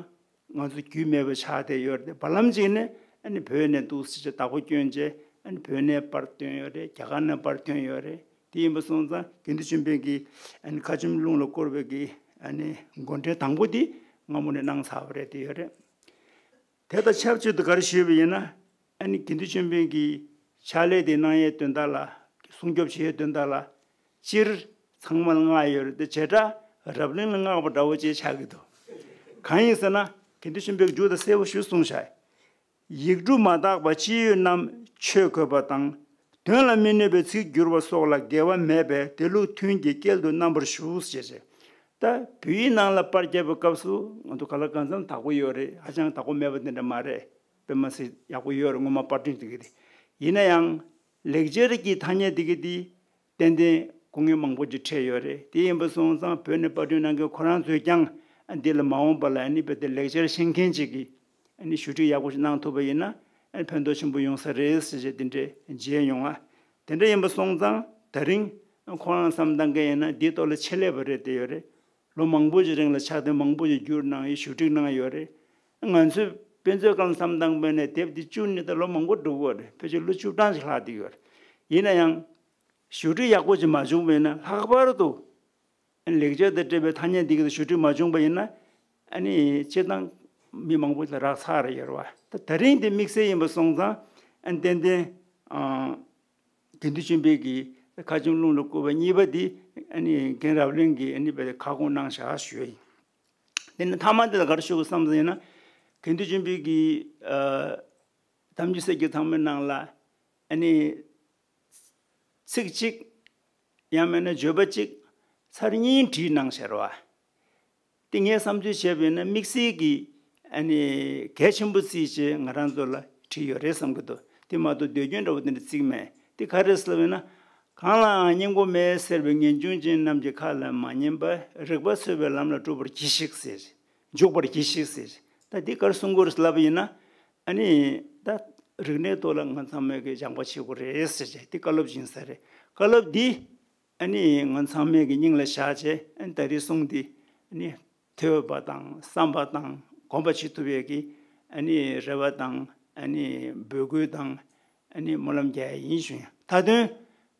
ང་ཚོ་རྒྱུས་མེད་པ་ཆགས་བསྡད་ཡོད་རེད། བར་ལམ་ཅིག་ནས་ཨ་ནི་བོད་ནས་འདུག་སེ་བྱས་བདག་པོ་བསྐྱོན་བྱས་ཨ་ནི་བོད་ནས་པར་བཏོན་ཡོད་རེད། རྒྱ་གར་ནས་པར་ཐོན་ཡོད་རེད། དེ་ཡིན་པ་སོང་ཙང་དགེ་འདུན་ཆོས་འཕེལ་གྱིས་ཨ་ནི་ཁ་ཆེམས་རླུང་ལ་བསྐུར་བའི་གི་ཨ་ནི་འགོ་འདྲེན་དང་པོ་དེ་སྔ་མོ་ནས་གནང་ཚར་བ་རེད། དེ་ཡོད་རེད། དེ་དང་ཆབས་ཅིག་ཏུ་ག་རེ་ཞུས་པ་ཡིན་ན། ཨ་ནི་དགེ་འདུན་ཆོས་འཕེལ་གྱིས་ཕྱག་ལས་དེ་གནང་ཡས་དོན་དག་ལ་སྲུང་སྐྱོབ་བྱེད་ཡས་དོན་དག་ལ་སྤྱིར་ཚང་མ་ལ་མངགས་ཡོད་རེད་དེ། བྱེ་བྲག་རབ་གླིང་ལ་མངགས་པ་འདྲ་བོ་ཅིག་ཆགས་ཀྱི་འདུག་གང་ཡིན་ཟེར་ན་དགེ་འདུན་ཆོས་འཕེལ་གྱིས་མཇུག་ལ་གསལ་པོ་ཞུས་སོང་ཤག་ཡིག་འབྲུ་མ་དག་པ་སྤྱི་ཡོངས་རྣམས་ཆོས་གོས་པ་དང་། དོན་ལ་མི་གནོད་པའི་ཚིག་བསྒྱུར་བ་སོགས་ལ་འགལ་བ་མེད་པས་དེ་ལུགས་མཐུན་གྱིས་སྐྱེལ་དུ་རྣམ་པར་ཞུ་ཞེས་བྱས། ད་བོད་ཡིག་ནང་ལ་པར་བརྒྱབ་པའི་སྐབས་སུ་ང་ཚོ་ག་ལ་གང་འཚམ་དག་པོ་ཡོད་རེད། ཧ་ཅང་དག་པོ་མེད་པ་དེ་འདྲ་མ་རེད། དཔེ་མ་སྲིད་ཡག་པོ་ཡོད་རེད། སྔོན་མ་པར་སྐྲུན་དེ་གི་དེ། ཡིན་ན་ཡང་ལེགས་སྦྱར་གྱི་ཐ་སྙད་དེ་གི་དེ་ཏན་ཏན་སྐུ་ངལ་མང་པོ་ཅིག་འཕྲད་ཡོད་རེད། དེ་ཡིན་པ་སོང་ཙང་བོད་ནས་པར་སྐྲུན་གནང་མཁན་ཁོ་རང་ཚོས་ཀྱང་འདི་ལ་མ་འོངས་པ་ལ་ཨ་ནི་རྦད་དེ་ལེགས་སྦྱར་ཤེས་མཁན་ཅིག་གིས་ཨ་ནི་ཞུ་སྒྲིག་ཡག་པོ་ཞིག་གནང་ཐུབ་པ་ཡིན་ན་ཨ་ནི་ཕན་ཐོགས་ཆེན་པོ་ཡོང་ས་རེད་ཟེར་བྱས་དེ་འདྲས་མཇལ་ཡོང་ང་། དེ་འདྲ་ཡིན་པ་སོང་ཙང་ད་རིང་ ཁོ་རང་བསམ་བཏང་མཁན་ཡིན་ན་འདིའི་ཐོག་ལ་ཆེད་ལས་པ་རེད་བསྡད་ཡོད་རེད། ལོ་མང་པོ་ཞིག་རིང་ལ་ཕྱག་དེབ་མང་པོ་ཞིག་བསྒྱུར་གནང་ཡོད། ཞུ་སྒྲིག་གནང་ཡོད་རེད། ང་ཚོས་དཔེ་མཛོད་ཁང་ལ་བསམ་བཏང་པ་ཡིན་ན་དེབ་འདི་བཅུ་ནི་ད་ལོ་མང་པོ་འགྲོ་གི་ཡོད་རེད། ཕལ་ཆེར་ལོ་བཅུ་གྲངས་ཤིག་ལྷག་བསྡད་ཡོད་རེད། ཡིན་ན་ཡང་ཞུ་སྒྲིག་ཡག་པོ་ཞིག་མ་བྱུང་བ་ཡིན་ན། ལྷག་པར་དུ་ལེགས་སྦྱར་དང་འབྲེལ་བའི་ཐ་སྙད་འདི་གི་ཞུ་སྒྲིག་མ་བྱུང་བ་ཡིན་ན། ཨ་ནི་སྤྱིར་བཏང་མི་མང་པོ་ལ་རག་ཚར་ཡོད་རེད་བ། ད་ད་རིང་འདི་དམིགས་བསལ་ཡིན་པ་སོང་ཙང་། ཨ་ནི་ཏན་ཏན་ཨ། དགེ་འདུན་ཆོས་འཕེལ་གྱིས་ཁ་ཆེམས་རླུང་ལ་བསྐུར་བ་གཉིས་པ་འདི་ཨ་ནི་རྒན་རབ་གླིང་གིས་ཨ་ནི་དཔེ་ཁ་སྐོང་གནང་བཞག་ཞུ་ཡ་ཡིན། དེ་ནི་མཐའ་མ་འདི་ལ་ག་རེ་ཞུ་དགོས་བསམ་ཟིན་ན། དགེ་འདུན་ཆོས་འཕེལ་གྱིས་ཨ། གཏམ་རྒྱུད་གསེར་གྱི་ཐང་མོའི་ནང་ལ་ཨ་ནི་ཚིག་གཅིག་ཡང་མིན་ན་བརྗོད་པ་གཅིག་ཚར་གཉིས་བྲིས་གནང་བཞག་རེད་བ། དེ་ངས་བསམ་ཚུལ་བྱས་པ་ཡིན་ན་དམིགས་བསལ་གྱི་ཨ་ནི་གལ་ཆེན་པོ་བརྩིས་བྱས་ང་རང་ཚོ་ལ་བྲིས་ཡོད་རེད་བསམ་གྱི་འདུག་དེ་མ་གཏོགས་ཟློས་སྐྱོན་འདྲ་བོ་དེ་འདྲ་བརྩིས་མེད། དེ་ག་རེ་ཟེར་བ་ཡིན་ན། གང་ལའང་སྙིང་པོ་མེད་ཟེར་བའི་ངེས་འབྱུང་ཅན་རྣམས་ཀྱི་ཁ་ལ་མ་ཉན་པ། རིག་པ་འཚོལ་བའི་ལམ་ལ་འཇུག་པར་གྱིས་ཤིག་ཟེར། འཇུག་པར་གྱིས་ཤིག་ཟེར། ད་འདི་ག་རེ་གསུང་གི་ཡོད་རེད་ལབ་པ་ཡིན་ན། ཨ་ནི་ད་རིག་གནས་ཐོག་ལ་ང་ཚང་མས་ཀྱི་སྦྱང་པ་བྱེད་དགོས་རེད་ཟེར་བྱས་འདི་བཀའ་སློབ་ཅིག་ཡིན་ས་རེད། བཀའ་སློབ་འདི་ཨ་ནི་ང་ཚང་མས་ཀྱི་སྙིང་ལ་བཞག་བྱས། ཨ་ནི་ད་རེས་གསུང་འདི་ཨ་ནི་ཐོས་པ་དང་བསམ་པ་དང་སྒོམ་པ་བྱེད་ཐུབ་ཡས་ཀྱི་ཨ་ནི་རེ་བ་དང་། ཨ་ནི་འབོད་སྐུལ་དང་། ཨ་ནི་སྨོན་ལམ་རྒྱག་ཡ་ཡིན་ཞུ་ཡ། མཐའ་དོན་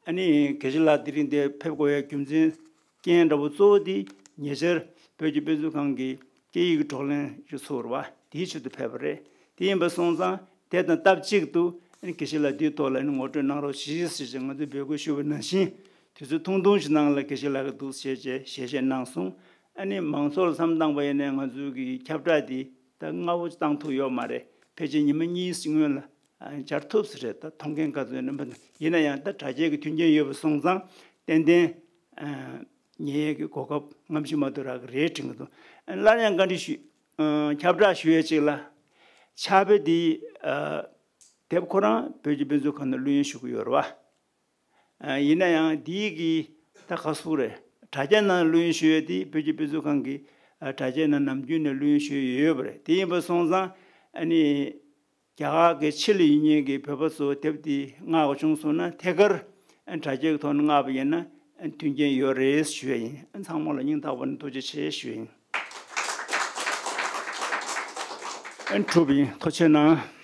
ཨ་ནི་དགེ་བཤེས་ལགས་དེ་རིང་འདིར་ཕེབས་དགོས་ཡ་རྒྱུ་མཚན་རྐྱེན་འདྲ་བོ་གཙོ་བོ་དེ་ཉེ་ཆར་བོད་ཀྱི་དཔེ་མཛོད་ཁང་གི་སྐད་ཡིག་གི་བགྲོ་གླེང་ཞིག་ཚོགས་རེད་བ། དེའི་ཆེད་དུ་ཕེབས་པ་རེད། དེ་ཡིན་པ་སོང་ཙང་དེ་དང་སྟབས་གཅིག་ཏུ་ཨ་ནི་དགེ་བཤེས་ལགས་འདིའི་ཐོག་ལ་ཨ་ནི་ངོ་སྤྲོད་གནང་རོགས་གྱིས་ཟེར་བྱས་ང་ཚོས་འབོད་སྐུལ་ཞུས་པ་ནང་བཞིན། དུས་ཚོད་ཐུང་ཐུང་ཞིག་ནང་ལ་དགེ་བཤེས་ལགས་ཀྱིས་འདུག་སེ་བྱས་བྱས་ཞལ་བཞེས་གནང་སོང་། ཨ་ནི་མང་ཚོགས་ལ་མཚམས་བཏང་པ་ཡིན་ནའི་ང་ཚོའི་གི་ཁྱབ་བསྒྲགས་འདི་ད་སྔ་བོ་བཏང་ཐུབ་ཡོད་མ་རེད། ཕལ་ཆེར་ཉི་མ་གཉིས་སྔོན་ལ་ཨ་སྦྱར་ཐུབ་ས་རེད། ད་མཐོང་མཁན་ག་ཚོད་ཡིན་ན་མ་གཏོགས། ཡིན་ན་ཡང་ད་དྲ་རྒྱའི་གི་མཐུན་རྐྱེན་ཡོད་པ་སོང་ཙང་ཏན་ཏན་ཨ་ཉན་ཡས་ཀྱི་གོ་སྐབས་སྔ་ཕྱི་མ་གཏོགས་རག་གི་རེད་དྲན་གྱི་འདུག་ཨ་སླར་ཡང་བཀའ་འདྲི་ཞུ། ཨ་ཁྱབ་བསྒྲགས་ཞུ་ཡས་གཅིག་ལ། ཕྱག་དཔེ་འདི་ཨ་དེབ་ཁོ་རང་བོད་ཀྱི་དཔེ་མཛོད་ཁང་ནས་བླུ་ཡོན་ཞུ་གི་ཡོད་རེད་བ། ཨ་ཡིན་ན་ཡང་འདིའི་གི་ད་ཁ་སུ་རེད། དྲ་རྒྱ་ནང་བླུ་ཡོན་ཞུ་ཡས་དེ་བོད་ཀྱི་དཔེ་མཛོད་ཁང་གི་ཨ་དྲ་རྒྱ་ནང་ནམ་རྒྱུན་ནས་བླུ་ཡོན་ཞུ་ཡས་ཡོད་པ་རེད། དེ་ཡིན་པ་སོང་ཙང་ཨ་ནི་རྒྱ་གར་གྱི་ཕྱི་ལ་ཡོད་མཁན་གྱི་བོད་པ་ཚོ་དེབ་དེ་མངགས་པ་བྱུང་སོང་ན། ཐད་ཀར་ཨ་དྲ་རྒྱའི་ཐོག་ནས་མངགས་པ་ཡིན་ན་ཨ་མཐུན་རྐྱེན་ཡོད་རེད་ཞུ་ཡས་ཡིན། ཨ་ཚང་མ་ལ་སྙིང་ཐག་པ་ནས་ཐུགས་རྗེ་ཆེ་ཞུ་ཡས་ཡིན། ཨ་གྲུབ་ཡིན། ཐུགས་རྗེ་གནང་།